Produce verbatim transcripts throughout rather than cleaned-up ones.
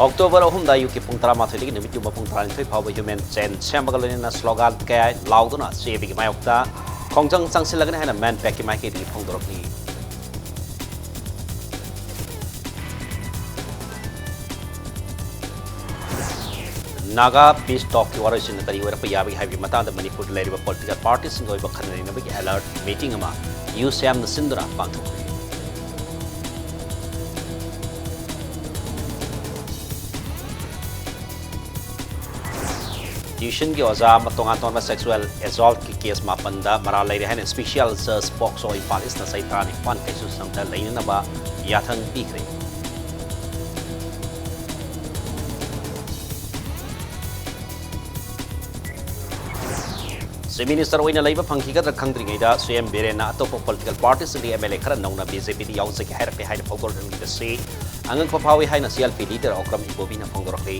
October ꯑꯍꯨꯝꯗ ꯑꯌꯨꯛꯀꯤ ꯄꯨꯡ ꯇꯔꯥꯃꯥꯊꯣꯏꯗꯒꯤ ꯅꯨꯃꯤꯠ ꯌꯨꯡꯕ ꯄꯨꯡ ꯇꯔꯥꯅꯤꯊꯣꯏ ꯐꯥꯎꯕ ꯍ꯭ꯌꯨꯃꯦꯟ ꯆꯦꯟ ꯁꯦꯝꯕꯒ ꯂꯣꯏꯅꯅ ꯁ꯭ꯂꯣꯒꯥꯟ ꯀꯌꯥ ꯂꯥꯎꯗꯨꯅ ꯁꯤ ꯑꯦ ꯕꯤꯒꯤ ꯃꯥꯌꯣꯛꯇ ꯈꯣꯡꯖꯪ ꯆꯪꯁꯤꯜꯂꯒꯅꯤ ꯍꯥꯏꯅ ꯃꯦꯟ ꯄꯦꯛꯀꯤ ꯃꯥꯏꯀꯩꯗꯒꯤ ꯐꯣꯡꯗꯣꯔꯛꯂꯤ꯫ ꯅꯥꯒꯥ ꯄꯤꯁ ꯇꯣꯛꯀꯤ ꯋꯥꯔꯣꯏꯁꯤꯟꯅ ꯀꯔꯤ ꯑꯣꯏꯔꯛꯄ ꯌꯥꯕꯒꯦ ꯍꯥꯏꯕꯒꯤ ꯃꯇꯥꯡꯗ ꯃꯅꯤꯄꯨꯔꯗ ꯂꯩꯔꯤꯕ ꯄꯣꯂꯤꯇꯤꯀꯦꯜ ꯄꯥꯔꯇꯤꯁꯤꯡꯒ ꯑꯣꯏꯕ ꯈꯟꯅ ꯅꯩꯅꯕꯒꯤ ꯑꯦꯂꯔꯠ ꯃꯤꯇꯤꯡ ꯑꯃ ꯌꯨ ꯁꯤ ꯑꯦꯝꯅ ꯁꯤꯟꯗꯨꯅ ꯄꯥꯡꯊꯣꯛꯈ꯭ꯔꯦ꯫ ꯇ꯭ꯌꯨꯁꯟꯒꯤ ꯑꯣꯖꯥ ꯑꯃ ꯇꯣꯉꯥꯟ ꯇꯣꯉꯥꯟꯕ ꯁꯦꯛꯁꯨꯑꯦꯜ ꯑꯦꯖꯣꯜꯠꯀꯤ ꯀꯦꯁ ꯃꯥꯄꯟꯗ ꯃꯔꯥꯜ ꯂꯩꯔꯦ ꯍꯥꯏꯅ ꯁ꯭ꯄꯤꯁꯤꯑꯦꯜ ꯖꯖ ꯄꯣꯛꯁꯣ ꯏꯝꯐꯥꯜ ꯏꯁꯅ ꯆꯍꯤ ꯇꯔꯥꯅꯤꯄꯥꯟ ꯀꯩꯁꯨ ꯁꯪꯗ ꯂꯩꯅꯅꯕ ꯌꯥꯊꯪ ꯄꯤꯈ꯭ꯔꯦ꯫ ꯆꯤꯐ ꯃꯤꯅꯤꯁꯇꯔ ꯑꯣꯏꯅ ꯂꯩꯕ ꯐꯪꯈꯤꯒꯗ꯭ꯔꯥ ꯈꯪꯗ꯭ꯔꯤꯉꯩꯗ ꯁꯤ ꯑꯦꯝ ꯕꯤꯔꯦꯟꯅ ꯑꯇꯣꯞꯄ ꯄꯣꯂꯤꯇꯤꯀꯦꯜ ꯄꯥꯔꯇꯤꯁꯤꯡꯗꯒꯤ ꯑꯦꯝ ꯑꯦꯜ ꯑꯦ ꯈꯔ ꯅꯧꯅ ꯕꯤ ꯖꯦ ꯄꯤꯗ ꯌꯥꯎꯖꯒꯦ ꯍꯥꯏꯔꯛꯂꯦ ꯍꯥꯏꯅ ꯐꯣꯡꯗꯣꯔꯛꯂꯤꯕꯁꯤ ꯑꯉꯛꯄ ꯐꯥꯎꯏ ꯍꯥꯏꯅ C L P leader Okram ꯏꯕꯣꯕꯤꯅ ꯐꯣꯡꯗꯣꯔꯛꯂꯤ꯫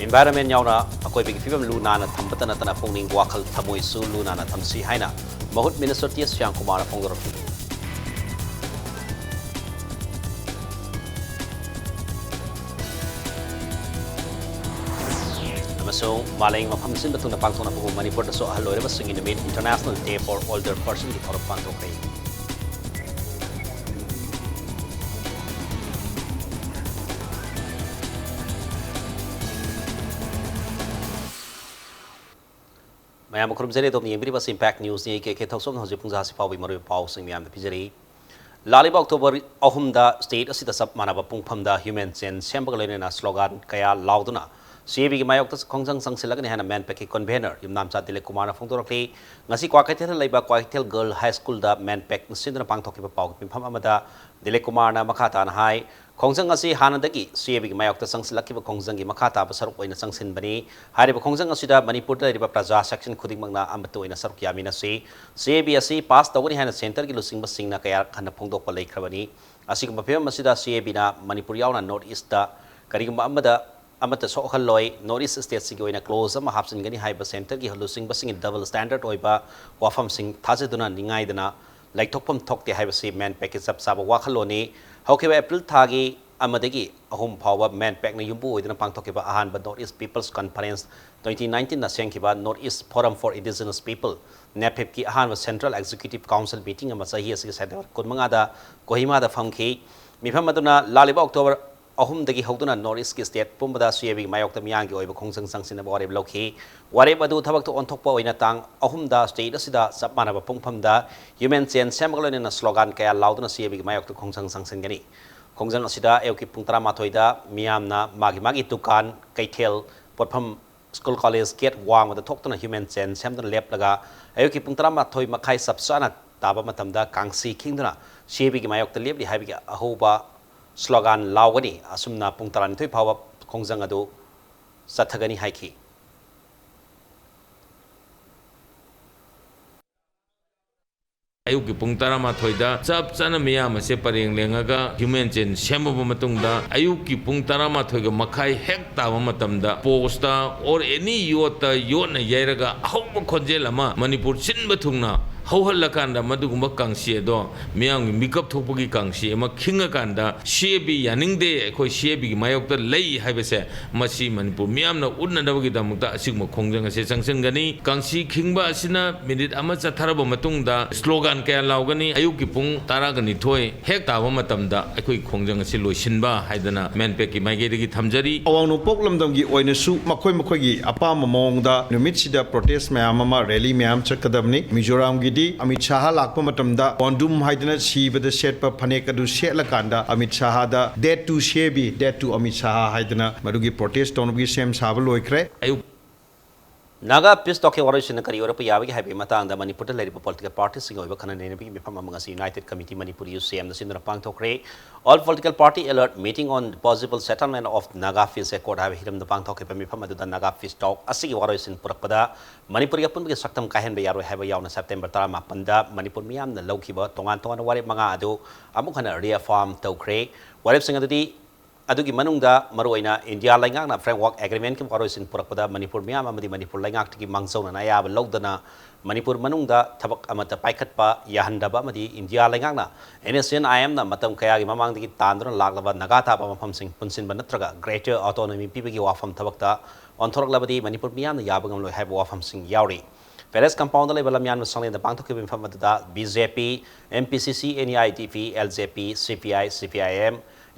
ꯏꯟꯚꯥꯏꯔꯟꯃꯦꯟ ꯌꯥꯎꯅ ꯑꯀꯣꯏꯕꯒꯤ ꯐꯤꯕꯝ ꯂꯨ ꯅꯥꯟꯅ ꯊꯝꯕꯇ ꯅꯠꯇꯅ ꯄꯨꯛꯅꯤꯡ ꯋꯥꯈꯜ ꯊꯃꯣꯏꯁꯨ ꯂꯨ ꯅꯥꯟꯅ ꯊꯝꯁꯤ ꯍꯥꯏꯅ ꯃꯍꯨꯠ ꯃꯤꯅꯤꯁꯇꯔ ꯇꯤ ꯑꯦꯁ ꯁ꯭ꯌꯥꯝꯀꯨꯃꯥꯔꯅ ꯐꯣꯡꯗꯣꯔꯛꯂꯤ꯫ ꯑꯃꯁꯨꯡ ꯃꯥꯂꯦꯝꯒꯤ ꯃꯐꯝ ꯁꯤꯟꯕ ꯊꯨꯡꯅ ꯄꯥꯡꯊꯣꯛꯅꯕꯕꯨ ꯃꯅꯤꯄꯨꯔꯗꯁꯨ ꯑꯍꯜ ꯑꯣꯏꯔꯕꯁꯤꯡꯒꯤ ꯅꯨꯃꯤꯠ, International Day for Older Personꯒꯤ ꯊꯧꯔꯝ ꯄꯥꯡꯊꯣꯛꯈ꯭ꯔꯦ꯫ ꯃꯌꯥꯝꯕꯨ ꯈꯨꯔꯨꯝꯖꯔꯤ꯫ ꯑꯗꯣꯝꯅ ꯌꯦꯡꯕꯤꯔꯤꯕ ꯏꯝꯄꯦꯛ ꯅ꯭ꯌꯨꯁꯅꯤ꯫ ꯑꯩ ꯀꯦ ꯀꯦ ꯊꯧꯁꯣꯝꯅ ꯍꯧꯖꯤꯛ ꯄꯨꯡꯖꯥꯁꯤ ꯐꯥꯎꯕꯒꯤ ꯃꯔꯨꯑꯣꯏꯕ ꯄꯥꯎꯁꯤꯡ ꯃꯌꯥꯝꯗ ꯄꯤꯖꯔꯤ꯫ ꯂꯥꯛꯂꯤꯕ ꯑꯣꯛꯇꯣꯕꯔ ꯑꯍꯨꯝꯗ ꯁ꯭ꯇꯦꯠ ꯑꯁꯤꯗ ꯆꯞ ꯃꯥꯟꯅꯕ ꯄꯨꯡꯐꯝꯗ ꯍ꯭ꯌꯨꯃꯦꯟ ꯆꯦꯟ ꯁꯦꯝꯕꯒ ꯂꯣꯏꯅꯅ ꯁ꯭ꯂꯣꯒꯥꯟ ꯀꯌꯥ ꯂꯥꯎꯗꯨꯅ ꯁꯤ ꯑꯦ ꯕꯤꯒꯤ ꯃꯥꯌꯣꯛꯇ ꯈꯣꯡꯖꯪ ꯆꯪꯁꯤꯜꯂꯒꯅꯤ ꯍꯥꯏꯅ ꯃꯦꯟꯄꯦꯛꯀꯤ ꯀꯟꯚꯦꯅꯔ ꯌꯨꯝꯅꯥꯝꯆꯥ ꯗꯤꯂꯤꯞ ꯀꯨꯃꯥꯔꯅ ꯐꯣꯡꯗꯣꯔꯛꯂꯤ꯫ ꯉꯁꯤ ꯀ꯭ꯋꯥꯀꯩꯊꯦꯜꯗ ꯂꯩꯕ ꯀ꯭ꯋꯥꯀꯩꯊꯦꯜ ꯒꯔꯜ ꯍꯥꯏ ꯁ꯭ꯀꯨꯜꯗ ꯃꯦꯟꯄꯦꯛꯅ ꯁꯤꯟꯗꯨꯅ ꯄꯥꯡꯊꯣꯛꯈꯤꯕ ꯄꯥꯎꯒꯤ ꯃꯤꯐꯝ ꯑꯃꯗ ꯗꯤꯂꯤꯞ ꯀꯨꯃꯥꯔꯅ ꯃꯈꯥ ꯇꯥꯅ ꯍꯥꯏ, ꯈꯣꯡꯖꯪ ꯑꯁꯤ ꯍꯥꯟꯅꯗꯒꯤ ꯁꯤ ꯑꯦ ꯕꯤꯒꯤ ꯃꯥꯌꯣꯛꯇ ꯆꯪꯁꯤꯜꯂꯛꯈꯤꯕ ꯈꯣꯡꯖꯪꯒꯤ ꯃꯈꯥ ꯇꯥꯕ ꯁꯔꯨꯛ ꯑꯣꯏꯅ ꯆꯪꯁꯤꯟꯕꯅꯤ꯫ ꯍꯥꯏꯔꯤꯕ ꯈꯣꯡꯖꯪ ꯑꯁꯤꯗ ꯃꯅꯤꯄꯨꯔꯗ ꯂꯩꯔꯤꯕ ꯄ꯭ꯔꯖꯥ ꯁꯦꯛꯁꯟ ꯈꯨꯗꯤꯡꯃꯛꯅ ꯑꯃꯠꯇ ꯑꯣꯏꯅ ꯁꯔꯨꯛ ꯌꯥꯃꯤꯟꯅꯁꯤ꯫ ꯁꯤ ꯑꯦ ꯕꯤ ꯑꯁꯤ ꯄꯥꯁ ꯇꯧꯒꯅꯤ ꯍꯥꯏꯅ ꯁꯦꯟꯇꯔꯒꯤ ꯂꯨꯆꯤꯡꯕꯁꯤꯡꯅ ꯀꯌꯥꯔꯛ ꯍꯟꯅ ꯐꯣꯡꯗꯣꯛꯄ ꯂꯩꯈ꯭ꯔꯕꯅꯤ꯫ ꯑꯁꯤꯒꯨꯝꯕ ꯐꯤꯕꯝ ꯑꯁꯤꯗ ꯁꯤ ꯑꯦ ꯕꯤꯅ ꯃꯅꯤꯄꯨꯔ ꯌꯥꯎꯅ ꯅꯣꯔꯠ ꯏꯁꯇ ꯀꯔꯤꯒꯨꯝꯕ ꯑꯃꯗ ꯑꯃꯠꯇ ꯁꯣꯛꯍꯜꯂꯣꯏ꯫ ꯅꯣꯔꯠ ꯏꯁ ꯁ꯭ꯇꯦꯠꯁꯤꯒꯤ ꯑꯣꯏꯅ ꯀ꯭ꯂꯣꯖ ꯑꯃ ꯍꯥꯞꯆꯤꯟꯒꯅꯤ ꯍꯥꯏꯕ ꯁꯦꯟꯇꯔꯒꯤ ꯂꯨꯆꯤꯡꯕꯁꯤꯡꯒꯤ ꯗꯕꯜ ꯁ꯭ꯇꯦꯟꯗꯔꯗ ꯑꯣꯏꯕ ꯋꯥꯐꯝꯁꯤꯡ ꯊꯥꯖꯗꯨꯅ ꯅꯤꯡꯉꯥꯏꯗꯅ ꯂꯩꯊꯣꯛꯐꯝ ꯊꯣꯛꯇꯦ ꯍꯥꯏꯕꯁꯤ ꯃꯦꯟꯄꯦꯛꯀꯤ ꯆꯞ ꯆꯥꯕ ꯋꯥꯈꯜꯂꯣꯟꯅꯤ꯫ ꯍꯧꯈꯤꯕ ꯑꯦꯄ꯭ꯔꯤꯜ ꯊꯥꯒꯤ ꯑꯃꯗꯒꯤ ꯑꯍꯨꯝ ꯐꯥꯎꯕ ꯃꯦꯟꯄꯦꯛꯅ ꯌꯨꯝꯕꯨ ꯑꯣꯏꯗꯨꯅ ꯄꯥꯡꯊꯣꯛꯈꯤꯕ ꯑꯍꯥꯟꯕ North East People's Conference twenty nineteenꯅ ꯁꯦꯝꯈꯤꯕ North East Forum for Indigenous People, NEFIPꯀꯤ ꯑꯍꯥꯟꯕ Central Executive Council meeting ꯑꯃ ꯆꯍꯤ ꯑꯁꯤꯒꯤ ꯁꯦꯞꯇꯦꯝꯕꯔ ꯀꯨꯟꯃꯉꯥꯗ ꯀꯣꯍꯤꯃꯥꯗ ꯐꯝꯈꯤ꯫ ꯃꯤꯐꯝ ꯑꯗꯨꯅ ꯂꯥꯛꯂꯤꯕ ꯑꯣꯛꯇꯣꯕꯔ ꯑꯍꯨꯝꯗꯒꯤ ꯍꯧꯗꯨꯅ North Eastꯀꯤ state ꯄꯨꯝꯕꯗ CABꯒꯤ ꯃꯥꯌꯣꯛꯇ ꯃꯤꯌꯥꯝꯒꯤ ꯑꯣꯏꯕ ꯈꯣꯡꯖꯪ ꯆꯪꯁꯤꯟꯅꯕ ꯋꯥꯔꯦꯞ ꯂꯧꯈꯤ꯫ ꯋꯥꯔꯦꯞ ꯑꯗꯨ ꯊꯕꯛꯇ ꯑꯣꯟꯊꯣꯛꯄ ꯑꯣꯏꯅ ꯇꯥꯡ ꯑꯍꯨꯝꯗ state ꯑꯁꯤꯗ ꯆꯞ ꯃꯥꯟꯅꯕ ꯄꯨꯡꯐꯝꯗ human chain ꯁꯦꯝꯕꯒ ꯂꯣꯏꯅꯅ slogan ꯀꯌꯥ ꯂꯥꯎꯗꯨꯅ CABꯒꯤ ꯃꯥꯌꯣꯛꯇ ꯈꯣꯡꯖꯪ ꯆꯪꯁꯤꯟꯒꯅꯤ꯫ ꯈꯣꯡꯖꯪ ꯑꯁꯤꯗ ꯑꯌꯨꯛꯀꯤ ꯄꯨꯡ ꯇꯔꯥꯃꯥꯊꯣꯏꯗ ꯃꯤꯌꯥꯝꯅ ꯃꯥꯒꯤ ꯃꯥꯒꯤ ꯗꯨꯀꯥꯟ, ꯀꯩꯊꯦꯜ, ꯄꯣꯠꯐꯝ, school college gate ꯋꯥꯡꯃꯗ ꯊꯣꯛꯇꯨꯅ human chain ꯁꯦꯝꯗꯨꯅ ꯂꯦꯞꯂꯒ ꯑꯌꯨꯛꯀꯤ ꯄꯨꯡ ꯇꯔꯥꯃꯥꯊꯣꯏ ꯃꯈꯥꯏ ꯆꯞ ꯆꯥꯅ ꯇꯥꯕ ꯃꯇꯝꯗ ꯀꯥꯡꯁꯤ ꯈꯤꯡꯗꯨꯅ CABꯒꯤ ꯃꯥꯌꯣꯛꯇ ꯂꯦꯞꯂꯤ ꯍꯥꯏꯕꯒꯤ ꯑꯍꯧꯕ slogan ꯂꯥꯎꯒꯅꯤ꯫ ꯑꯁꯨꯝꯅ ꯄꯨꯡ ꯇꯔꯥꯅꯤꯊꯣꯏ ꯐꯥꯎꯕ ꯈꯣꯡꯖꯪ ꯑꯗꯨ ꯆꯠꯊꯒꯅꯤ ꯍꯥꯏꯈꯤ꯫ ꯑꯌꯨꯛꯀꯤ ꯄꯨꯡ ꯇꯔꯥꯃꯥꯊꯣꯏꯗ ꯆꯞ ꯆꯥꯅ ꯃꯤꯌꯥꯝ ꯑꯁꯦ ꯄꯔꯦꯡ ꯂꯦꯡꯉꯒ human chain ꯁꯦꯝꯃꯕ ꯃꯇꯨꯡꯗ, ꯑꯌꯨꯛꯀꯤ ꯄꯨꯡ ꯇꯔꯥꯃꯥꯊꯣꯏꯒ ꯃꯈꯥꯏ ꯍꯦꯛ ꯇꯥꯕ ꯃꯇꯝꯗ post or any ꯌꯣꯠꯇ ꯌꯣꯠꯅ ꯌꯩꯔꯒ ꯑꯍꯧꯕ ꯈꯣꯟꯖꯦꯜ ꯑꯃ ꯃꯅꯤꯄꯨꯔ ꯁꯤꯟꯕ ꯊꯨꯡꯅ ꯍꯧꯍꯜꯂꯀꯥꯟꯗ, ꯃꯗꯨꯒꯨꯝꯕ ꯀꯥꯡꯁꯤ ꯑꯗꯣ ꯃꯤꯌꯥꯝꯒꯤ ꯃꯤꯀꯞ ꯊꯣꯛꯄꯒꯤ ꯀꯥꯡꯁꯤ ꯑꯃ ꯈꯤꯡꯉꯀꯥꯟꯗ, CAB ꯌꯥꯅꯤꯡꯗꯦ, ꯑꯩꯈꯣꯏ CABꯒꯤ ꯃꯥꯌꯣꯛꯇ ꯂꯩ ꯍꯥꯏꯕꯁꯦ ꯃꯁꯤ ꯃꯅꯤꯄꯨꯔ ꯃꯤꯌꯥꯝꯅ ꯎꯠꯅꯅꯕꯒꯤꯗꯃꯛꯇ ꯑꯁꯤꯒꯨꯝꯕ ꯈꯣꯡꯖꯪ ꯑꯁꯦ ꯆꯪꯁꯤꯟꯒꯅꯤ꯫ ꯀꯥꯡꯁꯤ ꯈꯤꯡꯕ ꯑꯁꯤꯅ ꯃꯤꯅꯤꯠ ꯑꯃ ꯆꯠꯊꯔꯕ ꯃꯇꯨꯡꯗ slogan ꯀꯌꯥ ꯂꯥꯎꯒꯅꯤ꯫ ꯑꯌꯨꯛꯀꯤ ꯄꯨꯡ ꯇꯔꯥꯒ ꯅꯤꯊꯣꯏ ꯍꯦꯛ ꯇꯥꯕ ꯃꯇꯝꯗ ꯑꯩꯈꯣꯏ ꯈꯣꯡꯖꯪ ꯑꯁꯤ ꯂꯣꯏꯁꯤꯟꯕ ꯍꯥꯏꯗꯅ ꯃꯦꯟꯄꯦꯛꯀꯤ ꯃꯥꯏꯀꯩꯗꯒꯤ ꯊꯝꯖꯔꯤ꯫ ꯑꯋꯥꯡ ꯅꯣꯡꯄꯣꯛ ꯂꯝꯗꯝꯒꯤ ꯑꯣꯏꯅꯁꯨ ꯃꯈꯣꯏ ꯃꯈꯣꯏꯒꯤ ꯑꯄꯥꯝꯕ ꯃꯑꯣꯡꯗ ꯅꯨꯃꯤꯠꯁꯤꯗ protest ꯃꯌꯥꯝ ꯑꯃ, rally ꯃꯌꯥꯝ ꯆꯠꯀꯗꯕꯅꯤ꯫ ꯃꯤꯖꯣꯔꯥꯝꯒꯤꯗꯤ ꯑꯃꯤꯠ ꯁꯥꯍ ꯂꯥꯛꯄ ꯃꯇꯝꯗ ꯄꯣꯟꯗꯨꯝ ꯍꯥꯏꯗꯅ ꯁꯤꯕꯗ ꯁꯦꯠꯄ ꯐꯅꯦꯛ ꯑꯗꯨ ꯁꯦꯠꯂꯀꯥꯟꯗ Amit ꯁꯥꯍꯗ "Death to CAB, death to Amit Shah" ꯍꯥꯏꯗꯅ ꯃꯗꯨꯒꯤ protest ꯇꯧꯅꯕꯒꯤ ꯁꯦꯝ ꯁꯥꯕ ꯂꯣꯏꯈ꯭ꯔꯦ꯫ ꯑꯌꯨꯛ ꯅꯥꯒꯥ peace talkꯀꯤ ꯋꯥꯔꯣꯏꯁꯤꯟꯅ ꯀꯔꯤ ꯑꯣꯏꯔꯛꯄ ꯌꯥꯕꯒꯦ ꯍꯥꯏꯕꯒꯤ ꯃꯇꯥꯡꯗ ꯃꯅꯤꯄꯨꯔꯗ ꯂꯩꯔꯤꯕ political partyꯁꯤꯡꯒꯤ ꯑꯣꯏꯕ ꯈꯟꯅ ꯅꯩꯅꯕꯒꯤ ꯃꯤꯐꯝ ꯑꯃ ꯉꯁꯤ United Committee Manipur, UCMꯅ ꯁꯤꯟꯗꯨꯅ ꯄꯥꯡꯊꯣꯛꯈ꯭ꯔꯦ꯫ All Political Party Alert Meeting on Possible Settlement of Naga Peace Accord ꯍꯥꯏꯕ ꯍꯤꯔꯝꯗ ꯄꯥꯡꯊꯣꯛꯈꯤꯕ ꯃꯤꯐꯝ ꯑꯗꯨꯗ Naga peace talk ꯑꯁꯤꯒꯤ ꯋꯥꯔꯣꯏꯁꯤꯟ ꯄꯨꯔꯛꯄꯗ ꯃꯅꯤꯄꯨꯔꯒꯤ ꯑꯄꯨꯟꯕꯒꯤ ꯁꯛꯇꯝ ꯀꯥꯏꯍꯟꯕ ꯌꯥꯔꯣꯏ ꯍꯥꯏꯕ ꯌꯥꯎꯅ ꯁꯦꯞꯇꯦꯝꯕꯔ ꯇꯔꯥꯃꯥꯄꯟꯗ ꯃꯅꯤꯄꯨꯔ ꯃꯤꯌꯥꯝꯅ ꯂꯧꯈꯤꯕ ꯇꯣꯉꯥꯟ ꯇꯣꯉꯥꯟꯕ ꯋꯥꯔꯦꯞ ꯃꯉꯥ ꯑꯗꯨ ꯑꯃꯨꯛ ꯍꯟꯅ reaffirm ꯇꯧꯈ꯭ꯔꯦ꯫ ꯋꯥꯔꯦꯞꯁꯤꯡ ꯑꯗꯨꯗꯤ ꯑꯗꯨꯒꯤ ꯃꯅꯨꯡꯗ ꯃꯔꯨꯑꯣꯏꯅ ꯏꯟꯗꯤꯌꯥ ꯂꯩꯉꯥꯛꯅ Framework Agreement ꯀꯤ ꯋꯥꯔꯣꯏꯁꯤꯟ ꯄꯨꯔꯛꯄꯗ ꯃꯅꯤꯄꯨꯔ ꯃꯤꯌꯥꯝ ꯑꯃꯗꯤ ꯃꯅꯤꯄꯨꯔ ꯂꯩꯉꯥꯛꯇꯒꯤ ꯃꯥꯡꯖꯧꯅꯅ ꯑꯌꯥꯕ ꯂꯧꯗꯅ ꯃꯅꯤꯄꯨꯔ ꯃꯅꯨꯡꯗ ꯊꯕꯛ ꯑꯃꯠꯇ ꯄꯥꯏꯈꯠꯄ ꯌꯥꯍꯟꯗꯕ ꯑꯃꯗꯤ ꯏꯟꯗꯤꯌꯥ ꯂꯩꯉꯥꯛꯅ NSCN-IM ꯅ ꯃꯇꯝ ꯀꯌꯥꯒꯤ ꯃꯃꯥꯡꯗꯒꯤ ꯇꯥꯟꯗꯨꯅ ꯂꯥꯛꯂꯕ ꯅꯥꯒꯥ ꯇꯥꯕ ꯃꯐꯝꯁꯤꯡ ꯄꯨꯟꯁꯤꯟꯕ ꯅꯠꯇ꯭ꯔꯒ Greater Autonomy ꯄꯤꯕꯒꯤ ꯋꯥꯐꯝ ꯊꯕꯛꯇ ꯑꯣꯟꯊꯣꯔꯛꯂꯕꯗꯤ ꯃꯅꯤꯄꯨꯔ ꯃꯤꯌꯥꯝꯅ ꯌꯥꯕ ꯉꯝꯂꯣꯏ ꯍꯥꯏꯕ ꯋꯥꯐꯝꯁꯤꯡ ꯌꯥꯎꯔꯤ꯫ Palace Compound ꯗ ꯂꯩꯕ ꯂꯝꯌꯥꯟꯕ ꯁꯪꯂꯦꯟꯗ ꯄꯥꯡꯊꯣꯛꯈꯤꯕ ꯃꯤꯐꯝ ꯑꯗꯨꯗ BJP, MPCC, NEITP, LJP, CPI, CPIM,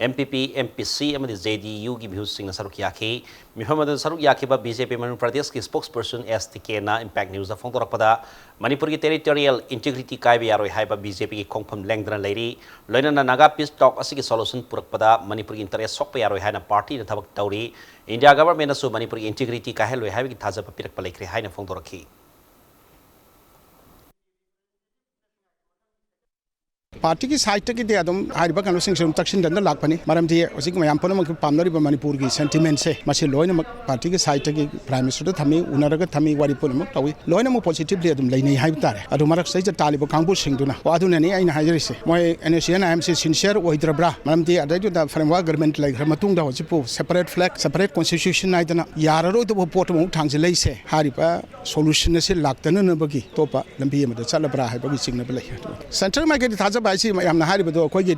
MPP, MPC ꯑꯃꯗꯤ JDU ꯒꯤ ꯃꯤꯍꯨꯠꯁꯤꯡꯅ ꯁꯔꯨꯛ ꯌꯥꯈꯤ꯫ ꯃꯤꯐꯝ ꯑꯗꯨꯗ ꯁꯔꯨꯛ ꯌꯥꯈꯤꯕ BJP ꯃꯅꯤꯄꯨꯔ ꯄ꯭ꯔꯗꯦꯁꯀꯤ spokesperson S T K ꯅ Impact News ꯗ ꯐꯣꯡꯗꯣꯔꯛꯄꯗ, ꯃꯅꯤꯄꯨꯔꯒꯤ territorial integrity ꯀꯥꯏꯕ ꯌꯥꯔꯣꯏ ꯍꯥꯏꯕ BJP ꯒꯤ ꯈꯣꯡꯐꯝ ꯂꯦꯡꯗꯅ ꯂꯩꯔꯤ꯫ ꯂꯣꯏꯅꯅ Naga peace talk ꯑꯁꯤꯒꯤ solution ꯄꯨꯔꯛꯄꯗ ꯃꯅꯤꯄꯨꯔꯒꯤ interest ꯁꯣꯛꯄ ꯌꯥꯔꯣꯏ ꯍꯥꯏꯅ party ꯅ ꯊꯕꯛ ꯇꯧꯔꯤ꯫ India government ꯅꯁꯨ ꯃꯅꯤꯄꯨꯔꯒꯤ integrity ꯀꯥꯏꯍꯜꯂꯣꯏ ꯍꯥꯏꯕꯒꯤ ꯊꯥꯖꯕ ꯄꯤꯔꯛꯄ ꯂꯩꯈ꯭ꯔꯦ ꯍꯥꯏꯅ ꯐꯣꯡꯗꯣꯔꯛꯈꯤ꯫ Party ꯒꯤ side ꯇꯒꯤꯗꯤ ꯑꯗꯨꯝ ꯍꯥꯏꯔꯤꯕ ꯀꯩꯅꯣꯁꯤꯡꯁꯦ ꯑꯗꯨꯝ ꯇꯛꯁꯤꯟꯗꯅ ꯂꯥꯛꯄꯅꯤ꯫ ꯃꯔꯝꯗꯤ ꯍꯧꯖꯤꯛ ꯃꯌꯥꯝ ꯄꯨꯝꯅꯃꯛꯀꯤ ꯄꯥꯝꯅꯔꯤꯕ ꯃꯅꯤꯄꯨꯔꯒꯤ sentiment ꯁꯦ, ꯃꯁꯤ ꯂꯣꯏꯅꯃꯛ party ꯒꯤ side ꯇꯒꯤ Prime Minister ꯗ ꯊꯝꯃꯤ, ꯎꯅꯔꯒ ꯊꯝꯃꯤ, ꯋꯥꯔꯤ ꯄꯨꯝꯅꯃꯛ ꯇꯧꯏ꯫ ꯂꯣꯏꯅꯃꯛ positively ꯑꯗꯨꯝ ꯂꯩꯅꯩ ꯍꯥꯏꯕ ꯇꯥꯔꯦ꯫ ꯑꯗꯨ ꯃꯔꯛꯁꯤꯗꯩꯗ ꯇꯥꯜꯂꯤꯕ ꯀꯥꯡꯕꯨꯁꯤꯡꯗꯨꯅ, ꯑꯣ, ꯑꯗꯨꯅꯅꯤ ꯑꯩꯅ ꯍꯥꯏꯖꯔꯤꯁꯦ, ꯃꯣꯏ NSCN-IM ꯁꯦ sincere ꯑꯣꯏꯗ꯭ꯔꯕ꯭ꯔꯥ? ꯃꯔꯝꯗꯤ ꯑꯗꯩꯗꯨꯗ Framework Agreement ꯂꯩꯈ꯭ꯔ ꯃꯇꯨꯡꯗ ꯍꯧꯖꯤꯛꯄꯨ separate flag, separate constitution ꯍꯥꯏꯗꯅ ꯌꯥꯔꯔꯣꯏꯗꯕ ꯄꯣꯠ ꯑꯃꯨꯛ ꯊꯥꯡꯖꯤꯜꯂꯛꯏꯁꯦ꯫ ꯍꯥꯏꯔꯤꯕ solution ꯑꯁꯤ ꯂꯥꯛꯇꯅꯅꯕꯒꯤ ꯑꯇꯣꯞꯄ ꯂꯝꯕꯤ ꯑꯃꯗ ꯆꯠꯂꯕ꯭ꯔꯥ ꯍꯥꯏꯕꯒꯤ ꯆꯤꯡꯅꯕ ꯂꯩ꯫ Central ꯃꯥꯏꯀꯩꯗ ꯊꯥꯖꯕ ꯍꯥꯏꯁꯤ ꯃꯌꯥꯝꯅ ꯍꯥꯏꯔꯤꯕꯗꯣ ꯑꯩꯈꯣꯏꯒꯤ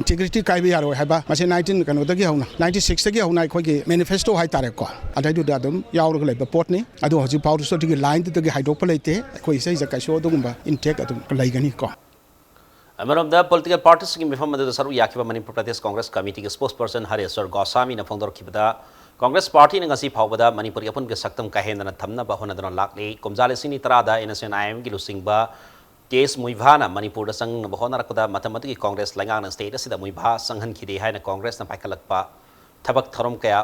integrity ꯀꯥꯏꯕ ꯌꯥꯔꯣꯏ ꯍꯥꯏꯕ, ꯃꯁꯤ nineteen ꯀꯩꯅꯣꯗꯒꯤ ꯍꯧꯅ, ninety six ꯇꯒꯤ ꯍꯧꯅ ꯑꯩꯈꯣꯏꯒꯤ manifesto ꯍꯥꯏꯇꯥꯔꯦꯀꯣ, ꯑꯗꯩꯗꯨꯗ ꯑꯗꯨꯝ ꯌꯥꯎꯔꯒ ꯂꯩꯕ ꯄꯣꯠꯅꯤ꯫ ꯑꯗꯨ ꯍꯧꯖꯤꯛ ꯐꯥꯎꯗꯁꯨ ꯑꯗꯨꯒꯤ line ꯗꯨꯗꯒꯤ ꯍꯥꯏꯗꯣꯛꯄ ꯂꯩꯇꯦ꯫ ꯑꯩꯈꯣꯏ ꯏꯁꯩꯁꯦ ꯀꯩꯁꯨ ꯑꯗꯨꯒꯨꯝꯕ intact ꯑꯗꯨꯝ ꯂꯩꯒꯅꯤ ꯀꯣ꯫ ꯑꯃꯔꯣꯝꯗ, political party ꯁꯤꯡꯒꯤ ꯃꯤꯐꯝ ꯑꯗꯨꯗ ꯁꯔꯨꯛ ꯌꯥꯈꯤꯕ ꯃꯅꯤꯄꯨꯔ ꯄ꯭ꯔꯗꯦꯁ ꯀꯣꯡꯒ꯭ꯔꯦꯁ ꯀꯃꯤꯇꯤꯒꯤ spokesperson ꯍꯔꯦꯁ꯭ꯋꯔ ꯒꯣꯁꯥꯃꯤꯅ ꯐꯣꯡꯗꯣꯔꯛꯈꯤꯕꯗ, ꯀꯣꯡꯒ꯭ꯔꯦꯁ party ꯅ ꯉꯁꯤ ꯐꯥꯎꯕꯗ ꯃꯅꯤꯄꯨꯔꯒꯤ ꯑꯄꯨꯟꯕꯒꯤ ꯁꯛꯇꯝ ꯀꯥꯏꯍꯦꯟꯗꯅ ꯊꯝꯅꯕ ꯍꯣꯠꯅꯗꯨꯅ ꯂꯥꯛꯂꯤ꯫ ꯀꯨꯝꯖꯥ ꯂꯤꯁꯤꯡ ꯑꯅꯤ ꯇꯔꯥꯗ NSCN-IM ꯒꯤ ꯂꯨꯆꯤꯡꯕ K S ꯃꯨꯏꯚꯥꯅ ꯃꯅꯤꯄꯨꯔꯗ ꯆꯪꯅꯕ ꯍꯣꯠꯅꯔꯛꯄꯗ, ꯃꯇꯝ ꯑꯗꯨꯒꯤ ꯀꯣꯡꯒ꯭ꯔꯦꯁ ꯂꯩꯉꯥꯛꯅ state ꯑꯁꯤꯗ ꯃꯨꯏꯚꯥ ꯆꯪꯍꯟꯈꯤꯗꯦ ꯍꯥꯏꯅ ꯀꯣꯡꯒ꯭ꯔꯦꯁꯅ ꯄꯥꯏꯈꯠꯂꯛꯄ ꯊꯕꯛ ꯊꯧꯔꯝ ꯀꯌꯥ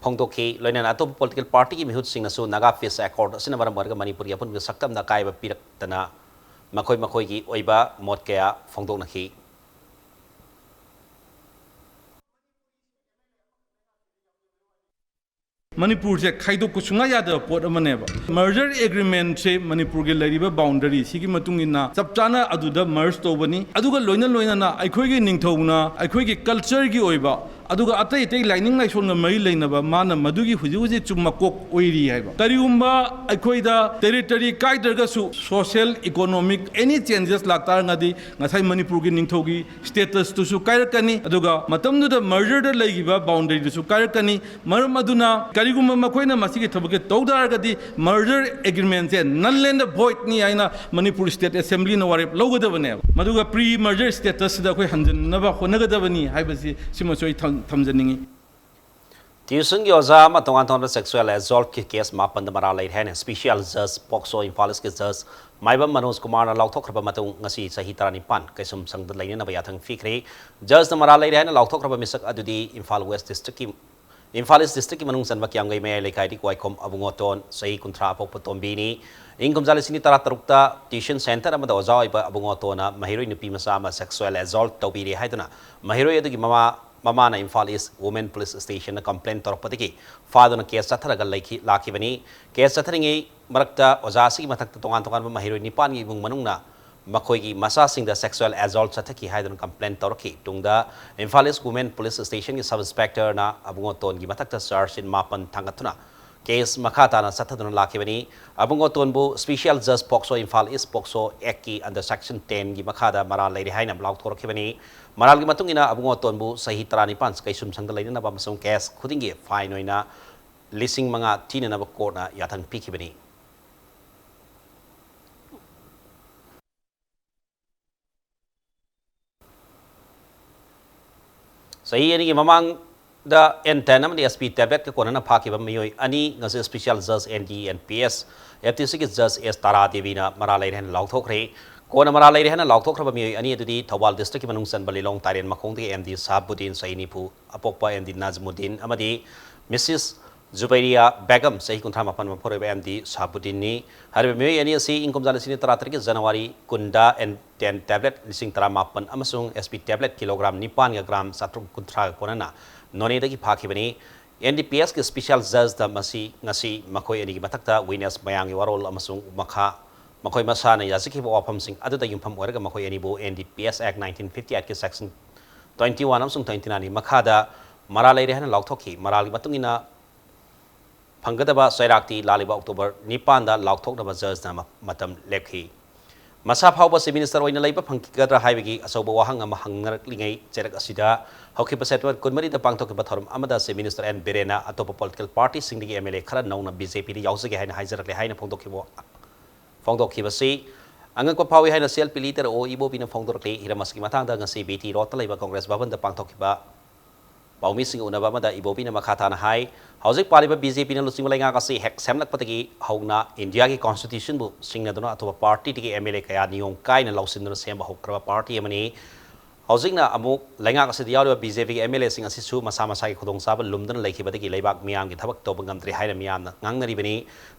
ꯐꯣꯡꯗꯣꯛꯈꯤ꯫ ꯂꯣꯏꯅꯅ ꯑꯇꯣꯞꯄ political party ꯒꯤ ꯃꯤꯍꯨꯠꯁꯤꯡꯅꯁꯨ Naga Peace Accord ꯑꯁꯤꯅ ꯃꯔꯝ ꯑꯣꯏꯔꯒ ꯃꯅꯤꯄꯨꯔꯒꯤ ꯑꯄꯨꯟꯕ ꯁꯛꯇꯝꯗ ꯑꯀꯥꯏꯕ ꯄꯤꯔꯛꯇꯅ ꯃꯈꯣꯏ ꯃꯈꯣꯏꯒꯤ ꯑꯣꯏꯕ ꯃꯣꯠ ꯀꯌꯥ ꯐꯣꯡꯗꯣꯛꯅꯈꯤ꯫ ꯃꯅꯤꯄꯨꯔꯁꯦ ꯈꯥꯏꯗꯣꯛꯄ ꯁꯨꯡꯌꯥ ꯌꯥꯗꯕ ꯄꯣꯠ ꯑꯃꯅꯦꯕ꯫ ꯃꯔꯖꯔ ꯑꯦꯒ꯭ꯔꯤꯃꯦꯟꯁꯦ ꯃꯅꯤꯄꯨꯔꯒꯤ ꯂꯩꯔꯤꯕ ꯕꯥꯎꯟꯗꯔꯤ ꯁꯤꯒꯤ ꯃꯇꯨꯡ ꯏꯟꯅ ꯆꯞ ꯆꯥꯅ ꯑꯗꯨꯗ ꯃꯔꯖ ꯇꯧꯕꯅꯤ꯫ ꯑꯗꯨꯒ ꯂꯣꯏꯅ ꯂꯣꯏꯅꯅ ꯑꯩꯈꯣꯏꯒꯤ ꯅꯤꯡꯊꯧꯅ ꯑꯩꯈꯣꯏꯒꯤ ꯀꯜꯆꯔꯒꯤ ꯑꯣꯏꯕ, ꯑꯗꯨꯒ ꯑꯇꯩ ꯑꯇꯩ ꯂꯥꯏꯅꯤꯡ ꯂꯥꯏꯁꯣꯟꯒ ꯃꯔꯤ ꯂꯩꯅꯕ, ꯃꯥꯅ ꯃꯗꯨꯒꯤ ꯍꯧꯖꯤꯛ ꯍꯧꯖꯤꯛ ꯆꯨꯝ ꯃꯀꯣꯛ ꯑꯣꯏꯔꯤ ꯍꯥꯏꯕ꯫ ꯀꯔꯤꯒꯨꯝꯕ ꯑꯩꯈꯣꯏꯗ ꯇꯦꯔꯤꯇꯔꯤ ꯀꯥꯏꯗ꯭ꯔꯒꯁꯨ social economic any changes ꯂꯥꯛꯇꯥꯔꯒꯗꯤ ꯉꯁꯥꯏ ꯃꯅꯤꯄꯨꯔꯒꯤ ꯅꯤꯡꯊꯧꯒꯤ status ꯇꯨꯁꯨ ꯀꯥꯏꯔꯛꯀꯅꯤ, ꯑꯗꯨꯒ ꯃꯇꯝꯗꯨꯗ ꯃꯔꯖꯔꯗ ꯂꯩꯈꯤꯕ ꯕꯥꯎꯟꯗꯔꯤꯗꯨꯁꯨ ꯀꯥꯏꯔꯛꯀꯅꯤ꯫ ꯃꯔꯝ ꯑꯗꯨꯅ ꯀꯔꯤꯒꯨꯝꯕ ꯃꯈꯣꯏꯅ ꯃꯁꯤꯒꯤ ꯊꯕꯛꯁꯦ ꯇꯧ ꯇꯥꯔꯒꯗꯤ ꯃꯔꯖꯔ ꯑꯦꯒ꯭ꯔꯤꯃꯦꯟꯁꯦ null and void ꯅꯤ ꯍꯥꯏꯅ ꯃꯅꯤꯄꯨꯔ ꯁ꯭ꯇꯦꯠ ꯑꯦꯁꯦꯝꯕ꯭ꯂꯤꯅ ꯋꯥꯔꯦꯞ ꯂꯧꯒꯗꯕꯅꯦꯕ꯫ ꯃꯗꯨꯒ ꯄ꯭ꯔꯤ ꯃꯔꯖꯔ ꯁ꯭ꯇꯦꯇꯁꯁꯤꯗ ꯑꯩꯈꯣꯏ ꯍꯟꯖꯤꯟꯅꯕ ꯍꯣꯠꯅꯒꯗꯕꯅꯤ ꯍꯥꯏꯕꯁꯤ ꯁꯤꯃꯁꯨ ꯑꯩ ꯊꯝ-, ꯊꯝꯖꯅꯤꯡꯉꯤ꯫ ꯇ꯭ꯌꯨꯁꯟꯒꯤ ꯑꯣꯖꯥ ꯑꯃ ꯇꯣꯉꯥꯟ ꯇꯣꯉꯥꯟꯕ ꯁꯦꯛꯁꯨꯑꯦꯜ ꯑꯦꯖꯣꯜꯠꯀꯤ ꯀꯦꯁ ꯃꯥꯄꯟꯗ ꯃꯔꯥꯜ ꯂꯩꯔꯦ ꯍꯥꯏꯅ ꯁ꯭ꯄꯤꯁꯤꯑꯦꯜ ꯖꯖ ꯄꯣꯛꯁꯣ ꯏꯝꯐꯥꯜ ꯏꯁꯀꯤ ꯖꯖ ꯃꯥꯏꯕꯝ ꯃꯅꯣꯖ ꯀꯨꯃꯥꯔꯅ ꯂꯥꯎꯊꯣꯛꯈ꯭ꯔꯕ ꯃꯇꯨꯡ ꯉꯁꯤ ꯆꯍꯤ ꯇꯔꯥꯅꯤꯄꯥꯟ ꯀꯩꯁꯨꯝꯁꯪꯗ ꯂꯩꯅꯅꯕ ꯌꯥꯊꯪ ꯄꯤꯈ꯭ꯔꯦ꯫ ꯖꯖꯅ ꯃꯔꯥꯜ ꯂꯩꯔꯦ ꯍꯥꯏꯅ ꯂꯥꯎꯊꯣꯛꯈ꯭ꯔꯕ ꯃꯤꯁꯛ ꯑꯗꯨꯗꯤ ꯏꯝꯐꯥꯜ ꯋꯦꯁ ꯗꯤꯁꯇ꯭ꯔꯤꯛꯀꯤ, ꯏꯝꯐꯥꯜ ꯏꯁ ꯗꯤꯁꯇ꯭ꯔꯤꯛꯀꯤ ꯃꯅꯨꯡ ꯆꯟꯕ ꯀꯤꯌꯥꯝꯒꯩ ꯃꯌꯥꯏ ꯂꯩꯀꯥꯏꯗꯒꯤ ꯋꯥꯏꯈꯣꯝ ꯑꯕꯨꯡꯉꯣꯇꯣꯟ, ꯆꯍꯤ ꯀꯨꯟꯊ꯭ꯔꯥ ꯑꯄꯣꯛꯄ ꯇꯣꯝꯕꯤꯅꯤ꯫ ꯏꯪ ꯀꯨꯝꯖꯥ ꯂꯤꯁꯤꯡ ꯑꯅꯤ ꯇꯔꯥ ꯇꯔꯨꯛꯇ ꯇ꯭ꯌꯨꯁꯟ ꯁꯦꯟꯇꯔ ꯑꯃꯗ ꯑꯣꯖꯥ ꯑꯣꯏꯕ ꯑꯕꯨꯡꯉꯣꯇꯣꯟꯅ ꯃꯍꯩꯔꯣꯏ ꯅꯨꯄꯤ ꯃꯆꯥ ꯑꯃ ꯁꯦꯛꯁꯨꯑꯦꯜ ꯑꯦꯖꯣꯜꯠ ꯇꯧꯕꯤꯔꯦ ꯍꯥꯏꯗꯨꯅ ꯃꯍꯩꯔꯣꯏ ꯑꯗꯨꯒꯤ ꯃꯃꯥ, ꯃꯃꯥꯅ ꯏꯝꯐꯥꯜ ꯏꯁ ꯋꯨꯃꯦꯟ ꯄꯨꯂꯤꯁ ꯁ꯭ꯇꯦꯁꯟꯗ ꯀꯝꯄ꯭ꯂꯦꯟ ꯇꯧꯔꯛꯄꯗꯒꯤ ꯐꯥꯗꯨꯅ ꯀꯦꯁ ꯆꯠꯊꯔꯒ ꯂꯩꯈꯤ-, ꯂꯥꯛꯈꯤꯕꯅꯤ꯫ ꯀꯦꯁ ꯆꯠꯊꯔꯤꯉꯩ ꯃꯔꯛꯇ ꯑꯣꯖꯥ ꯑꯁꯤꯒꯤ ꯃꯊꯛꯇ ꯇꯣꯉꯥꯟ ꯇꯣꯉꯥꯟꯕ ꯃꯍꯩꯔꯣꯏ ꯅꯤꯄꯥꯟꯒꯤ ꯏꯃꯨꯡ ꯃꯅꯨꯡꯅ ꯃꯈꯣꯏꯒꯤ ꯃꯆꯥꯁꯤꯡꯗ ꯁꯦꯛꯁꯨꯑꯦꯜ ꯑꯦꯖꯣꯜꯠ ꯆꯠꯊꯈꯤ ꯍꯥꯏꯗꯨꯅ ꯀꯝꯄ꯭ꯂꯦꯟ ꯇꯧꯔꯛꯈꯤ꯫ ꯇꯨꯡꯗ ꯏꯝꯐꯥꯜ ꯏꯁ ꯋꯨꯃꯦꯟ ꯄꯨꯂꯤꯁ ꯁ꯭ꯇꯦꯁꯟꯒꯤ ꯁꯕ ꯏꯟꯁꯄꯦꯛꯇꯔꯅ ꯑꯕꯨꯡꯉꯣꯇꯣꯟꯒꯤ ꯃꯊꯛꯇ ꯆꯥꯔꯖ ꯁꯤꯠ ꯃꯥꯄꯟ ꯊꯥꯡꯒꯠꯇꯨꯅ ꯀꯦꯁ ꯃꯈꯥ ꯇꯥꯅ ꯆꯠꯊꯗꯨꯅ ꯂꯥꯛꯈꯤꯕꯅꯤ꯫ ꯑꯕꯨꯡꯉꯣꯇꯣꯟꯕꯨ ꯁ꯭ꯄꯤꯁꯤꯑꯦꯜ ꯖꯖ ꯄꯣꯛꯁꯣ ꯏꯝꯐꯥꯜ ꯏꯁ ꯄꯣꯛꯁꯣ ꯑꯦꯛꯀꯤ under section ten ꯒꯤ ꯃꯈꯥꯗ ꯃꯔꯥꯜ ꯂꯩꯔꯦ ꯍꯥꯏꯅ ꯂꯥꯎꯊꯣꯔꯛꯈꯤꯕꯅꯤ꯫ ꯃꯔꯥꯜꯒꯤ ꯃꯇꯨꯡ ꯏꯟꯅ ꯑꯕꯨꯡꯉꯣꯇꯣꯟꯕꯨ ꯆꯍꯤ ꯇꯔꯥꯅꯤꯄꯥꯟ ꯀꯩꯁꯨꯝꯁꯪꯗ ꯂꯩꯅꯅꯕ ꯑꯃꯁꯨꯡ ꯀꯦꯁ ꯈꯨꯗꯤꯡꯒꯤ ꯐꯥꯏꯟ ꯑꯣꯏꯅ ꯂꯤꯁꯤꯡ ꯃꯉꯥ ꯊꯤꯅꯅꯕ ꯀꯣꯔꯠꯅ ꯌꯥꯊꯪ ꯄꯤꯈꯤꯕꯅꯤ꯫ ꯆꯍꯤ ꯑꯅꯤꯒꯤ ꯃꯃꯥꯡꯗ ꯑꯦꯟ ꯇꯦꯟ ꯑꯃꯗꯤ ꯑꯦꯁ ꯄꯤ ꯇꯦꯕ꯭ꯂꯦꯠꯀ ꯀꯣꯟꯅꯅ ꯐꯥꯈꯤꯕ ꯃꯤꯑꯣꯏ ꯑꯅꯤ ꯉꯁꯤ ꯁ꯭ꯄꯤꯁꯤꯑꯦꯜ ꯖꯖ N D N P S F T ꯁꯤꯒꯤ ꯖꯖ ꯑꯦꯁ ꯇꯥꯔꯥ ꯗꯦꯕꯤꯅ ꯃꯔꯥꯜ ꯂꯩꯔꯦ ꯍꯥꯏꯅ ꯂꯥꯎꯊꯣꯛꯈ꯭ꯔꯦ꯫ ꯀꯣꯟꯅ ꯃꯔꯥꯜ ꯂꯩꯔꯦ ꯍꯥꯏꯅ ꯂꯥꯎꯊꯣꯛꯈ꯭ꯔꯕ ꯃꯤꯑꯣꯏ ꯑꯅꯤ ꯑꯗꯨꯗꯤ ꯊꯧꯕꯥꯜ ꯗꯤꯁꯇ꯭ꯔꯤꯛꯀꯤ ꯃꯅꯨꯡ ꯆꯟꯕ ꯂꯤꯂꯣꯡ ꯇꯥꯏꯔꯦꯟ ꯃꯈꯣꯡꯗꯒꯤ ꯑꯦꯝ ꯗꯤ ꯁꯍꯥꯕꯨꯗꯤꯟ, ꯆꯍꯤ ꯅꯤꯐꯨ ꯑꯄꯣꯛꯄ ꯑꯦꯝ ꯗꯤ ꯅꯥꯖꯃꯨꯗꯤꯟ ꯑꯃꯗꯤ ꯃꯤꯁꯤꯁ ꯖꯨꯕꯩꯔꯤꯌꯥ ꯕꯦꯒꯝ, ꯆꯍꯤ ꯀꯨꯟꯊ꯭ꯔꯥ ꯃꯥꯄꯟ ꯃꯄꯨꯔꯣꯏꯕ ꯑꯦꯝ ꯗꯤ ꯁꯍꯥꯕꯨꯗꯤꯟꯅꯤ꯫ ꯍꯥꯏꯔꯤꯕ ꯃꯤꯑꯣꯏ ꯑꯅꯤ ꯑꯁꯤ ꯏꯪ ꯀꯨꯝꯖꯥ ꯂꯤꯁꯤꯡ ꯑꯅꯤ ꯇꯔꯥ ꯇꯔꯦꯠꯀꯤ ꯖꯅꯋꯥꯔꯤ ꯀꯨꯟꯗ ꯑꯦꯟ ꯇꯦꯟ ꯇꯦꯕ꯭ꯂꯦꯠ ꯂꯤꯁꯤꯡ ꯇꯔꯥ ꯃꯥꯄꯟ ꯑꯃꯁꯨꯡ ꯑꯦꯁ ꯄꯤ ꯇꯦꯕ꯭ꯂꯦꯠ ꯀꯤꯂꯣꯒ꯭ꯔꯥꯝ ꯅꯤꯄꯥꯟꯒ ꯒ꯭ꯔꯥꯝ ꯆꯥꯇ꯭ꯔꯨꯛ ꯀꯨꯟꯊ꯭ꯔꯥꯒ ꯀꯣꯟꯅꯅ ꯅꯣꯅꯦꯗꯒꯤ ꯐꯥꯈꯤꯕꯅꯤ꯫ ꯑꯦꯟ ꯗꯤ ꯄꯤ ꯑꯦꯁꯀꯤ ꯁ꯭ꯄꯤꯁꯤꯌꯦꯜ ꯖꯖꯇ ꯃꯁꯤ ꯉꯁꯤ ꯃꯈꯣꯏ ꯑꯅꯤꯒꯤ ꯃꯊꯛꯇ ꯋꯤꯠꯅꯦꯁ, ꯃꯌꯥꯝꯒꯤ ꯋꯥꯔꯣꯜ ꯑꯃꯁꯨꯡ ꯃꯈꯥ ꯃꯈꯣꯏ ꯃꯁꯥꯅ ꯌꯥꯖꯈꯤꯕ ꯋꯥꯐꯝꯁꯤꯡ ꯑꯗꯨꯗ ꯌꯨꯝꯐꯝ ꯑꯣꯏꯔꯒ ꯃꯈꯣꯏ ꯑꯅꯤꯕꯨ ꯑꯦꯟ ꯗꯤ ꯄꯤ ꯑꯦꯁ ꯑꯦꯛ ꯅꯥꯏꯟꯇꯤꯟ ꯐꯤꯐꯇꯤ ꯑꯩꯠꯀꯤ ꯁꯦꯛꯁꯟ ꯇ꯭ꯋꯦꯟꯇꯤ ꯋꯥꯟ ꯑꯃꯁꯨꯡ ꯇ꯭ꯋꯦꯟꯇꯤ ꯅꯥꯏꯟꯒꯤ ꯃꯈꯥꯗ ꯃꯔꯥꯜ ꯂꯩꯔꯦ ꯍꯥꯏꯅ ꯂꯥꯎꯊꯣꯛꯈꯤ꯫ ꯃꯔꯥꯜꯒꯤ ꯃꯇꯨꯡ ꯏꯟꯅ ꯐꯪꯒꯗꯕ ꯆꯩꯔꯥꯛꯇꯤ ꯂꯥꯛꯂꯤꯕ ꯑꯣꯛꯇꯣꯕꯔ ꯅꯤꯄꯥꯟꯗ ꯂꯥꯎꯊꯣꯛꯅꯕ ꯖꯖꯅ ꯃ-, ꯃꯇꯝ ꯂꯦꯞꯈꯤ꯫ ꯃꯁꯥ ꯐꯥꯎꯕ ꯆꯤꯐ ꯃꯤꯅꯤꯁꯇꯔ ꯑꯣꯏꯅ ꯂꯩꯕ ꯐꯪꯈꯤꯒꯗ꯭ꯔꯥ ꯍꯥꯏꯕꯒꯤ ꯑꯆꯧꯕ ꯋꯥꯍꯪ ꯑꯃ ꯍꯪꯅꯔꯛꯂꯤꯉꯩ ꯆꯩꯔꯛ ꯑꯁꯤꯗ ꯍꯧꯈꯤꯕ ꯁꯦꯞꯇꯦꯝꯕꯔ ꯀꯨꯟꯃꯔꯤꯗ ꯄꯥꯡꯊꯣꯛꯈꯤꯕ ꯊꯧꯔꯝ ꯑꯃꯗ ꯆꯤꯐ ꯃꯤꯅꯤꯁꯇꯔ ꯑꯦꯟ ꯕꯤꯔꯦꯟꯅ ꯑꯇꯣꯞꯄ ꯄꯣꯂꯤꯇꯤꯀꯦꯜ ꯄꯥꯔꯇꯤꯁꯤꯡꯗꯒꯤ ꯑꯦꯝ ꯑꯦꯜ ꯑꯦ ꯈꯔ ꯅꯧꯅ ꯕꯤ ꯖꯦ ꯄꯤꯗ ꯌꯥꯎꯖꯒꯦ ꯍꯥꯏꯅ ꯍꯥꯏꯖꯔꯛꯂꯦ ꯍꯥꯏꯅ ꯐꯣꯡꯗꯣꯛꯈꯤꯕ, ꯐꯣꯡꯗꯣꯛꯈꯤꯕꯁꯤ ꯑꯉꯛꯄ ꯐꯥꯎꯏ ꯍꯥꯏꯅ ꯁꯤ ꯑꯦꯜ ꯄꯤ ꯂꯤꯗꯔ ꯑꯣ ꯏꯕꯣꯕꯤꯅ ꯐꯣꯡꯗꯣꯔꯛꯂꯤ꯫ ꯍꯤꯔꯝ ꯑꯁꯤꯒꯤ ꯃꯇꯥꯡꯗ ꯉꯁꯤ ꯕꯤ ꯇꯤ ꯔꯣꯗꯇ ꯂꯩꯕ ꯀꯣꯡꯒ꯭ꯔꯦꯁ ꯚꯕꯟꯗ ꯄꯥꯡꯊꯣꯛꯈꯤꯕ ꯄꯥꯎꯃꯤꯁꯤꯡꯒ ꯎꯅꯕ ꯑꯃꯗ ꯏꯕꯣꯕꯤꯅ ꯃꯈꯥ ꯇꯥꯅ ꯍꯥꯏ, ꯍꯧꯖꯤꯛ ꯄꯥꯜꯂꯤꯕ ꯕꯤ ꯖꯦ ꯄꯤꯅ ꯂꯨꯆꯤꯡꯕ ꯂꯩꯉꯥꯛ ꯑꯁꯤ ꯍꯦꯛ ꯁꯦꯝꯂꯛꯄꯗꯒꯤ ꯍꯧꯅ ꯏꯟꯗꯤꯌꯥꯒꯤ ꯀꯣꯟꯁꯇꯤꯇ꯭ꯌꯨꯁꯟꯕꯨ ꯁꯤꯡꯅꯗꯨꯅ ꯑꯇꯣꯞꯄ ꯄꯥꯔꯇꯤꯗꯒꯤ ꯑꯦꯝ ꯑꯦꯜ ꯑꯦ ꯀꯌꯥ ꯅꯤꯌꯣꯝ ꯀꯥꯏꯅ ꯂꯧꯁꯤꯟꯗꯨꯅ ꯁꯦꯝꯕ ꯍꯧꯈ꯭ꯔꯕ ꯄꯥꯔꯇꯤ ꯑꯃꯅꯤ꯫ ꯍꯧꯖꯤꯛꯅ ꯑꯃꯨꯛ ꯂꯩꯉꯥꯛ ꯑꯁꯤꯗ ꯌꯥꯎꯔꯤꯕ ꯕꯤ ꯖꯦ ꯄꯤꯒꯤ ꯑꯦꯝ ꯑꯦꯜ ꯑꯦꯁꯤꯡ ꯑꯁꯤꯁꯨ ꯃꯁꯥ ꯃꯁꯥꯒꯤ ꯈꯨꯗꯣꯡꯆꯥꯕ ꯂꯨꯝꯗꯨꯅ ꯂꯩꯈꯤꯕꯗꯒꯤ ꯂꯩꯕꯥꯛ ꯃꯤꯌꯥꯝꯒꯤ ꯊꯕꯛ ꯇꯧꯕ ꯉꯝꯗ꯭ꯔꯦ ꯍꯥꯏꯅ ꯃꯤꯌꯥꯝꯅ ꯉꯥꯡꯅꯔꯤꯕꯅꯤ꯫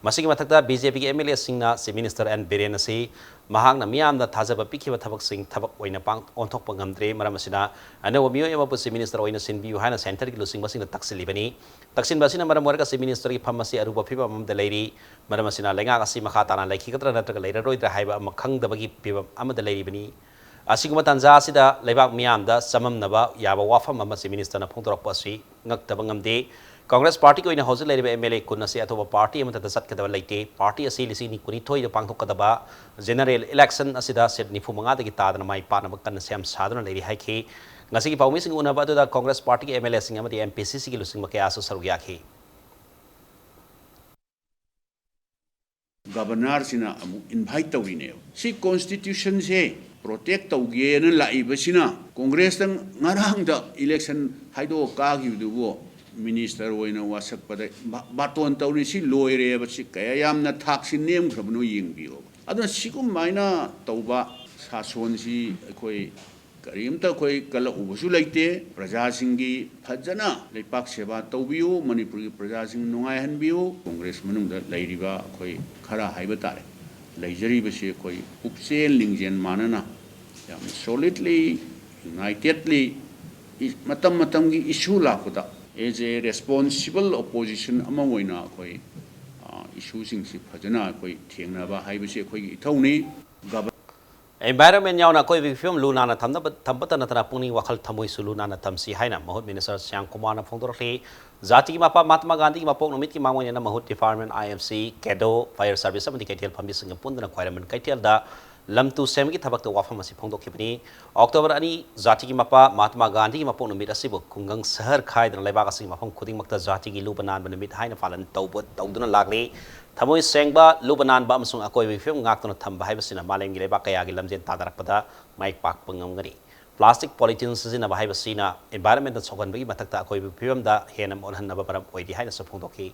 ꯃꯁꯤꯒꯤ ꯃꯊꯛꯇ ꯕꯤ ꯖꯦ ꯄꯤꯒꯤ ꯑꯦꯝ ꯑꯦꯜ ꯑꯦꯁꯤꯡꯅ ꯆꯤꯐ ꯃꯤꯅꯤꯁꯇꯔ ꯑꯦꯟ ꯕꯤꯔꯦꯟ ꯑꯁꯤ ꯃꯍꯥꯛꯅ ꯃꯤꯌꯥꯝꯗ ꯊꯥꯖꯕ ꯄꯤꯈꯤꯕ ꯊꯕꯛꯁꯤꯡ ꯊꯕꯛ ꯑꯣꯏꯅ ꯄꯥꯡ-, ꯑꯣꯟꯊꯣꯛꯄ ꯉꯝꯗ꯭ꯔꯦ꯫ ꯃꯔꯝ ꯑꯁꯤꯅ ꯑꯅꯧꯕ ꯃꯤꯑꯣꯏ ꯑꯃꯕꯨ ꯆꯤꯐ ꯃꯤꯅꯤꯁꯇꯔ ꯑꯣꯏꯅ ꯁꯤꯟꯕꯤꯌꯨ ꯍꯥꯏꯅ ꯁꯦꯟꯇꯔꯒꯤ ꯂꯨꯆꯤꯡꯕꯁꯤꯡꯅ ꯇꯛꯁꯤꯜꯂꯤꯕꯅꯤ꯫ ꯇꯛꯁꯤꯟꯕ ꯑꯁꯤꯅ ꯃꯔꯝ ꯑꯣꯏꯔꯒ ꯆꯤꯐ ꯃꯤꯅꯤꯁꯇꯔꯒꯤ ꯐꯝ ꯑꯁꯤ ꯑꯔꯨꯕ ꯐꯤꯕꯝ ꯑꯃꯗ ꯂꯩꯔꯤ꯫ ꯃꯔꯝ ꯑꯁꯤꯅ ꯂꯩꯉꯥꯛ ꯑꯁꯤ ꯃꯈꯥ ꯇꯥꯅ ꯂꯩꯈꯤꯒꯗ꯭ꯔꯥ ꯅꯠꯇ꯭ꯔꯒ ꯂꯩꯔꯔꯣꯏꯗ꯭ꯔꯥ ꯍꯥꯏꯕ ꯑꯃ ꯈꯪꯗꯕꯒꯤ ꯐꯤꯕꯝ ꯑꯃꯗ ꯂꯩꯔꯤꯕꯅꯤ꯫ ꯑꯁꯤꯒꯨꯝꯕ ꯇꯥꯟꯖꯥ ꯑꯁꯤꯗ ꯂꯩꯕꯥꯛ ꯃꯤꯌꯥꯝꯗ ꯆꯃꯝꯅꯕ ꯌꯥꯕ ꯋꯥꯐꯝ ꯑꯃ ꯆꯤꯐ ꯃꯤꯅꯤꯁꯇꯔꯅ ꯐꯣꯡꯗꯣꯔꯛꯄ ꯑꯁꯤ ꯉꯛꯇꯕ ꯉꯝꯗꯦ꯫ ꯀꯣꯡꯒ꯭ꯔꯦꯁ ꯄꯥꯔꯇꯤꯒꯤ ꯑꯣꯏꯅ ꯍꯧꯖꯤꯛ ꯂꯩꯔꯤꯕ ꯑꯦꯝ ꯑꯦꯜ ꯑꯦ ꯀꯨꯟ ꯑꯁꯤ ꯑꯇꯣꯞꯄ ꯄꯥꯔꯇꯤ ꯑꯃꯠꯇꯗ ꯆꯠꯀꯗꯕ ꯂꯩꯇꯦ꯫ ꯄꯥꯔꯇꯤ ꯑꯁꯤ ꯂꯤꯁꯤꯡ ꯀꯨꯟꯅꯤꯊꯣꯏꯗ ꯄꯥꯡꯊꯣꯛꯀꯗꯕ ꯖꯦꯅꯔꯦꯜ ꯏꯂꯦꯛꯁꯟ ꯑꯁꯤꯗ ꯁꯤꯠ ꯅꯤꯐꯨ ꯃꯉꯥꯗꯒꯤ ꯇꯥꯗꯅ ꯃꯥꯏ ꯄꯥꯛꯅꯕ ꯀꯟꯅ ꯁꯦꯝ ꯁꯥꯗꯨꯅ ꯂꯩꯔꯤ ꯍꯥꯏꯈꯤ꯫ ꯉꯁꯤꯒꯤ ꯄꯥꯎꯃꯤꯁꯤꯡꯒ ꯎꯅꯕ ꯑꯗꯨꯗ ꯀꯣꯡꯒ꯭ꯔꯦꯁ ꯄꯥꯔꯇꯤꯒꯤ ꯑꯦꯝ ꯑꯦꯜ ꯑꯦꯁꯤꯡ ꯑꯃꯗꯤ ꯑꯦꯝ ꯄꯤ ꯁꯤ ꯁꯤꯒꯤ ꯂꯨꯆꯤꯡꯕ ꯀꯌꯥꯁꯨ ꯁꯔꯨꯛ ꯌꯥꯈꯤ꯫ ꯒꯕꯔꯅꯔꯁꯤꯅ ꯑꯃꯨꯛ ꯏꯟꯚꯥꯏꯠ ꯇꯧꯔꯤꯅꯦꯕ꯫ ꯁꯤ ꯀꯣꯟꯁꯇꯤꯇ꯭ꯌꯨꯁꯟꯁꯦ ꯄ꯭ꯔꯣꯇꯦꯛ ꯇꯧꯒꯦꯅ ꯂꯥꯛꯏꯕꯁꯤꯅ ꯀꯣꯡꯒ꯭ꯔꯦꯁꯇ ꯉꯔꯥꯡꯗ ꯏꯂꯦꯛꯁꯟ ꯍꯥꯏꯗꯣꯛꯑ ꯀꯥꯈꯤꯕꯗꯨꯕꯨ ꯃꯤꯅꯤꯁꯇꯔ ꯑꯣꯏꯅ ꯋꯥꯁꯛꯄꯗ ꯕꯥ-, ꯕꯥꯇꯣꯟ ꯇꯧꯔꯤ꯫ ꯁꯤ ꯂꯣꯏꯔꯦꯕ꯫ ꯁꯤ ꯀꯌꯥ ꯌꯥꯝꯅ ꯊꯥꯛꯁꯤ ꯅꯦꯝꯈ꯭ꯔꯕꯅꯣ ꯌꯦꯡꯕꯤꯌꯣꯕ꯫ ꯑꯗꯨꯅ ꯁꯤꯒꯨꯝꯃꯥꯏꯅ ꯇꯧꯕ ꯁꯥꯁꯣꯟꯁꯤ ꯑꯩꯈꯣꯏ ꯀꯔꯤꯝꯇ ꯑꯩꯈꯣꯏ ꯀꯜꯂꯛꯎꯕꯁꯨ ꯂꯩꯇꯦ꯫ ꯄ꯭ꯔꯖꯥꯁꯤꯡꯒꯤ ꯐꯖꯅ ꯂꯩꯄꯥꯛ ꯁꯦꯕꯥ ꯇꯧꯕꯤꯌꯨ, ꯃꯅꯤꯄꯨꯔꯒꯤ ꯄ꯭ꯔꯖꯥꯁꯤꯡ ꯅꯨꯡꯉꯥꯏꯍꯟꯕꯤꯌꯨ꯫ ꯀꯣꯡꯒ꯭ꯔꯦꯁ ꯃꯅꯨꯡꯗ ꯂꯩꯔꯤꯕ ꯑꯩꯈꯣꯏ ꯈꯔ ꯍꯥꯏꯕ ꯇꯥꯔꯦ, ꯂꯩꯖꯔꯤꯕꯁꯤ ꯑꯩꯈꯣꯏ ꯄꯨꯛꯆꯦꯜ ꯂꯤꯡꯖꯦꯜ ꯃꯥꯟꯅꯅ ꯌꯥꯝ ꯁꯣꯂꯤꯗꯂꯤ, ꯌꯨꯅꯥꯏꯇꯦꯗꯂꯤ ꯃꯇꯝ ꯃꯇꯝꯒꯤ ꯏꯁꯨ ꯂꯥꯛꯄꯗ As a responsible opposition ꯑꯃ ꯑꯣꯏꯅ ꯑꯩꯈꯣꯏ, ꯑ, ꯏꯁꯨꯁꯤꯡꯁꯤ ꯐꯖꯅ ꯑꯩꯈꯣꯏ ꯊꯦꯡꯅꯕ ꯍꯥꯏꯕꯁꯤ ꯑꯩꯈꯣꯏꯒꯤ ꯏꯊꯧꯅꯤ꯫ Environment ꯌꯥꯎꯅ ꯑꯀꯣꯏꯕꯒꯤ ꯐꯤꯕꯝ ꯂꯨ ꯅꯥꯟꯅ ꯊꯝꯅꯕ, ꯊꯝꯕꯇ ꯅꯠꯇꯅ ꯄꯨꯛꯅꯤꯡ ꯋꯥꯈꯜ ꯊꯃꯣꯏꯁꯨ ꯂꯨ ꯅꯥꯟꯅ ꯊꯝꯁꯤ ꯍꯥꯏꯅ ꯃꯍꯨꯠ ꯃꯤꯅꯤꯁꯇꯔ ꯁ꯭ꯌꯥꯝ ꯀꯨꯃꯥꯔꯅ ꯐꯣꯡꯗꯣꯔꯛꯂꯤ꯫ ꯖꯥꯇꯤꯒꯤ ꯃꯄꯥ ꯃꯍꯥꯇꯃꯥ ꯒꯥꯟꯙꯤꯒꯤ ꯃꯄꯣꯛ ꯅꯨꯃꯤꯠꯀꯤ ꯃꯥꯡꯑꯣꯏꯅꯅ ꯃꯍꯨꯠ ꯗꯤꯄꯥꯔꯠꯃꯦꯟ, IFC, ꯀꯦꯗꯣ, ꯐꯥꯌꯔ ꯁꯥꯔꯚꯤꯁ ꯑꯃꯗꯤ ꯀꯩꯊꯦꯜ ꯐꯝꯕꯤꯁꯤꯡꯒ ꯄꯨꯟꯗꯨꯅ ꯈ꯭ꯋꯥꯏꯔꯝꯕꯟ ꯀꯩꯊꯦꯜꯗ ꯂꯝ ꯇꯨ ꯁꯦꯝꯕꯒꯤ ꯊꯕꯛꯇ ꯋꯥꯐꯝ ꯑꯁꯤ ꯐꯣꯡꯗꯣꯛꯈꯤꯕꯅꯤ꯫ ꯑꯣꯛꯇꯣꯕꯔ ꯑꯅꯤ, ꯖꯥꯇꯤꯒꯤ ꯃꯄꯥ ꯃꯍꯥꯇꯃꯥ ꯒꯥꯟꯙꯤꯒꯤ ꯃꯄꯣꯛ ꯅꯨꯃꯤꯠ ꯑꯁꯤꯕꯨ ꯈꯨꯡꯒꯪ ꯁꯍꯔ ꯈꯥꯏꯗꯅ ꯂꯩꯕꯥꯛ ꯑꯁꯤꯒꯤ ꯃꯐꯝ ꯈꯨꯗꯤꯡꯃꯛꯇ ꯖꯥꯇꯤꯒꯤ ꯂꯨꯕ ꯅꯥꯟꯕ ꯅꯨꯃꯤꯠ ꯍꯥꯏꯅ ꯄꯥꯂꯟ ꯇꯧꯕ, ꯇꯧꯗꯨꯅ ꯂꯥꯛꯂꯤ꯫ ꯊꯃꯣꯏ ꯁꯦꯡꯕ, ꯂꯨꯕ ꯅꯥꯟꯕ ꯑꯃꯁꯨꯡ ꯑꯀꯣꯏꯕꯒꯤ ꯐꯤꯕꯝ ꯉꯥꯛꯇꯨꯅ ꯊꯝꯕ ꯍꯥꯏꯕꯁꯤꯅ ꯃꯥꯂꯦꯝꯒꯤ ꯂꯩꯕꯥꯛ ꯀꯌꯥꯒꯤ ꯂꯝꯖꯦꯟ ꯇꯥꯟꯅꯔꯛꯄꯗ ꯃꯥꯏ ꯄꯥꯛꯄ ꯉꯝꯒꯅꯤ꯫ ꯄ꯭ꯂꯥꯁꯇꯤꯛ, ꯄꯣꯂꯤꯊꯤꯟ ꯁꯤꯖꯤꯟꯅꯕ ꯍꯥꯏꯕꯁꯤꯅ environment ꯁꯣꯛꯍꯟꯕꯒꯤ ꯃꯊꯛꯇ ꯑꯀꯣꯏꯕꯒꯤ ꯐꯤꯕꯝꯗ ꯍꯦꯟꯅ ꯃꯣꯠꯍꯟꯅꯕ ꯃꯔꯝ ꯑꯣꯏꯔꯤ ꯍꯥꯏꯅꯁꯨ ꯐꯣꯡꯗꯣꯛꯈꯤ꯫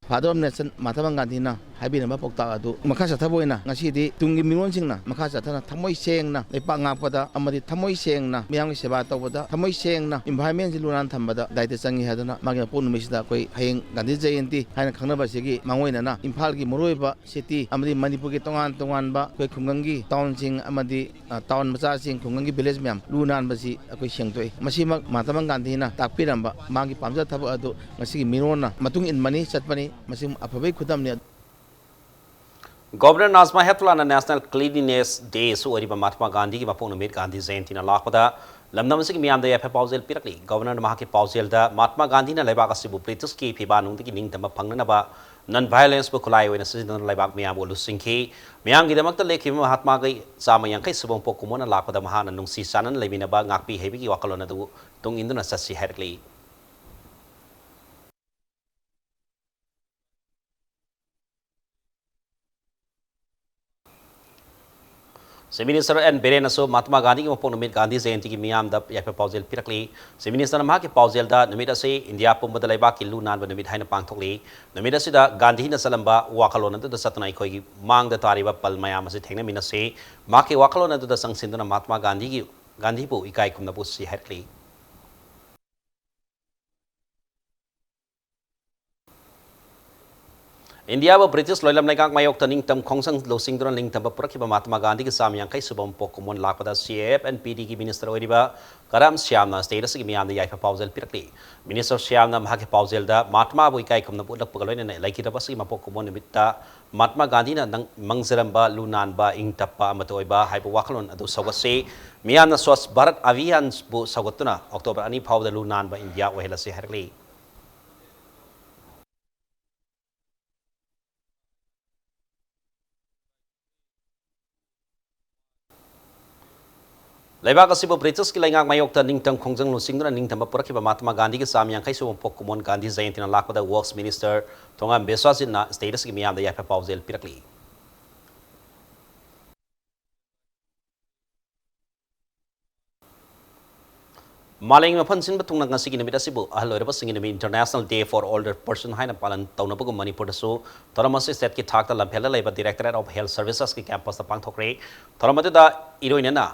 Father of Nation ꯃꯍꯥꯇꯃꯥ ꯒꯥꯟꯙꯤꯅ ꯍꯥꯏꯕꯤꯔꯝꯕ ꯄꯥꯎꯇꯥꯛ ꯑꯗꯨ ꯃꯈꯥ ꯆꯠꯊꯕ ꯑꯣꯏꯅ ꯉꯁꯤꯗꯤ ꯇꯨꯡꯒꯤ ꯃꯤꯔꯣꯟꯁꯤꯡꯅ ꯃꯈꯥ ꯆꯠꯊꯅ ꯊꯃꯣꯏ ꯁꯦꯡꯅ ꯂꯩꯄꯥꯛ ꯉꯥꯛꯄꯗ ꯑꯃꯗꯤ ꯊꯃꯣꯏ ꯁꯦꯡꯅ ꯃꯤꯌꯥꯝꯒꯤ ꯁꯦꯕꯥ ꯇꯧꯕꯗ, ꯊꯃꯣꯏ ꯁꯦꯡꯅ environment ꯁꯤ ꯂꯨ ꯅꯥꯟꯅ ꯊꯝꯕꯗ ꯗꯥꯏꯇ ꯆꯪꯏ ꯍꯥꯏꯗꯨꯅ ꯃꯥꯒꯤ ꯃꯄꯣꯛ ꯅꯨꯃꯤꯠꯁꯤꯗ ꯑꯩꯈꯣꯏ ꯍꯌꯦꯡ ꯒꯥꯟꯙꯤ ꯖꯌꯟꯇꯤ ꯍꯥꯏꯅ ꯈꯪꯅꯕ ꯑꯁꯤꯒꯤ ꯃꯥꯡꯑꯣꯏꯅꯅ ꯏꯝꯐꯥꯜꯒꯤ ꯃꯔꯨꯑꯣꯏꯕ city ꯑꯃꯗꯤ ꯃꯅꯤꯄꯨꯔꯒꯤ ꯇꯣꯉꯥꯟ ꯇꯣꯉꯥꯟꯕ ꯑꯩꯈꯣꯏ ꯈꯨꯡꯒꯪꯒꯤ town ꯁꯤꯡ ꯑꯃꯗꯤ, ꯑ, town ꯃꯆꯥꯁꯤꯡ, ꯈꯨꯡꯒꯪꯒꯤ village ꯃꯌꯥꯝ ꯂꯨ ꯅꯥꯟꯕꯁꯤ ꯑꯩꯈꯣꯏ ꯁꯦꯡꯗꯣꯛꯏ꯫ ꯃꯁꯤꯃꯛ ꯃꯍꯥꯇꯃꯥ ꯒꯥꯟꯙꯤꯅ ꯇꯥꯛꯄꯤꯔꯝꯕ ꯃꯥꯒꯤ ꯄꯥꯝꯖ ꯊꯕꯛ ꯑꯗꯨ ꯉꯁꯤꯒꯤ ꯃꯤꯔꯣꯟꯅ ꯃꯇꯨꯡ ꯏꯟꯕꯅꯤ, ꯆꯠꯄꯅꯤ꯫ ꯃꯁꯤ ꯑꯐꯕꯒꯤ ꯈꯨꯗꯝꯅꯤ꯫ Governor ꯅꯥꯖꯃꯥ ꯍꯦꯞꯇꯨꯂꯥꯅ National Cleanliness Day ꯁꯨ ꯑꯣꯏꯔꯤꯕ ꯃꯍꯥꯇꯃꯥ ꯒꯥꯟꯙꯤꯒꯤ ꯃꯄꯣꯛ ꯅꯨꯃꯤꯠ ꯒꯥꯟꯙꯤ ꯖꯌꯟꯇꯤꯅ ꯂꯥꯛꯄꯗ ꯂꯝꯗꯝ ꯑꯁꯤꯒꯤ ꯃꯤꯌꯥꯝꯗ ꯌꯥꯏꯐ ꯄꯥꯎꯖꯦꯜ ꯄꯤꯔꯛꯂꯤ꯫ Governor ꯅ ꯃꯍꯥꯛꯀꯤ ꯄꯥꯎꯖꯦꯜꯗ ꯃꯍꯥꯇꯃꯥ ꯒꯥꯟꯙꯤꯅ ꯂꯩꯕꯥꯛ ꯑꯁꯤꯕꯨ ꯕ꯭ꯔꯤꯇꯤꯁꯀꯤ ꯐꯤꯕꯥꯛ ꯅꯨꯡꯗꯒꯤ ꯅꯤꯡꯇꯝꯕ ꯐꯪꯅꯅꯕ non violence ꯕꯨ ꯈꯨꯠꯂꯥꯏ ꯑꯣꯏꯅ ꯁꯤꯖꯤꯟꯅꯗꯨꯅ ꯂꯩꯕꯥꯛ ꯃꯤꯌꯥꯝꯕꯨ ꯂꯨꯆꯤꯡꯈꯤ꯫ ꯃꯤꯌꯥꯝꯒꯤꯗꯃꯛꯇ ꯂꯦꯞꯈꯤꯕ ꯃꯍꯥꯇꯃꯥꯒꯤ ꯆꯥꯝꯃ ꯌꯥꯡꯈꯩ ꯁꯨꯕ ꯃꯄꯣꯛ ꯀꯨꯝꯑꯣꯟꯅ ꯂꯥꯛꯄꯗ ꯃꯍꯥꯛꯅ ꯅꯨꯡꯁꯤ ꯆꯥꯟꯅꯅ ꯂꯩꯃꯤꯟꯅꯕ, ꯉꯥꯛꯄꯤ ꯍꯩꯕꯒꯤ ꯋꯥꯈꯜꯂꯣꯟ ꯑꯗꯨ ꯇꯨꯡ ꯏꯟꯗꯨꯅ ꯆꯠꯁꯤ ꯍꯥꯏꯔꯛꯂꯤ꯫ Chief Minister N ꯕꯤꯔꯦꯟꯅꯁꯨ ꯃꯍꯥꯇꯃꯥ ꯒꯥꯟꯙꯤꯒꯤ ꯃꯄꯣꯛ ꯅꯨꯃꯤꯠ ꯒꯥꯟꯙꯤ ꯖꯌꯟꯇꯤꯒꯤ ꯃꯤꯌꯥꯝꯗ ꯌꯥꯏꯐ ꯄꯥꯎꯖꯦꯜ ꯄꯤꯔꯛꯂꯤ꯫ Chief Minister ꯅ ꯃꯍꯥꯛꯀꯤ ꯄꯥꯎꯖꯦꯜꯗ ꯅꯨꯃꯤꯠ ꯑꯁꯤ ꯏꯟꯗꯤꯌꯥ ꯄꯨꯝꯕꯗ ꯂꯩꯕꯥꯛꯀꯤ ꯂꯨ ꯅꯥꯟꯕ ꯅꯨꯃꯤꯠ ꯍꯥꯏꯅ ꯄꯥꯡꯊꯣꯛꯂꯤ꯫ ꯅꯨꯃꯤꯠ ꯑꯁꯤꯗ ꯒꯥꯟꯙꯤꯅ ꯆꯠꯂꯝꯕ ꯋꯥꯈꯜꯂꯣꯟ ꯑꯗꯨꯗ ꯆꯠꯇꯨꯅ ꯑꯩꯈꯣꯏꯒꯤ ꯃꯥꯡꯗ ꯇꯥꯔꯤꯕ ꯄꯜ ꯃꯌꯥꯝ ꯑꯁꯤ ꯊꯦꯡꯅꯃꯤꯟꯅꯁꯤ꯫ ꯃꯍꯥꯛꯀꯤ ꯋꯥꯈꯜꯂꯣꯟ ꯑꯗꯨꯗ ꯆꯪꯁꯤꯟꯗꯨꯅ ꯃꯍꯥꯇꯃꯥ ꯒꯥꯟꯙꯤꯒꯤ, ꯒꯥꯟꯙꯤꯕꯨ ꯏꯀꯥꯏ ꯈꯨꯝꯅꯕ ꯎꯠꯁꯤ ꯍꯥꯏꯔꯛꯂꯤ꯫ ꯏꯟꯗꯤꯌꯥꯕꯨ ꯕ꯭ꯔꯤꯇꯤꯁ ꯂꯣꯏꯂꯝ ꯂꯩꯉꯥꯛ ꯃꯥꯌꯣꯛꯇ ꯅꯤꯡꯇꯝ ꯈꯣꯡꯖꯪ ꯂꯨꯆꯤꯡꯗꯨꯅ ꯅꯤꯡꯇꯝꯕ ꯄꯨꯔꯛꯈꯤꯕ ꯃꯍꯥꯇꯃꯥ ꯒꯥꯟꯙꯤꯒꯤ ꯆꯥꯝꯃ ꯌꯥꯡꯈꯩ ꯁꯨꯕ ꯃꯄꯣꯛ ꯀꯨꯝꯑꯣꯟ ꯂꯥꯛꯄꯗ C A F and P Dꯒꯤ minister ꯑꯣꯏꯔꯤꯕ ꯀꯔꯝ ꯁ꯭ꯌꯥꯝꯅ state ꯑꯁꯤꯒꯤ ꯃꯤꯌꯥꯝꯗ ꯌꯥꯏꯐ ꯄꯥꯎꯖꯦꯜ ꯄꯤꯔꯛꯂꯤ꯫ Minister ꯁ꯭ꯌꯥꯝꯅ ꯃꯍꯥꯛꯀꯤ ꯄꯥꯎꯖꯦꯜꯗ ꯃꯍꯥꯇꯃꯥꯕꯨ ꯏꯀꯥꯏ ꯈꯨꯝꯅꯕ ꯎꯠꯂꯛꯄꯒ ꯂꯣꯏꯅꯅ ꯂꯩꯈꯤꯗ꯭ꯔꯕ ꯑꯁꯤꯒꯤ ꯃꯄꯣꯛ ꯀꯨꯝꯑꯣꯟ ꯅꯨꯃꯤꯠꯇ ꯃꯍꯥꯇꯃꯥ ꯒꯥꯟꯙꯤꯅ ꯅꯪ ꯃꯪꯖꯔꯝꯕ ꯂꯨ ꯅꯥꯟꯕ, ꯏꯪ ꯇꯞꯄ ꯑꯃꯠꯇ ꯑꯣꯏꯕ ꯍꯥꯏꯕ ꯋꯥꯈꯜꯂꯣꯟ ꯑꯗꯨ ꯁꯧꯒꯠꯁꯤ꯫ ꯃꯤꯌꯥꯝꯅ Swachh Bharat Abhiyanꯕꯨ ꯁꯧꯒꯠꯇꯨꯅ October ꯑꯅꯤ ꯐꯥꯎꯕꯗ ꯂꯨ ꯅꯥꯟꯕ ꯏꯟꯗꯤꯌꯥ ꯑꯣꯏꯍꯜꯂꯁꯤ ꯍꯥꯏꯔꯛꯂꯤ꯫ ꯂꯩꯕꯥꯛ ꯑꯁꯤꯕꯨ ꯕ꯭ꯔꯤꯇꯤꯁꯀꯤ ꯂꯩꯉꯥꯛ ꯃꯥꯌꯣꯛꯇ ꯅꯤꯡꯇꯝ ꯈꯣꯡꯖꯪ ꯂꯨꯆꯤꯡꯗꯨꯅ ꯅꯤꯡꯇꯝꯕ ꯄꯨꯔꯛꯈꯤꯕ ꯃꯍꯥꯇꯃꯥ ꯒꯥꯟꯙꯤꯒꯤ ꯆꯥꯝꯃ ꯌꯥꯡꯈꯩ ꯁꯨꯕ ꯄꯣꯛ ꯀꯨꯝꯑꯣꯟ ꯒꯥꯟꯙꯤ ꯖꯌꯟꯇꯤꯅ ꯂꯥꯛꯄꯗ Works Minister ꯊꯣꯉꯥꯝ ꯕꯤꯁ꯭ꯋꯖꯤꯠꯅ state ꯑꯁꯤꯒꯤ ꯃꯤꯌꯥꯝꯗ ꯌꯥꯏꯐ ꯄꯥꯎꯖꯦꯜ ꯄꯤꯔꯛꯂꯤ꯫ ꯃꯥꯂꯦꯝꯒꯤ ꯃꯐꯝ ꯁꯤꯟꯕ ꯊꯨꯡꯅ ꯉꯁꯤꯒꯤ ꯅꯨꯃꯤꯠ ꯑꯁꯤꯕꯨ ꯑꯍꯜ ꯑꯣꯏꯔꯕꯁꯤꯡꯒꯤ ꯅꯨꯃꯤꯠ, International Day for Older Person ꯍꯥꯏꯅ ꯄꯥꯂꯟ ꯇꯧꯅꯕꯒꯨꯝ ꯃꯅꯤꯄꯨꯔꯗꯁꯨ ꯊꯧꯔꯝ ꯑꯁꯤ stateꯀꯤ ꯊꯥꯛꯇ ꯂꯝꯐꯦꯜꯗ ꯂꯩꯕ Directorate of Health Servicesꯀꯤ campusꯇ ꯄꯥꯡꯊꯣꯛꯈ꯭ꯔꯦ꯫ ꯊꯧꯔꯝ ꯑꯗꯨꯗ ꯏꯔꯣꯏꯅꯅ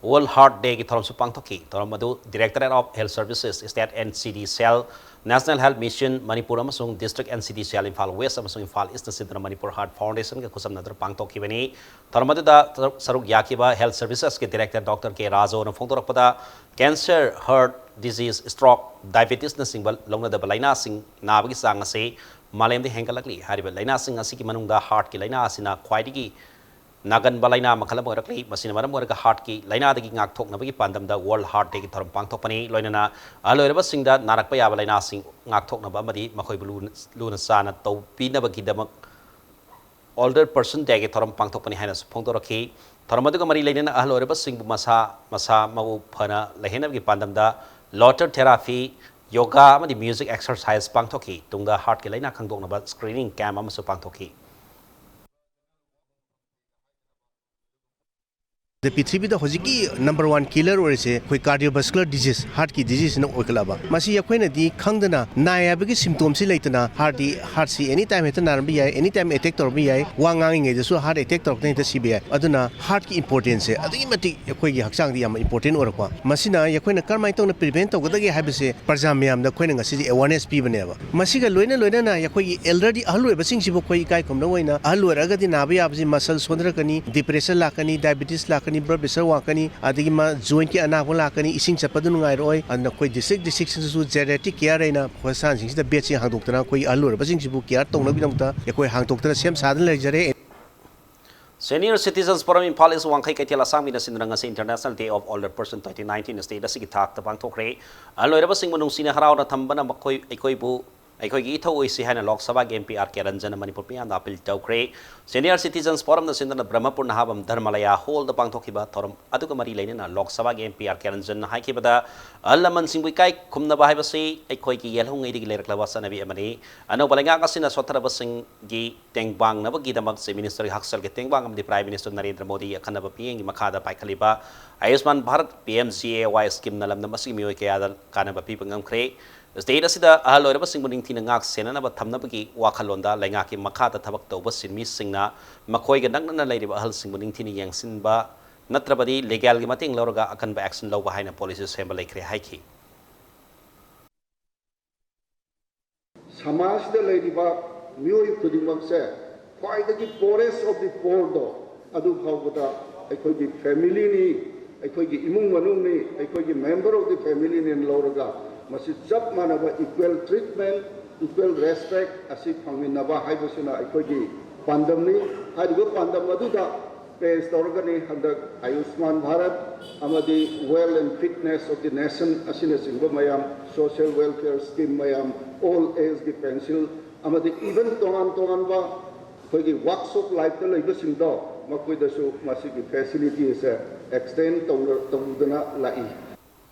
World Heart Dayꯒꯤ ꯊꯧꯔꯝꯁꯨ ꯄꯥꯡꯊꯣꯛꯈꯤ꯫ ꯊꯧꯔꯝ ꯑꯗꯨ Directorate of Health Services, State N C D Cell, National Health Mission Manipur ꯑꯃꯁꯨꯡ District N C D Cell Imphal West ꯑꯃꯁꯨꯡ ꯏꯝꯐꯥꯜ Eastꯅ ꯁꯤꯟꯗꯨꯅ ꯃꯅꯤꯄꯨꯔ Heart Foundationꯒ ꯈꯨꯠꯁꯝꯅꯗꯨꯅ ꯄꯥꯡꯊꯣꯛꯈꯤꯕꯅꯤ꯫ ꯊꯧꯔꯝ ꯑꯗꯨꯗ ꯁꯔꯨꯛ, ꯁꯔꯨꯛ ꯌꯥꯈꯤꯕ Health Servicesꯀꯤ Director Doctor K ꯔꯥꯖꯣꯅ ꯐꯣꯡꯗꯣꯔꯛꯄꯗ, cancer, heart disease, stroke, diabetesꯅꯆꯤꯡꯕ ꯂꯧꯅꯗꯕ ꯂꯥꯏꯅꯥꯁꯤꯡ ꯅꯥꯕꯒꯤ ꯆꯥꯡ ꯑꯁꯤ ꯃꯥꯂꯦꯝꯗ ꯍꯦꯟꯒꯠꯂꯛꯂꯤ꯫ ꯍꯥꯏꯔꯤꯕ ꯂꯥꯏꯅꯥꯁꯤꯡ ꯑꯁꯤꯒꯤ ꯃꯅꯨꯡꯗ heartꯀꯤ ꯂꯥꯏꯅꯥ ꯑꯁꯤꯅ ꯈ꯭ꯋꯥꯏꯗꯒꯤ ꯅꯥꯒꯟꯕ ꯂꯥꯏꯅꯥ ꯃꯈꯜ ꯑꯃ ꯑꯣꯏꯔꯛꯂꯤ꯫ ꯃꯁꯤꯅ ꯃꯔꯝ ꯑꯣꯏꯔꯒ heartꯀꯤ ꯂꯥꯏꯅꯥꯗꯒꯤ ꯉꯥꯛꯊꯣꯛꯅꯕꯒꯤ ꯄꯥꯟꯗꯝꯗ World Heart Dayꯒꯤ ꯊꯧꯔꯝ ꯄꯥꯡꯊꯣꯛꯄꯅꯤ꯫ ꯂꯣꯏꯅꯅ ꯑꯍꯜ ꯑꯣꯏꯔꯕꯁꯤꯡꯗ ꯅꯥꯔꯛꯄ ꯌꯥꯕ ꯂꯥꯏꯅꯥꯁꯤꯡ ꯉꯥꯛꯊꯣꯛꯅꯕ ꯑꯃꯗꯤ ꯃꯈꯣꯏꯕꯨ ꯂꯨꯅ, ꯂꯨꯅ ꯆꯥꯅ ꯇꯧꯕꯤꯅꯕꯒꯤꯗꯃꯛ Older Person Dayꯒꯤ ꯊꯧꯔꯝ ꯄꯥꯡꯊꯣꯛꯄꯅꯤ ꯍꯥꯏꯅꯁꯨ ꯐꯣꯡꯗꯣꯔꯛꯈꯤ꯫ ꯊꯧꯔꯝ ꯑꯗꯨꯒ ꯃꯔꯤ ꯂꯩꯅꯅ ꯑꯍꯜ ꯑꯣꯏꯔꯕꯁꯤꯡꯕꯨ ꯃꯁꯥ, ꯃꯁꯥ ꯃꯎ ꯐꯅ ꯂꯩꯍꯟꯅꯕꯒꯤ ꯄꯥꯟꯗꯝꯗ laughter therapy, yoga ꯑꯃꯗꯤ music exercise ꯄꯥꯡꯊꯣꯛꯈꯤ꯫ ꯇꯨꯡꯗ heartꯀꯤ ꯂꯥꯏꯅꯥ ꯈꯪꯗꯣꯛꯅꯕ screening camp ꯑꯃꯁꯨ ꯄꯥꯡꯊꯣꯛꯈꯤ꯫ ꯑꯗ ꯄ꯭ꯔꯤꯊꯤꯕꯤꯗ ꯍꯧꯖꯤꯛꯀꯤ ꯅꯝꯕꯔ ꯋꯥꯟ ꯀꯤꯂꯔ ꯑꯣꯏꯔꯤꯁꯦ ꯑꯩꯈꯣꯏ ꯀꯥꯔꯗꯤꯑꯣ ꯚꯁꯀꯨꯂꯔ ꯗꯤꯖꯤꯁ, ꯍꯥꯔꯠꯀꯤ ꯗꯤꯖꯤꯁꯁꯤꯅ ꯑꯣꯏꯈꯠꯂꯛꯑꯕ꯫ ꯃꯁꯤ ꯑꯩꯈꯣꯏꯅꯗꯤ ꯈꯪꯗꯅ, ꯅꯥꯏ ꯍꯥꯏꯕꯒꯤ ꯁꯤꯝꯇꯣꯝꯁꯤ ꯂꯩꯇꯅ, ꯍꯥꯔꯠꯇꯤ, ꯍꯥꯔꯠꯁꯤ ꯑꯦꯅꯤ ꯇꯥꯏꯝ ꯍꯦꯛꯇ ꯅꯥꯔꯝꯕ ꯌꯥꯏ, ꯑꯦꯅꯤ ꯇꯥꯏꯝ ꯑꯦꯇꯦꯛ ꯇꯧꯔꯝꯕ ꯌꯥꯏ, ꯋꯥ ꯉꯥꯡꯉꯤꯉꯩꯗꯁꯨ ꯍꯥꯔꯠ ꯑꯦꯇꯦꯛ ꯇꯧꯔꯛꯇꯅ ꯍꯦꯛꯇ ꯁꯤꯕ ꯌꯥꯏ꯫ ꯑꯗꯨꯅ ꯍꯥꯔꯠꯀꯤ ꯏꯝꯄꯣꯔꯇꯦꯟꯁꯁꯦ ꯑꯗꯨꯛꯀꯤ ꯃꯇꯤꯛ ꯑꯩꯈꯣꯏꯒꯤ ꯍꯛꯆꯥꯡꯗ ꯌꯥꯝꯅ ꯏꯝꯄꯣꯔꯇꯦꯟ ꯑꯣꯏꯔꯛꯄ꯫ ꯃꯁꯤꯅ ꯑꯩꯈꯣꯏꯅ ꯀꯔꯝꯍꯥꯏꯅ ꯇꯧꯅ ꯄ꯭ꯔꯤꯚꯦꯟ ꯇꯧꯒꯗꯒꯦ ꯍꯥꯏꯕꯁꯦ ꯄ꯭ꯔꯖꯥ ꯃꯌꯥꯝꯗ ꯑꯩꯈꯣꯏꯅ ꯉꯁꯤꯗꯤ ꯑꯦꯋꯥꯔꯅꯦꯁ ꯄꯤꯕꯅꯦꯕ꯫ ꯃꯁꯤꯒ ꯂꯣꯏꯅ ꯂꯣꯏꯅꯅ ꯑꯩꯈꯣꯏꯒꯤ ꯑꯦꯜꯗꯔꯗꯤ, ꯑꯍꯜ ꯑꯣꯏꯕꯁꯤꯡꯁꯤꯕꯨ ꯑꯩꯈꯣꯏ ꯏꯀꯥꯏ ꯈꯨꯝꯅꯕ ꯑꯣꯏꯅ, ꯑꯍꯜ ꯑꯣꯏꯔꯛꯑꯒꯗꯤ ꯅꯥꯕ ꯌꯥꯕꯁꯤ ꯃꯁꯜ ꯁꯣꯟꯊꯔꯛꯀꯅꯤ, ꯗꯤꯄ꯭ꯔꯦꯁꯟ ꯂꯥꯛꯀꯅꯤ, ꯗꯥꯏꯕꯤꯇꯤꯁ ꯂꯥꯛꯀꯅꯤ, ꯕ꯭ꯂꯗ ꯄ꯭ꯔꯦꯁꯔ ꯋꯥꯡꯀꯅꯤ, ꯑꯗꯒꯤ ꯃꯥ ꯖꯣꯏꯟꯠꯀꯤ ꯑꯅꯥꯕ ꯂꯥꯛꯀꯅꯤ, ꯏꯁꯤꯡ ꯆꯠꯄꯗꯨ ꯅꯨꯡꯉꯥꯏꯔꯛꯑꯣꯏ꯫ ꯑꯗꯨꯅ ꯑꯩꯈꯣꯏ ꯗꯤꯁꯇ꯭ꯔꯤꯛ ꯗꯤꯁꯇ꯭ꯔꯤꯛꯁꯤꯡꯗꯁꯨ ꯖꯦꯔꯤꯌꯥꯇ꯭ꯔꯤꯛ ꯀꯤꯌꯔ ꯍꯥꯏꯅ ꯍꯣꯁꯄꯤꯇꯥꯜꯁꯤꯡꯁꯤꯗ ꯕꯦꯗꯁꯤꯡ ꯍꯥꯡꯗꯣꯛꯇꯅ ꯑꯩꯈꯣꯏꯒꯤ ꯑꯍꯜ ꯑꯣꯏꯔꯕꯁꯤꯡꯁꯤꯕꯨ ꯀꯤꯌꯔ ꯇꯧꯅꯕꯒꯤꯗꯃꯛꯇ ꯑꯩꯈꯣꯏ ꯍꯥꯡꯗꯣꯛꯇꯅ ꯁꯦꯝ ꯁꯥꯗꯨꯅ ꯂꯩꯖꯔꯦ꯫ Senior Citizens Forum ꯏꯝꯐꯥꯜ ꯏꯁ ꯋꯥꯡꯈꯩ ꯀꯩꯊꯦꯜ ꯑꯁꯥꯡꯕꯤꯅ ꯁꯤꯟꯗꯨꯅ ꯉꯁꯤ International Day of Older Person twenty nineteen state ꯑꯁꯤꯒꯤ ꯊꯥꯛꯇ ꯄꯥꯡꯊꯣꯛꯈ꯭ꯔꯦ꯫ ꯑꯍꯜ ꯑꯣꯏꯔꯕꯁꯤꯡꯕꯨ ꯅꯨꯡꯁꯤꯅ ꯍꯔꯥꯎꯅ ꯊꯝꯕꯅ ꯃꯈꯣꯏ, ꯑꯩꯈꯣꯏꯕꯨ, ꯑꯩꯈꯣꯏꯒꯤ ꯏꯊꯧ ꯑꯣꯏꯁꯤ ꯍꯥꯏꯅ ꯂꯣꯛ ꯁꯚꯥꯒꯤ M P R K ꯔꯟꯖꯟꯅ Manipur ꯃꯤꯌꯥꯝꯗ ꯑꯄꯤꯜ ꯇꯧꯈ꯭ꯔꯦ꯫ Senior Citizens Forumꯅ ꯁꯤꯟꯗꯨꯅ ꯕ꯭ꯔꯍꯃꯄꯨꯔ ꯅꯍꯥꯕꯝ ꯙꯔꯃꯂꯌꯥ ꯍꯣꯜꯗ ꯄꯥꯡꯊꯣꯛꯈꯤꯕ ꯊꯧꯔꯝ ꯑꯗꯨꯒ ꯃꯔꯤ ꯂꯩꯅꯅ ꯂꯣꯛ ꯁꯚꯥꯒꯤ M P R K ꯔꯟꯖꯟꯅ ꯍꯥꯏꯈꯤꯕꯗ, ꯑꯍꯜ ꯂꯃꯟꯁꯤꯡꯕꯨ ꯏꯀꯥꯏ ꯈꯨꯝꯅꯕ ꯍꯥꯏꯕꯁꯤ ꯑꯩꯈꯣꯏꯒꯤ ꯌꯦꯜꯍꯧꯉꯩꯗꯒꯤ ꯂꯩꯔꯛꯂꯕ ꯆꯠꯅꯕꯤ ꯑꯃꯅꯤ꯫ ꯑꯅꯧꯕ ꯂꯩꯉꯥꯛ ꯑꯁꯤꯅ ꯁꯣꯠꯊꯔꯕꯁꯤꯡꯒꯤ ꯇꯦꯡꯕꯥꯡꯅꯕꯒꯤꯗꯃꯛ Chief Ministerꯒꯤ ꯍꯛꯁꯦꯜꯒꯤ ꯇꯦꯡꯕꯥꯡ ꯑꯃꯗꯤ Prime Minister ꯅꯔꯦꯟꯗ꯭ꯔ ꯃꯣꯗꯤꯒꯤ ꯑꯈꯟꯅꯕ ꯃꯤꯠꯌꯦꯡꯒꯤ ꯃꯈꯥꯗ ꯄꯥꯏꯈꯠꯂꯤꯕ ꯑꯌꯨꯁꯃꯥꯟ Bharat P M G A Y schemeꯅ ꯂꯝꯗꯝ ꯑꯁꯤꯒꯤ ꯃꯤꯑꯣꯏ ꯀꯌꯥꯗ ꯀꯥꯟꯅꯕ ꯄꯤꯕ ꯉꯝꯈ꯭ꯔꯦ꯫ State ꯑꯁꯤꯗ ꯑꯍꯜ ꯑꯣꯏꯔꯕꯁꯤꯡꯕꯨ ꯅꯤꯡꯊꯤꯅ ꯉꯥꯛ ꯁꯦꯟꯅꯅꯕ ꯊꯝꯅꯕꯒꯤ ꯋꯥꯈꯜꯂꯣꯟꯗ ꯂꯩꯉꯥꯛꯀꯤ ꯃꯈꯥꯗ ꯊꯕꯛ ꯇꯧꯕ ꯁꯤꯟꯃꯤꯁꯤꯡꯅ ꯃꯈꯣꯏꯒ ꯅꯛꯅꯅ ꯂꯩꯔꯤꯕ ꯑꯍꯜꯁꯤꯡꯕꯨ ꯅꯤꯡꯊꯤꯅ ꯌꯦꯡꯁꯤꯟꯕ ꯅꯠꯇ꯭ꯔꯕꯗꯤ legalꯒꯤ ꯃꯇꯦꯡ ꯂꯧꯔꯒ ꯑꯀꯟꯕ action ꯂꯧꯕ ꯍꯥꯏꯅ policy ꯁꯦꯝꯕ ꯂꯩꯈ꯭ꯔꯦ ꯍꯥꯏꯈꯤ꯫ ꯁꯃꯥꯖꯗ ꯂꯩꯔꯤꯕ ꯃꯤꯑꯣꯏ ꯈꯨꯗꯤꯡꯃꯛꯁꯦ ꯈ꯭ꯋꯥꯏꯗꯒꯤ poorest of the poorꯗꯣ ꯑꯗꯨ ꯐꯥꯎꯕꯗ ꯑꯩꯈꯣꯏꯒꯤ familyꯅꯤ, ꯑꯩꯈꯣꯏꯒꯤ ꯏꯃꯨꯡ ꯃꯅꯨꯡꯅꯤ, ꯑꯩꯈꯣꯏꯒꯤ member of the familyꯅꯦꯅ ꯂꯧꯔꯒ ꯃꯁꯤ ꯆꯞ ꯃꯥꯟꯅꯕ equal treatment, equal respect ꯑꯁꯤ ꯐꯪꯃꯤꯟꯅꯕ ꯍꯥꯏꯕꯁꯤꯅ ꯑꯩꯈꯣꯏꯒꯤ ꯄꯥꯟꯗꯝꯅꯤ꯫ ꯍꯥꯏꯔꯤꯕ ꯄꯥꯟꯗꯝ ꯑꯗꯨꯗ base ꯇꯧꯔꯒꯅꯤ ꯍꯟꯗꯛ ꯑꯌꯨꯁꯃꯥꯟ ꯚꯥꯔꯠ ꯑꯃꯗꯤ Wealth and Fitness of the Nation ꯑꯁꯤꯅꯆꯤꯡꯕ ꯃꯌꯥꯝ, social welfare scheme ꯃꯌꯥꯝ, old ageꯒꯤ pension ꯑꯃꯗꯤ even ꯇꯣꯉꯥꯟ ꯇꯣꯉꯥꯟꯕ ꯑꯩꯈꯣꯏꯒꯤ walks of lifeꯇ ꯂꯩꯕꯁꯤꯡꯗꯣ ꯃꯈꯣꯏꯗꯁꯨ ꯃꯁꯤꯒꯤ facilityꯁꯦ extend ꯇꯧꯅ-, ꯇꯧꯗꯨꯅ ꯂꯥꯛꯏ꯫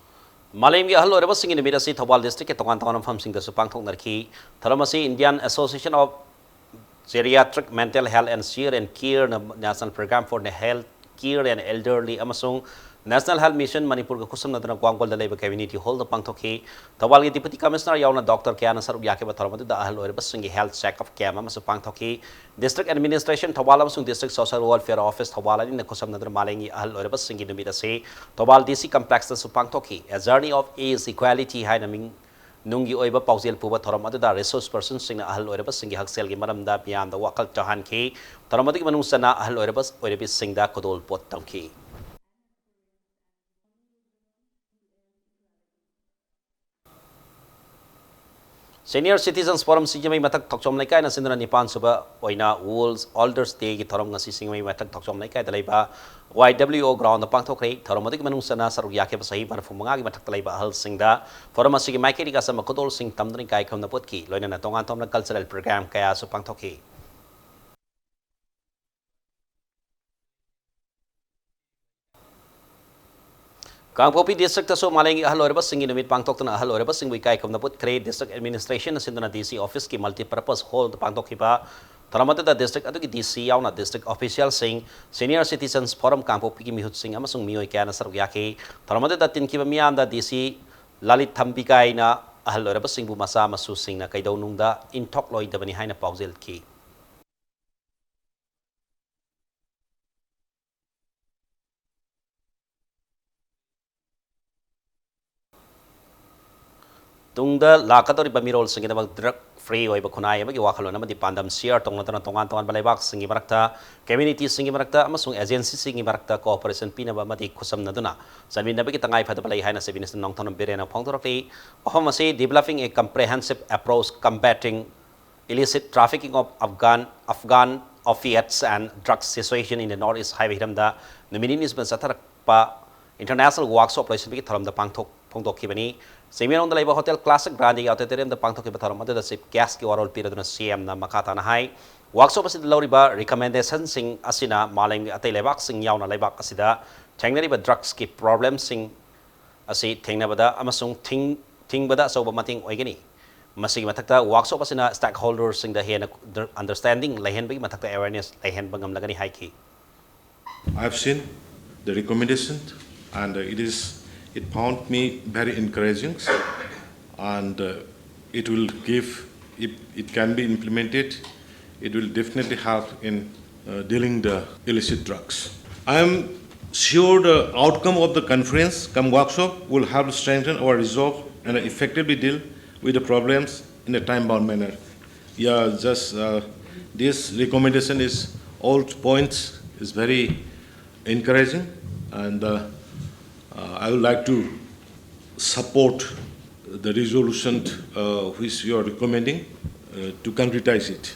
ꯃꯥꯂꯦꯝꯒꯤ ꯑꯍꯜ ꯑꯣꯏꯔꯕꯁꯤꯡꯒꯤ ꯅꯨꯃꯤꯠ ꯑꯁꯤ ꯊꯧꯕꯥꯜ districtꯀꯤ ꯇꯣꯉꯥꯟ ꯇꯣꯉꯥꯟꯕ ꯃꯐꯝꯁꯤꯡꯗꯁꯨ ꯄꯥꯡꯊꯣꯛꯅꯔꯛꯈꯤ꯫ ꯊꯧꯔꯝ ꯑꯁꯤ Indian Association of Geriatric Mental Health and Cheer and Careꯅ National Program for the Health Care and Elderly ꯑꯃꯁꯨꯡ National Health Mission ꯃꯅꯤꯄꯨꯔꯒ ꯈꯨꯠꯁꯝꯅꯗꯨꯅ ꯀ꯭ꯋꯥꯡꯒꯣꯜꯗ ꯂꯩꯕ Community Hall ꯗ ꯄꯥꯡꯊꯣꯛꯈꯤ꯫ ꯊꯧꯕꯥꯜꯒꯤ Deputy Commissioner ꯌꯥꯎꯅ doctor ꯀꯌꯥꯅ ꯁꯔꯨꯛ ꯌꯥꯈꯤꯕ ꯊꯧꯔꯝ ꯑꯗꯨꯗ ꯑꯍꯜ ꯑꯣꯏꯔꯕꯁꯤꯡꯒꯤ health check up camp ꯑꯃꯁꯨ ꯄꯥꯡꯊꯣꯛꯈꯤ꯫ District Administration ꯊꯧꯕꯥꯜ ꯑꯃꯁꯨꯡ District Social Welfare Office Thoubal ꯑꯅꯤꯅ ꯈꯨꯠꯁꯝꯅꯗꯨꯅ ꯃꯥꯂꯦꯝꯒꯤ ꯑꯍꯜ ꯑꯣꯏꯔꯕꯁꯤꯡꯒꯤ ꯅꯨꯃꯤꯠ ꯑꯁꯤ ꯊꯧꯕꯥꯜ D C Complex ꯇꯁꯨ ꯄꯥꯡꯊꯣꯛꯈꯤ꯫ A Journey of Age Equality ꯍꯥꯏꯅ ꯃꯤꯡ ꯅꯨꯡꯒꯤ ꯑꯣꯏꯕ ꯄꯥꯎꯖꯦꯜ ꯄꯨꯕ ꯊꯧꯔꯝ ꯑꯗꯨꯗ resource person ꯁꯤꯡꯅ ꯑꯍꯜ ꯑꯣꯏꯔꯕꯁꯤꯡꯒꯤ ꯍꯛꯁꯦꯜꯒꯤ ꯃꯔꯝꯗ ꯃꯤꯌꯥꯝꯗ ꯋꯥꯈꯜ ꯆꯥꯎꯍꯟꯈꯤ꯫ ꯊꯧꯔꯝ ꯑꯗꯨꯒꯤ ꯃꯅꯨꯡ ꯆꯟꯅ ꯑꯍꯜ ꯑꯣꯏꯔꯕ ꯑꯣꯏꯔꯕꯤꯁꯤꯡꯗ ꯈꯨꯗꯣꯜ ꯄꯣꯠ ꯇꯝꯈꯤ꯫ Senior Citizens Forum ꯁꯤꯡꯖꯃꯩ ꯃꯊꯛ ꯊꯣꯛꯆꯣꯝ ꯂꯩꯀꯥꯏꯅ ꯁꯤꯟꯗꯨꯅ ꯅꯤꯄꯥꯟ ꯁꯨꯕ ꯑꯣꯏꯅ World Elders Day ꯒꯤ ꯊꯧꯔꯝ ꯉꯁꯤ ꯁꯤꯡꯖꯃꯩ ꯃꯊꯛ ꯊꯣꯛꯆꯣꯝ ꯂꯩꯀꯥꯏꯗ ꯂꯩꯕ Y W O ground ꯗ ꯄꯥꯡꯊꯣꯛꯈ꯭ꯔꯦ꯫ ꯊꯧꯔꯝ ꯑꯗꯨꯒꯤ ꯃꯅꯨꯡ ꯆꯟꯅ ꯁꯔꯨꯛ ꯌꯥꯈꯤꯕ ꯆꯍꯤ ꯃꯔꯤꯐꯨ ꯃꯉꯥꯒꯤ ꯃꯊꯛꯇ ꯂꯩꯕ ꯑꯍꯜꯁꯤꯡꯗ forum ꯑꯁꯤꯒꯤ ꯃꯥꯏꯀꯩꯗꯒꯤ ꯑꯆꯝꯕ ꯈꯨꯗꯣꯜꯁꯤꯡ ꯇꯝꯗꯨꯅ ꯏꯀꯥꯏ ꯈꯨꯝꯅꯕ ꯎꯠꯈꯤ꯫ ꯂꯣꯏꯅꯅ ꯇꯣꯉꯥꯟ ꯇꯣꯉꯥꯟꯕ cultural program ꯀꯌꯥꯁꯨ ꯄꯥꯡꯊꯣꯛꯈꯤ꯫ ꯀꯥꯡꯄꯣꯛꯄꯤ district ꯇꯁꯨ ꯃꯥꯂꯦꯝꯒꯤ ꯑꯍꯜ ꯑꯣꯏꯔꯕꯁꯤꯡꯒꯤ ꯅꯨꯃꯤꯠ ꯄꯥꯡꯊꯣꯛꯇꯨꯅ ꯑꯍꯜ ꯑꯣꯏꯔꯕꯁꯤꯡꯕꯨ ꯏꯀꯥꯏ ꯈꯨꯝꯅꯕ ꯎꯠꯈ꯭ꯔꯦ꯫ District Administration ꯅ ꯁꯤꯟꯗꯨꯅ D C office ꯀꯤ multipurpose hall ꯗ ꯄꯥꯡꯊꯣꯛꯈꯤꯕ ꯊꯧꯔꯝ ꯑꯗꯨꯗ district ꯑꯗꯨꯒꯤ D C ꯌꯥꯎꯅ district official ꯁꯤꯡ, Senior Citizens Forum ꯀꯥꯡꯄꯣꯛꯄꯤꯒꯤ ꯃꯤꯍꯨꯠꯁꯤꯡ ꯑꯃꯁꯨꯡ ꯃꯤꯑꯣꯏ ꯀꯌꯥꯅ ꯁꯔꯨꯛ ꯌꯥꯈꯤ꯫ ꯊꯧꯔꯝ ꯑꯗꯨꯗ ꯇꯤꯟꯈꯤꯕ ꯃꯤꯌꯥꯝꯗ D C ꯂꯂꯤꯠ ꯊꯝꯕꯤꯀꯥꯏꯅ ꯑꯍꯜ ꯑꯣꯏꯔꯕꯁꯤꯡꯕꯨ ꯃꯆꯥ ꯃꯁꯨꯁꯤꯡꯅ ꯀꯩꯗꯧꯅꯨꯡꯗ ꯏꯟꯊꯣꯛꯂꯣꯏꯗꯕꯅꯤ ꯍꯥꯏꯅ ꯄꯥꯎꯖꯦꯜꯈꯤ꯫ ꯇꯨꯡꯗ ꯂꯥꯛꯀꯗꯧꯔꯤꯕ ꯃꯤꯔꯣꯜꯁꯤꯡꯒꯤꯗꯃꯛ drug free ꯑꯣꯏꯕ ꯈꯨꯟꯅꯥꯏ ꯑꯃꯒꯤ ꯋꯥꯈꯜꯂꯣꯟ ꯑꯃꯗꯤ ꯄꯥꯟꯗꯝ share ꯇꯧꯅꯗꯨꯅ ꯇꯣꯉꯥꯟ ꯇꯣꯉꯥꯟꯕ ꯂꯩꯕꯥꯛꯁꯤꯡꯒꯤ ꯃꯔꯛꯇ, community ꯁꯤꯡꯒꯤ ꯃꯔꯛꯇ ꯑꯃꯁꯨꯡ agency ꯁꯤꯡꯒꯤ ꯃꯔꯛꯇ cooperation ꯄꯤꯅꯕ ꯑꯃꯗꯤ ꯈꯨꯠꯁꯝꯅꯗꯨꯅ ꯆꯠꯃꯤꯟꯅꯕꯒꯤ ꯇꯉꯥꯏ ꯐꯗꯕ ꯂꯩ ꯍꯥꯏꯅ Chief Minister ꯅꯣꯡꯊꯣꯝꯕꯝ ꯕꯤꯔꯦꯟꯅ ꯐꯣꯡꯗꯣꯔꯛꯂꯤ꯫ ꯋꯥꯐꯝ ꯑꯁꯤ Developing a Comprehensive Approach Combating Illicit Trafficking of Afghan, Afghan Opiates and Drugs Situation in the North East ꯍꯥꯏꯕ ꯍꯤꯔꯝꯗ ꯅꯨꯃꯤꯠ ꯅꯤꯅꯤ ꯁꯨꯞꯅ ꯆꯠꯊꯔꯛꯄ international workshop ꯂꯣꯏꯁꯤꯟꯕꯒꯤ ꯊꯧꯔꯝꯗ ꯄꯥꯡꯊꯣꯛ ꯐꯣꯡꯗꯣꯛꯈꯤꯕꯅꯤ꯫ ꯆꯤꯡꯃꯩꯔꯣꯡꯗ ꯂꯩꯕ Hotel Classic Brandy Auditorium ꯗ ꯄꯥꯡꯊꯣꯛꯈꯤꯕ ꯊꯧꯔꯝ ꯑꯗꯨꯗ Chief Guest ꯀꯤ ꯋꯥꯔꯣꯜ ꯄꯤꯔꯗꯨꯅ C M ꯅ ꯃꯈꯥ ꯇꯥꯅ ꯍꯥꯏ, workshop ꯑꯁꯤꯗ ꯂꯧꯔꯤꯕ recommendation ꯁꯤꯡ ꯑꯁꯤꯅ ꯃꯥꯂꯦꯝꯒꯤ ꯑꯇꯩ ꯂꯩꯕꯥꯛꯁꯤꯡ ꯌꯥꯎꯅ ꯂꯩꯕꯥꯛ ꯑꯁꯤꯗ ꯊꯦꯡꯅꯔꯤꯕ drugs ꯀꯤ problem ꯁꯤꯡ ꯑꯁꯤ ꯊꯦꯡꯅꯕꯗ ꯑꯃꯁꯨꯡ ꯊꯤꯡ-, ꯊꯤꯡꯕꯗ ꯑꯆꯧꯕ ꯃꯇꯦꯡ ꯑꯣꯏꯒꯅꯤ꯫ ꯃꯁꯤꯒꯤ ꯃꯊꯛꯇ workshop ꯑꯁꯤꯅ stakeholder ꯁꯤꯡꯗ ꯍꯦꯟꯅ understanding ꯂꯩꯍꯟꯕꯒꯤ ꯃꯊꯛꯇ awareness ꯂꯩꯍꯟꯕ ꯉꯝꯂꯒꯅꯤ ꯍꯥꯏꯈꯤ꯫ I've seen the recommendation, and uh, it is it found me very encouraging, and uh, it will give, if it can be implemented, it will definitely help in uh, dealing the illicit drugs. I am sure the outcome of the conference cum workshop will help strengthen our resolve and effectively deal with the problems in a time-bound manner. Yeah, just uh, this recommendation is all points is very encouraging, and uh, uh, I would like to support the resolution uh, which you are recommending uh, to concretize it.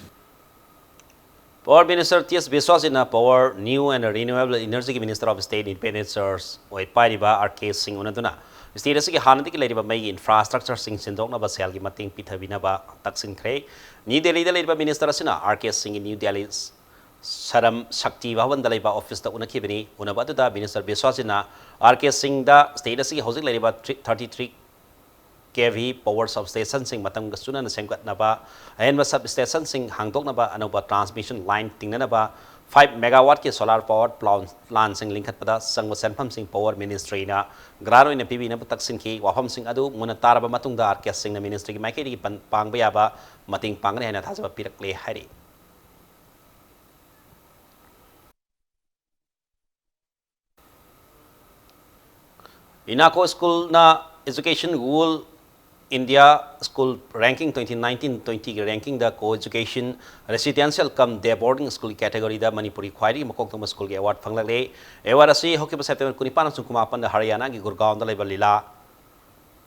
Power Minister T S Biswajitꯅ Power, New and Renewable Energyꯒꯤ Minister of State Independent Charge ꯑꯣꯏ ꯄꯥꯏꯔꯤꯕ R K Singh ꯎꯅꯗꯨꯅ state ꯑꯁꯤꯒꯤ ꯍꯥꯟꯅꯗꯒꯤ ꯂꯩꯔꯤꯕ ꯃꯩꯒꯤ infrastructureꯁꯤꯡ ꯁꯤꯟꯗꯣꯛꯅꯕ ꯁꯦꯜꯒꯤ ꯃꯇꯦꯡ ꯄꯤꯊꯕꯤꯅꯕ ꯇꯛꯁꯤꯟꯈ꯭ꯔꯦ꯫ New Delhiꯗ ꯂꯩꯔꯤꯕ Minister ꯑꯁꯤꯅ R K Singhꯒꯤ New Delhi Saram Shakti Bhavanꯗ ꯂꯩꯕ officeꯇ ꯎꯅꯈꯤꯕꯅꯤ꯫ ꯎꯅꯕ ꯑꯗꯨꯗ Minister Biswajitꯅ R K Singhꯗ state ꯑꯁꯤꯒꯤ ꯍꯧꯖꯤꯛ ꯂꯩꯔꯤꯕ thirty-three K V power substationꯁꯤꯡ ꯃꯇꯝꯒ ꯆꯨꯅꯅ ꯁꯦꯝꯒꯠꯅꯕ, ꯑꯍꯦꯟꯕ substationꯁꯤꯡ ꯍꯥꯡꯗꯣꯛꯅꯕ, ꯑꯅꯧꯕ transmission line ꯇꯤꯡꯅꯅꯕ, five megawattꯀꯤ solar power plantꯁꯤꯡ ꯂꯤꯡꯈꯠꯄꯗ ꯆꯪꯕ ꯁꯦꯟꯐꯝꯁꯤꯡ Power Ministryꯅ grant ꯑꯣꯏꯅ ꯄꯤꯕꯤꯅꯕ ꯇꯛꯁꯤꯟꯈꯤ꯫ ꯋꯥꯐꯝꯁꯤꯡ ꯑꯗꯨ ꯃꯨꯟꯅ ꯇꯥꯔꯕ ꯃꯇꯨꯡꯗ R K Singhꯅ Ministryꯒꯤ ꯃꯥꯏꯀꯩꯗꯒꯤ ꯄꯥꯡꯕ ꯌꯥꯕ ꯃꯇꯦꯡ ꯄꯥꯡꯒꯅꯤ ꯍꯥꯏꯅ ꯊꯥꯖꯕ ꯄꯤꯔꯛꯂꯦ ꯍꯥꯏꯔꯤ꯫ UNACO Schoolꯅ Education World India School Ranking twenty nineteen twentyꯒꯤ rankingꯗ Co-Education Residential cum Day Boarding School categoryꯗ ꯃꯅꯤꯄꯨꯔꯒꯤ ꯈ꯭ꯋꯥꯏꯗꯒꯤ ꯃꯀꯣꯛ ꯊꯣꯡꯕ schoolꯒꯤ award ꯐꯪꯂꯛꯂꯦ꯫ Award ꯑꯁꯤ ꯍꯧꯈꯤꯕ September ꯀꯨꯟꯅꯤꯄꯥꯟ ꯑꯃꯁꯨꯡ ꯀꯨꯟꯃꯥꯄꯟꯗ ꯍꯔꯤꯌꯥꯅꯥꯒꯤ ꯒꯨꯔꯒꯥꯎꯟꯗ ꯂꯩꯕ ꯂꯤꯂꯥ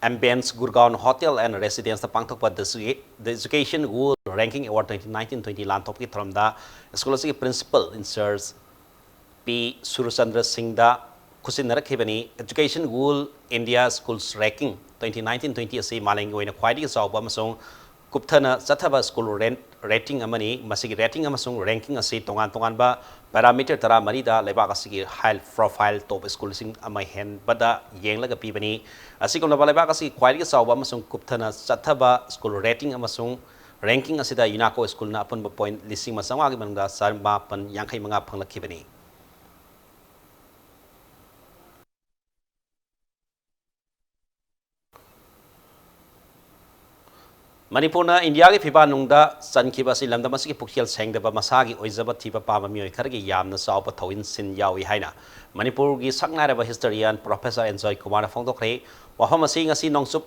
Ambience Gurgaon Hotel and Residenceꯇ ꯄꯥꯡꯊꯣꯛꯄ The Education World Ranking Award twenty nineteen twenty ꯂꯥꯟꯊꯣꯛꯄꯒꯤ ꯊꯧꯔꯝꯗ school ꯑꯁꯤꯒꯤ principal in charge P Surachandra Singhꯗ ꯈꯨꯠꯁꯤꯟꯅꯔꯛꯈꯤꯕꯅꯤ꯫ Education World India Schools Ranking twenty nineteen twenty ꯑꯁꯤ ꯃꯥꯂꯦꯝꯒꯤ ꯑꯣꯏꯅ ꯈ꯭ꯋꯥꯏꯗꯒꯤ ꯆꯥꯎꯕ ꯑꯃꯁꯨꯡ ꯀꯨꯞꯊꯅ ꯆꯠꯊꯕ school rating ꯑꯃꯅꯤ꯫ ꯃꯁꯤꯒꯤ rating ꯑꯃꯁꯨꯡ ranking ꯑꯁꯤ ꯇꯣꯉꯥꯟ ꯇꯣꯉꯥꯟꯕ parameter ꯇꯔꯥꯃꯔꯤꯗ ꯂꯩꯕꯥꯛ ꯑꯁꯤꯒꯤ high profile top schoolꯁꯤꯡ ꯑꯃ ꯍꯦꯟꯕꯗ ꯌꯦꯡꯂꯒ ꯄꯤꯕꯅꯤ꯫ ꯑꯁꯤꯒꯨꯝꯂꯕ ꯂꯩꯕꯥꯛ ꯑꯁꯤꯒꯤ ꯈ꯭ꯋꯥꯏꯗꯒꯤ ꯆꯥꯎꯕ ꯑꯃꯁꯨꯡ ꯀꯨꯞꯊꯅ ꯆꯠꯊꯕ school rating ꯑꯃꯁꯨꯡ ranking ꯑꯁꯤꯗ UNACO Schoolꯅ ꯑꯄꯨꯟꯕ point ꯂꯤꯁꯤꯡ ꯑꯃ ꯆꯥꯝꯃꯉꯥꯒꯤ ꯃꯅꯨꯡꯗ ꯆꯥꯃꯥꯄꯟ ꯌꯥꯡꯈꯩ ꯃꯉꯥ ꯐꯪꯂꯛꯈꯤꯕꯅꯤ꯫ ꯃꯅꯤꯄꯨꯔꯅ ꯏꯟꯗꯤꯌꯥꯒꯤ ꯐꯤꯕꯥꯟꯅꯨꯡꯗ ꯆꯟꯈꯤꯕ ꯑꯁꯤ ꯂꯝꯗꯝ ꯑꯁꯤꯒꯤ ꯄꯨꯛꯆꯦꯜ ꯁꯦꯡꯗꯕ, ꯃꯁꯥꯒꯤ ꯑꯣꯏꯖꯕ ꯊꯤꯕ ꯄꯥꯝꯕ ꯃꯤꯑꯣꯏ ꯈꯔꯒꯤ ꯌꯥꯝꯅ ꯆꯥꯎꯕ ꯊꯧꯏꯟꯁꯤꯟ ꯌꯥꯎꯏ ꯍꯥꯏꯅ ꯃꯅꯤꯄꯨꯔꯒꯤ ꯁꯛꯅꯥꯏꯔꯕ ꯍꯤꯁꯇꯣꯔꯤꯌꯥꯟ ꯄ꯭ꯔꯣꯐꯦꯁꯔ ꯑꯦꯟꯖꯣꯏ ꯀꯨꯃꯥꯔꯅ ꯐꯣꯡꯗꯣꯛꯈ꯭ꯔꯦ꯫ ꯋꯥꯐꯝ ꯑꯁꯤ ꯉꯁꯤ ꯅꯣꯡꯆꯨꯞ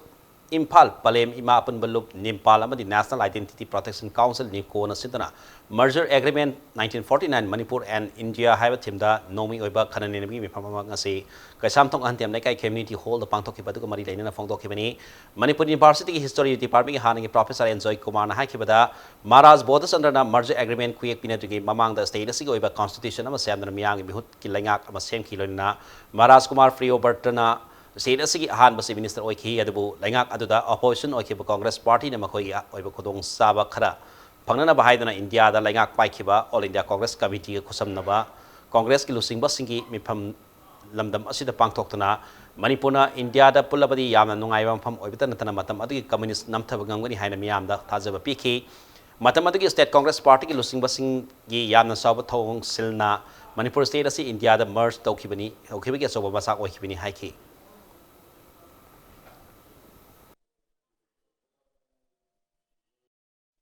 ꯏꯝꯐꯥꯜ, ꯄꯂꯦꯝ, ꯏꯃꯥ ꯑꯄꯨꯟꯕ ꯂꯨꯞ, ꯅꯤꯝꯄꯥꯜ ꯑꯃꯗꯤ National Identity Protection Council, ꯅꯤꯞꯀꯣꯅ ꯁꯤꯟꯗꯨꯅ merger agreement nineteen forty nine Manipur and India ꯍꯥꯏꯕ ꯊꯤꯝꯗ ꯅꯣꯡꯃꯩ ꯑꯣꯏꯕ ꯈꯟꯅ ꯅꯩꯅꯕꯒꯤ ꯃꯤꯐꯝ ꯑꯃ ꯉꯁꯤ ꯀꯩꯁꯥꯝꯊꯣꯡ ꯑꯍꯟꯇꯦꯝ ꯂꯩꯀꯥꯏ community hallꯗ ꯄꯥꯡꯊꯣꯛꯈꯤꯕ ꯑꯗꯨꯒ ꯃꯔꯤ ꯂꯩꯅꯅ ꯐꯣꯡꯗꯣꯛꯈꯤꯕꯅꯤ꯫ ꯃꯅꯤꯄꯨꯔ Universityꯒꯤ History Departmentꯀꯤ ꯍꯥꯟꯅꯒꯤ ꯄ꯭ꯔꯣꯐꯦꯁꯔ ꯑꯦꯟꯖꯣꯏ ꯀꯨꯃꯥꯔꯅ ꯍꯥꯏꯈꯤꯕꯗ, ꯃꯍꯥꯔꯥꯖ ꯕꯣꯙꯆꯟꯗ꯭ꯔꯅ merger agreement ꯈꯨꯌꯦꯛ ꯄꯤꯅꯗ꯭ꯔꯤꯉꯩ ꯃꯃꯥꯡꯗ state ꯑꯁꯤꯒꯤ ꯑꯣꯏꯕ constitution ꯑꯃ ꯁꯦꯝꯗꯨꯅ ꯃꯤꯌꯥꯝꯒꯤ ꯃꯤꯍꯨꯠꯀꯤ ꯂꯩꯉꯥꯛ ꯑꯃ ꯁꯦꯝꯈꯤ꯫ ꯂꯣꯏꯅꯅ ꯃꯍꯥꯔꯥꯖ ꯀꯨꯃꯥꯔ ꯄ꯭ꯔꯤꯌꯣꯕꯔꯇꯅ state ꯑꯁꯤꯒꯤ ꯑꯍꯥꯟꯕ chief minister ꯑꯣꯏꯈꯤ꯫ ꯑꯗꯨꯕꯨ ꯂꯩꯉꯥꯛ ꯑꯗꯨꯗ opposition ꯑꯣꯏꯈꯤꯕ Congress Partyꯅ ꯃꯈꯣꯏꯒꯤ ꯑꯣꯏꯕ ꯈꯨꯗꯣꯡꯆꯥꯕ ꯈꯔ ꯐꯪꯅꯅꯕ ꯍꯥꯏꯗꯨꯅ ꯏꯟꯗꯤꯌꯥꯗ ꯂꯩꯉꯥꯛ ꯄꯥꯏꯈꯤꯕ All India Congress Committeeꯒ ꯈꯨꯠꯁꯝꯅꯕ Congressꯀꯤ ꯂꯨꯆꯤꯡꯕꯁꯤꯡꯒꯤ ꯃꯤꯐꯝ ꯂꯝꯗꯝ ꯑꯁꯤꯗ ꯄꯥꯡꯊꯣꯛꯇꯨꯅ ꯃꯅꯤꯄꯨꯔꯅ ꯏꯟꯗꯤꯌꯥꯗ ꯄꯨꯜꯂꯕꯗꯤ ꯌꯥꯝꯅ ꯅꯨꯡꯉꯥꯏꯕ ꯃꯐꯝ ꯑꯣꯏꯕꯇ ꯅꯠꯇꯅ ꯃꯇꯝ ꯑꯗꯨꯒꯤ communist ꯅꯝꯊꯕ ꯉꯝꯒꯅꯤ ꯍꯥꯏꯅ ꯃꯤꯌꯥꯝꯗ ꯊꯥꯖꯕ ꯄꯤꯈꯤ꯫ ꯃꯇꯝ ꯑꯗꯨꯒꯤ state Congress Partyꯒꯤ ꯂꯨꯆꯤꯡꯕꯁꯤꯡꯒꯤ ꯌꯥꯝꯅ ꯆꯥꯎꯕ ꯊꯧꯑꯣꯡꯁꯤꯜꯅ ꯃꯅꯤꯄꯨꯔ state ꯑꯁꯤ ꯏꯟꯗꯤꯌꯥꯗ merge ꯇꯧꯈꯤꯕꯅꯤ, ꯇꯧꯈꯤꯕꯒꯤ ꯑꯆꯧꯕ ꯃꯆꯥꯛ ꯑꯣꯏꯈꯤꯕꯅꯤ ꯍꯥꯏꯈꯤ꯫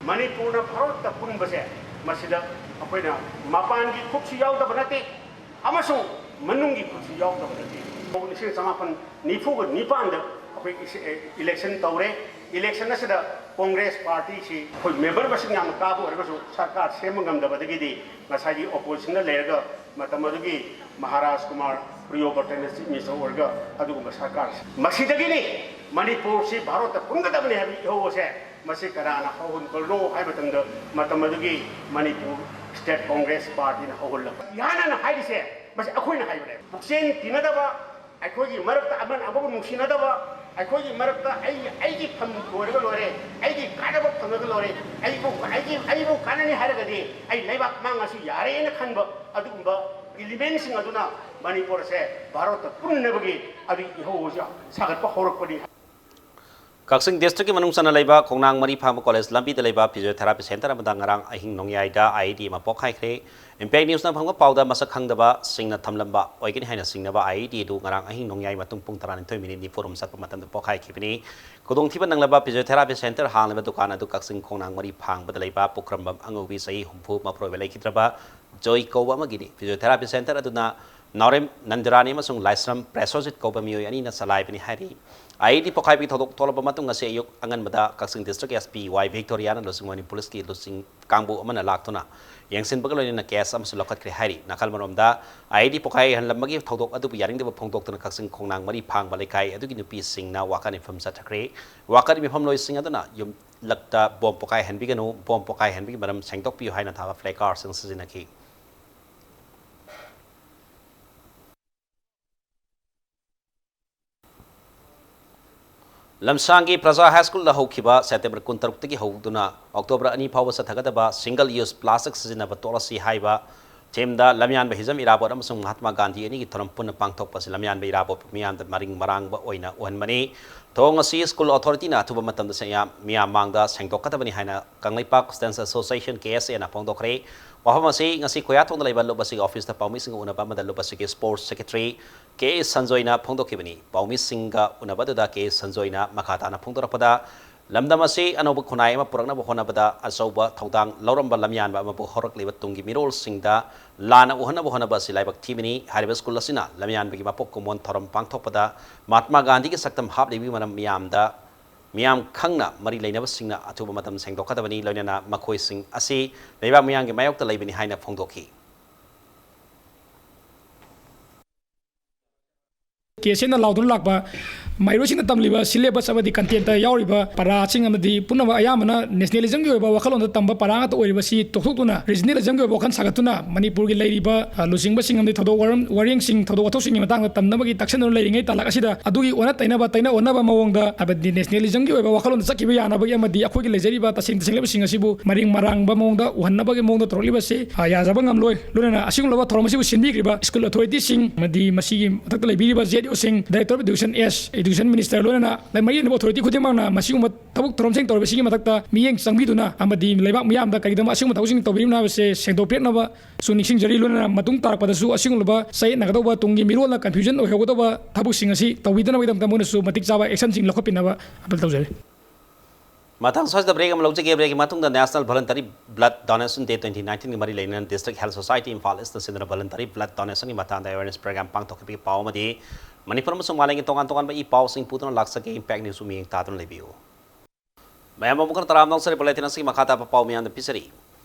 ꯃꯅꯤꯄꯨꯔꯅ ꯚꯥꯔꯠꯇ ꯄꯨꯟꯕꯁꯦ ꯃꯁꯤꯗ ꯑꯩꯈꯣꯏꯅ ꯃꯄꯥꯟꯒꯤ ꯈꯨꯠꯁꯨ ꯌꯥꯎꯗꯕ ꯅꯠꯇꯦ ꯑꯃꯁꯨꯡ ꯃꯅꯨꯡꯒꯤ ꯈꯨꯠꯁꯨ ꯌꯥꯎꯗꯕ ꯅꯠꯇꯦ꯫ ꯂꯤꯁꯤꯡ ꯆꯃꯥꯄꯟ ꯅꯤꯐꯨꯒ ꯅꯤꯄꯥꯟꯗ ꯑꯩꯈꯣꯏ election ꯇꯧꯔꯦ꯫ Election ꯑꯁꯤꯗ Congress Partyꯁꯤ ꯑꯩꯈꯣꯏ member ꯃꯁꯤꯡ ꯌꯥꯝꯅ ꯀꯥꯕ ꯑꯣꯏꯔꯒꯁꯨ ꯁꯔꯀꯥꯔ ꯁꯦꯝꯕ ꯉꯝꯗꯕꯗꯒꯤꯗꯤ ꯉꯁꯥꯏꯒꯤ oppositionꯗ ꯂꯩꯔꯒ ꯃꯇꯝ ꯑꯗꯨꯒꯤ ꯃꯍꯥꯔꯥꯖ ꯀꯨꯃꯥꯔ ꯄ꯭ꯔꯤꯌꯣꯕꯔꯇꯅ chief minister ꯑꯣꯏꯔꯒ ꯑꯗꯨꯒꯨꯝꯕ ꯁꯔꯀꯥꯔ ꯃꯁꯤꯗꯒꯤꯅꯤ ꯃꯅꯤꯄꯨꯔꯁꯤ ꯚꯥꯔꯠꯇ ꯄꯨꯟꯒꯗꯕꯅꯤ ꯍꯥꯏꯕ ꯏꯍꯧ ꯑꯁꯦ꯫ ꯃꯁꯤ ꯀꯅꯥꯅ ꯍꯧꯍꯟꯕꯅꯣ ꯍꯥꯏꯕ ꯃꯇꯝꯗ ꯃꯇꯝ ꯑꯗꯨꯒꯤ ꯃꯅꯤꯄꯨꯔ state Congress Partyꯅ ꯍꯧꯍꯜꯂꯕ꯫ ꯏꯍꯥꯟ ꯍꯥꯟꯅ ꯍꯥꯏꯔꯤꯁꯦ ꯃꯁꯤ ꯑꯩꯈꯣꯏꯅ ꯍꯥꯏꯕꯅꯦ꯫ ꯄꯨꯛꯆꯦꯟ ꯇꯤꯟꯅꯗꯕ, ꯑꯩꯈꯣꯏꯒꯤ ꯃꯔꯛꯇ ꯑꯃꯅ ꯑꯃꯕꯨ ꯅꯨꯡꯁꯤꯅꯗꯕ, ꯑꯩꯈꯣꯏꯒꯤ ꯃꯔꯛꯇ ꯑꯩ ꯑꯩꯒꯤ ꯐꯝ ꯂꯣꯏꯔꯒ ꯂꯣꯏꯔꯦ, ꯑꯩꯒꯤ ꯀꯥꯟꯅꯕ ꯐꯪꯉꯒ ꯂꯣꯏꯔꯦ, ꯑꯩꯕꯨ ꯑꯩꯒꯤ ꯑꯩꯕꯨ ꯀꯥꯟꯅꯅꯤ ꯍꯥꯏꯔꯒꯗꯤ ꯑꯩ ꯂꯩꯕꯥꯛ ꯃꯥꯡꯉꯁꯨ ꯌꯥꯔꯦꯅ ꯈꯟꯕ ꯑꯗꯨꯒꯨꯝꯕ elementꯁꯤꯡ ꯑꯗꯨꯅ ꯃꯅꯤꯄꯨꯔ ꯑꯁꯦ ꯚꯥꯔꯠꯇ ꯄꯨꯟꯅꯕꯒꯤ ꯑꯗꯨꯒꯤ ꯏꯍꯧ ꯑꯁꯤ ꯁꯥꯒꯠꯄ ꯍꯧꯔꯛꯄꯅꯤ꯫ ꯀꯛꯆꯤꯡ ꯗꯤꯁꯇ꯭ꯔꯤꯛꯀꯤ ꯃꯅꯨꯡ ꯆꯟꯅ ꯂꯩꯕ ꯈꯣꯡꯅꯥꯡ ꯃꯔꯤ ꯐꯥꯡꯕ ꯀꯣꯂꯦꯖ ꯂꯝꯕꯤꯗ ꯂꯩꯕ ꯐꯤꯖꯤꯑꯣꯊꯦꯔꯥꯄꯤ ꯁꯦꯟꯇꯔ ꯑꯃꯗ ꯉꯔꯥꯡ ꯑꯍꯤꯡ ꯅꯣꯡꯌꯥꯏꯗ ꯑꯥꯏ ꯏ ꯗꯤ ꯑꯃ ꯄꯣꯈꯥꯏꯈ꯭ꯔꯦ꯫ ꯏꯝꯄꯦꯛ ꯅ꯭ꯌꯨꯁꯅ ꯐꯪꯕ ꯄꯥꯎꯗ ꯃꯁꯛ ꯈꯪꯗꯕꯁꯤꯡꯅ ꯊꯝꯂꯝꯕ ꯑꯣꯏꯒꯅꯤ ꯍꯥꯏꯅ ꯆꯤꯡꯅꯕ ꯑꯥꯏ ꯏ ꯗꯤ ꯑꯗꯨ ꯉꯔꯥꯡ ꯑꯍꯤꯡ ꯅꯣꯡꯌꯥꯏ ꯃꯇꯨꯡ ꯄꯨꯡ ꯇꯔꯥꯅꯤꯊꯣꯏ ꯃꯤꯅꯤꯠ ꯅꯤꯐꯨꯔꯣꯝ ꯆꯠꯄ ꯃꯇꯝꯗ ꯄꯣꯈꯥꯏꯈꯤꯕꯅꯤ꯫ ꯈꯨꯗꯣꯡꯊꯤꯕ ꯅꯪꯂꯕ ꯐꯤꯖꯤꯑꯣꯊꯦꯔꯥꯄꯤ ꯁꯦꯟꯇꯔ ꯍꯥꯡꯂꯤꯕ ꯗꯨꯀꯥꯟ ꯑꯗꯨ ꯀꯛꯆꯤꯡ ꯈꯣꯡꯅꯥꯡ ꯃꯔꯤ ꯐꯥꯡꯕꯗ ꯂꯩꯕ ꯄꯨꯈ꯭ꯔꯝꯕꯝ ꯑꯉꯧꯕꯤ ꯆꯍꯤ ꯍꯨꯝꯐꯨ ꯃꯄꯨꯔꯣꯏꯕ ꯂꯩꯈꯤꯗ꯭ꯔꯕ ꯖꯣꯏ ꯀꯧꯕ ꯑꯃꯒꯤꯅꯤ꯫ ꯐꯤꯖꯤꯑꯣꯊꯦꯔꯥꯄꯤ ꯁꯦꯟꯇꯔ ꯑꯗꯨꯅ ꯅꯥꯎꯔꯦꯝ ꯅꯟꯗꯤꯔꯥꯅꯤ ꯑꯃꯁꯨꯡ ꯂꯥꯏꯁ꯭ꯔꯝ ꯄ꯭ꯔꯦꯁꯣꯖꯤꯠ ꯀꯧꯕ ꯃꯤꯑꯣꯏ ꯑꯅꯤꯅ ꯆꯂꯥꯏꯕꯅꯤ ꯍꯥꯏꯔꯤ꯫ ꯑꯥꯏ ꯏ ꯗꯤ ꯄꯣꯈꯥꯏꯕꯒꯤ ꯊꯧꯗꯣꯛ ꯊꯣꯛꯂꯕ ꯃꯇꯨꯡ ꯉꯁꯤ ꯑꯌꯨꯛ ꯑꯉꯟꯕꯗ ꯀꯛꯆꯤꯡ ꯗꯤꯁꯇ꯭ꯔꯤꯛ ꯑꯦꯁ ꯄꯤ ꯋꯥꯏ ꯚꯤꯛꯇꯣꯔꯤꯌꯥꯅ ꯂꯨꯆꯤꯡꯕ ꯃꯅꯤꯄꯨꯔ ꯄꯨꯂꯤꯁꯀꯤ ꯂꯨꯆꯤꯡ ꯀꯥꯡꯕꯨ ꯑꯃꯅ ꯂꯥꯛꯇꯨꯅ ꯌꯦꯡꯁꯤꯟꯕꯒ ꯂꯣꯏꯅꯅ ꯀꯦꯁ ꯑꯃꯁꯨ ꯂꯧꯈꯠꯈ꯭ꯔꯦ ꯍꯥꯏꯔꯤ꯫ ꯅꯥꯀꯜ ꯑꯃꯔꯣꯝꯗ ꯑꯥꯏ ꯏ ꯗꯤ ꯄꯣꯈꯥꯏꯍꯜꯂꯝꯕꯒꯤ ꯊꯧꯗꯣꯛ ꯑꯗꯨꯕꯨ ꯌꯥꯅꯤꯡꯗꯕ ꯐꯣꯡꯗꯣꯛꯇꯨꯅ ꯀꯛꯆꯤꯡ ꯈꯣꯡꯅꯥꯡ ꯃꯔꯤ ꯐꯥꯡꯕ ꯂꯩꯀꯥꯏ ꯑꯗꯨꯒꯤ ꯅꯨꯄꯤꯁꯤꯡꯅ ꯋꯥꯀꯠ ꯃꯤꯐꯝ ꯆꯠꯊꯈ꯭ꯔꯦ꯫ ꯋꯥꯀꯠ ꯃꯤꯐꯝꯂꯣꯏꯁꯤꯡ ꯑꯗꯨꯅ ꯌꯨꯝꯂꯛꯇ ꯕꯣꯝ ꯄꯣꯈꯥꯏꯍꯟꯕꯤꯒꯅꯨ, ꯕꯣꯝ ꯄꯣꯈꯥꯏꯍꯟꯕꯒꯤ ꯃꯔꯝ ꯁꯦꯡꯗꯣꯛꯄꯤꯌꯨ ꯍꯥꯏꯅ ꯊꯥꯕ ꯐ꯭ꯂꯦꯛ ꯀꯥꯔꯗꯁꯤꯡ ꯁꯤꯖꯤꯟꯅꯈꯤ꯫ ꯂꯝꯁꯥꯡꯒꯤ ꯄ꯭ꯔꯖꯥ ꯍꯥꯏ ꯁ꯭ꯀꯨꯜꯗ ꯍꯧꯈꯤꯕ ꯁꯦꯞꯇꯦꯝꯕꯔ ꯀꯨꯟꯇꯔꯨꯛꯇꯒꯤ ꯍꯧꯗꯨꯅ ꯑꯣꯛꯇꯣꯕꯔ ꯑꯅꯤ ꯐꯥꯎꯕ ꯆꯠꯊꯒꯗꯕ ꯁꯤꯡꯒꯜ ꯌꯨꯁ ꯄ꯭ꯂꯥꯁꯇꯤꯛ ꯁꯤꯖꯤꯟꯅꯕ ꯇꯣꯛꯂꯁꯤ ꯍꯥꯏꯕ ꯊꯤꯝꯗ ꯂꯝꯌꯥꯟꯕ ꯍꯤꯖꯝ ꯏꯔꯥꯕꯣꯠ ꯑꯃꯁꯨꯡ ꯃꯍꯥꯠꯃꯥ ꯒꯥꯟꯙꯤ ꯑꯅꯤꯒꯤ ꯊꯧꯔꯝ ꯄꯨꯟꯅ ꯄꯥꯡꯊꯣꯛꯄ ꯑꯁꯤ ꯂꯝꯌꯥꯟꯕ ꯏꯔꯥꯕꯣꯠꯄꯨ ꯃꯤꯌꯥꯝꯗ ꯃꯔꯤꯡ ꯃꯔꯥꯡꯕ ꯑꯣꯏꯅ ꯎꯍꯟꯕꯅꯤ꯫ ꯊꯧꯑꯣꯡ ꯑꯁꯤ ꯁ꯭ꯀꯨꯜ ꯑꯣꯊꯣꯔꯤꯇꯤꯅ ꯑꯊꯨꯕ ꯃꯇꯝꯗ ꯁꯦꯡꯌꯥ-, ꯃꯤꯌꯥꯝ ꯃꯥꯡꯗ ꯁꯦꯡꯗꯣꯛꯀꯗꯕꯅꯤ ꯍꯥꯏꯅ ꯀꯪꯂꯩꯄꯥꯛ ꯁ꯭ꯇꯨꯗꯦꯟꯠꯁ ꯑꯦꯁꯣꯁꯤꯌꯦꯁꯟ, ꯀꯦ ꯑꯦꯁ ꯑꯦꯅ ꯐꯣꯡꯗꯣꯛꯈ꯭ꯔꯦ꯫ ꯋꯥꯐꯝ ꯑꯁꯤ ꯉꯁꯤ ꯈꯣꯌꯥꯊꯣꯡꯗ ꯂꯩꯕ ꯂꯨꯞ ꯑꯁꯤꯒꯤ ꯑꯣꯐꯤꯁꯇ ꯄꯥꯎꯃꯤꯁꯤꯡꯒ ꯎꯅꯕ ꯑꯃꯗ ꯂꯨꯞ ꯑꯁꯤꯒꯤ ꯁ꯭ꯄꯣꯔꯠꯁ ꯁꯦꯀ꯭ꯔꯦꯇꯔꯤ ꯀꯦ ꯑꯦꯁ ꯁꯟꯖꯣꯏꯅ ꯐꯣꯡꯗꯣꯛꯈꯤꯕꯅꯤ꯫ ꯄꯥꯎꯃꯤꯁꯤꯡꯒ ꯎꯅꯕ ꯑꯗꯨꯗ ꯀꯦ ꯑꯦꯁ ꯁꯟꯖꯣꯏꯅ ꯃꯈꯥ ꯇꯥꯅ ꯐꯣꯡꯗꯣꯔꯛꯄꯗ, ꯂꯝꯗꯝ ꯑꯁꯤ ꯑꯅꯧꯕ ꯈꯨꯟꯅꯥꯏ ꯑꯃ ꯄꯨꯔꯛꯅꯕ ꯍꯣꯠꯅꯕꯗ ꯑꯆꯧꯕ ꯊꯧꯗꯥꯡ ꯂꯧꯔꯝꯕ ꯂꯝꯌꯥꯟꯕ ꯑꯃꯕꯨ ꯍꯧꯔꯛꯂꯤꯕ ꯇꯨꯡꯒꯤ ꯃꯤꯔꯣꯜꯁꯤꯡꯗ ꯂꯥꯟꯅ ꯎꯍꯟꯅꯕ ꯍꯣꯠꯅꯕ ꯑꯁꯤ ꯂꯥꯏꯕꯛ ꯊꯤꯕꯅꯤ꯫ ꯍꯥꯏꯔꯤꯕ ꯁ꯭ꯀꯨꯜ ꯑꯁꯤꯅ ꯂꯝꯌꯥꯟꯕꯒꯤ ꯃꯄꯣꯛ ꯀꯨꯝꯑꯣꯟ ꯊꯧꯔꯝ ꯄꯥꯡꯊꯣꯛꯄꯗ ꯃꯍꯥꯠꯃꯥ ꯒꯥꯟꯙꯤꯒꯤ ꯁꯛꯇꯝ ꯍꯥꯞꯂꯤꯕꯒꯤ ꯃꯔꯝ ꯃꯤꯌꯥꯝꯗ, ꯃꯤꯌꯥꯝ ꯈꯪꯅ ꯃꯔꯤ ꯂꯩꯅꯕꯁꯤꯡꯅ ꯑꯊꯨꯕ ꯃꯇꯝ ꯁꯦꯡꯗꯣꯛꯀꯗꯕꯅꯤ꯫ ꯂꯣꯏꯅꯅ ꯃꯈꯣꯏꯁꯤꯡ ꯑꯁꯤ ꯂꯩꯕꯥꯛ ꯃꯤꯌꯥꯝꯒꯤ ꯃꯥꯌꯣꯛꯇ ꯂꯩꯕꯅꯤ ꯍꯥꯏꯅ ꯐꯣꯡꯗꯣꯛꯈꯤ꯫ ꯀꯦ ꯑꯦꯁ ꯑꯦꯅ ꯂꯥꯎꯗꯨꯅ ꯂꯥꯛꯄ ꯃꯍꯩꯔꯣꯏꯁꯤꯡꯅ ꯇꯝꯂꯤꯕ ꯁꯤꯂꯦꯕꯁ ꯑꯃꯗꯤ ꯀꯟꯇꯦꯟꯠꯇ ꯌꯥꯎꯔꯤꯕ ꯄꯔꯥꯁꯤꯡ ꯑꯃꯗꯤ ꯄꯨꯝꯅꯃꯛ ꯑꯌꯥꯝꯕꯅ ꯅꯦꯁꯅꯦꯂꯤꯖꯝꯒꯤ ꯑꯣꯏꯕ ꯋꯥꯈꯜꯂꯣꯟꯗ ꯇꯝꯕ ꯄꯔꯥ ꯉꯥꯛꯇ ꯑꯣꯏꯔꯤꯕꯁꯤ ꯇꯣꯛꯊꯣꯛꯇꯨꯅ ꯔꯤꯖꯅꯦꯂꯤꯖꯝꯒꯤ ꯑꯣꯏꯕ ꯋꯥꯈꯜ ꯁꯥꯒꯠꯇꯨꯅ ꯃꯅꯤꯄꯨꯔꯒꯤ ꯂꯩꯔꯤꯕ, ꯑ, ꯂꯨꯆꯤꯡꯕꯁꯤꯡ ꯑꯃꯗꯤ ꯊꯧꯗꯣꯛ ꯋꯥꯔꯝ-, ꯋꯥꯔꯦꯡꯁꯤꯡ, ꯊꯧꯗꯣꯛ ꯋꯥꯊꯣꯛꯁꯤꯡꯒꯤ ꯃꯇꯥꯡꯗ ꯇꯝꯅꯕꯒꯤ ꯇꯛꯁꯤꯟꯗꯨꯅ ꯂꯩꯔꯤꯉꯩ ꯇꯥꯂꯛ ꯑꯁꯤꯗ ꯑꯗꯨꯒꯤ ꯑꯣꯟꯅ ꯇꯩꯅꯕ, ꯇꯩꯅ ꯑꯣꯟꯅꯕ ꯃꯑꯣꯡꯗ, ꯍꯥꯏꯕꯗꯤ ꯅꯦꯁꯅꯦꯂꯤꯖꯝꯒꯤ ꯑꯣꯏꯕ ꯋꯥꯈꯜꯂꯣꯟꯗ ꯆꯠꯈꯤꯕ ꯌꯥꯅꯕꯒꯤ ꯑꯃꯗꯤ ꯑꯩꯈꯣꯏꯒꯤ ꯂꯩꯖꯔꯤꯕ ꯇꯁꯦꯡ ꯇꯁꯦꯡꯂꯕꯁꯤꯡ ꯑꯁꯤꯕꯨ ꯃꯔꯤꯡ ꯃꯔꯥꯡꯕ ꯃꯑꯣꯡꯗ ꯎꯍꯟꯅꯕꯒꯤ ꯃꯑꯣꯡꯗ ꯇꯧꯔꯛꯂꯤꯕꯁꯤ, ꯑ, ꯌꯥꯖꯕ ꯉꯝꯂꯣꯏ꯫ ꯂꯣꯏꯅꯅ ꯑꯁꯤꯒꯨꯝꯂꯕ ꯊꯧꯔꯝ ꯑꯁꯤꯕꯨ ꯁꯤꯟꯕꯤꯈ꯭ꯔꯤꯕ ꯁ꯭ꯀꯨꯜ ꯑꯣꯊꯣꯔꯤꯇꯤꯁꯤꯡ ꯑꯃꯗꯤ ꯃꯁꯤꯒꯤ ꯃꯊꯛꯇ ꯂꯩꯕꯤꯔꯤꯕ ꯖꯦꯠ ꯁꯤꯡ, Director of Education S, Education Minister ꯂꯣꯏꯅꯅ ꯂꯩ-, ꯃꯔꯤ ꯂꯩꯅꯕ authority ꯈꯨꯗꯤꯡꯃꯛꯅ ꯃꯁꯤꯒꯨꯝꯕ ꯊꯕꯛ ꯊꯧꯔꯝꯁꯤꯡ ꯇꯧꯔꯤꯕꯁꯤꯒꯤ ꯃꯊꯛꯇ ꯃꯤꯠꯌꯦꯡ ꯆꯪꯕꯤꯗꯨꯅ ꯑꯃꯗꯤ ꯂꯩꯕꯥꯛ ꯃꯤꯌꯥꯝꯗ ꯀꯔꯤꯒꯤꯗꯃꯛ ꯑꯁꯤꯒꯨꯝꯕ ꯊꯕꯛꯁꯤꯡ ꯇꯧꯕꯤꯔꯤꯕꯅꯣ ꯍꯥꯏꯕꯁꯦ ꯁꯦꯡꯗꯣꯛꯄꯤꯔꯛꯅꯕꯁꯨ ꯅꯤꯡꯁꯤꯡꯖꯔꯤ꯫ ꯂꯣꯏꯅꯅ ꯃꯇꯨꯡ ꯇꯥꯔꯛꯄꯗꯁꯨ ꯑꯁꯤꯒꯨꯝꯂꯕ ꯆꯌꯦꯠꯅꯒꯗꯧꯕ, ꯇꯨꯡꯒꯤ ꯃꯤꯔꯣꯜꯅ confusion ꯑꯣꯏꯍꯧꯒꯗꯧꯕ ꯊꯕꯛꯁꯤꯡ ꯑꯁꯤ ꯇꯧꯕꯤꯗꯅꯕꯒꯤꯗꯃꯛꯇ ꯃꯣꯏꯅꯁꯨ ꯃꯇꯤꯛ ꯆꯥꯕ actionꯁꯤꯡ ꯂꯧꯈꯠꯄꯤꯅꯕ appeal ꯇꯧꯖꯔꯤ꯫ ꯃꯊꯪ ꯁ꯭ꯋꯥꯏꯗ break ꯑꯃ ꯂꯧꯖꯒꯦ꯫ Breakꯀꯤ ꯃꯇꯨꯡꯗ National Voluntary Blood Donation Day twenty nineteenꯒ ꯃꯔꯤ ꯂꯩꯅꯅ District Health Society Imphal Eastꯅ ꯁꯤꯟꯗꯨꯅ voluntary blood donationꯒꯤ ꯃꯇꯥꯡꯗ awareness program ꯄꯥꯡꯊꯣꯛꯈꯤꯕꯒꯤ ꯄꯥꯎ ꯑꯃꯗꯤ ꯃꯅꯤꯄꯨꯔ ꯑꯃꯁꯨꯡ ꯃꯥꯂꯦꯝꯒꯤ ꯇꯣꯉꯥꯟ ꯇꯣꯉꯥꯟꯕ ꯏ ꯄꯥꯎꯁꯤꯡ ꯄꯨꯗꯨꯅ ꯂꯥꯛꯆꯒꯦ꯫ Impact Newsꯄꯨ ꯃꯤꯠꯌꯦꯡ ꯇꯥꯗꯨꯅ ꯂꯩꯕꯤꯌꯨ꯫ ꯃꯌꯥꯝ ꯑꯃꯨꯛ ꯍꯟꯅ ꯇꯔꯥꯝꯅ ꯑꯣꯛꯆꯔꯤ꯫ Bulletin ꯑꯁꯤꯒꯤ ꯃꯈꯥ ꯇꯥꯕ ꯄꯥꯎ ꯃꯤꯌꯥꯝꯗ ꯄꯤꯖꯔꯤ꯫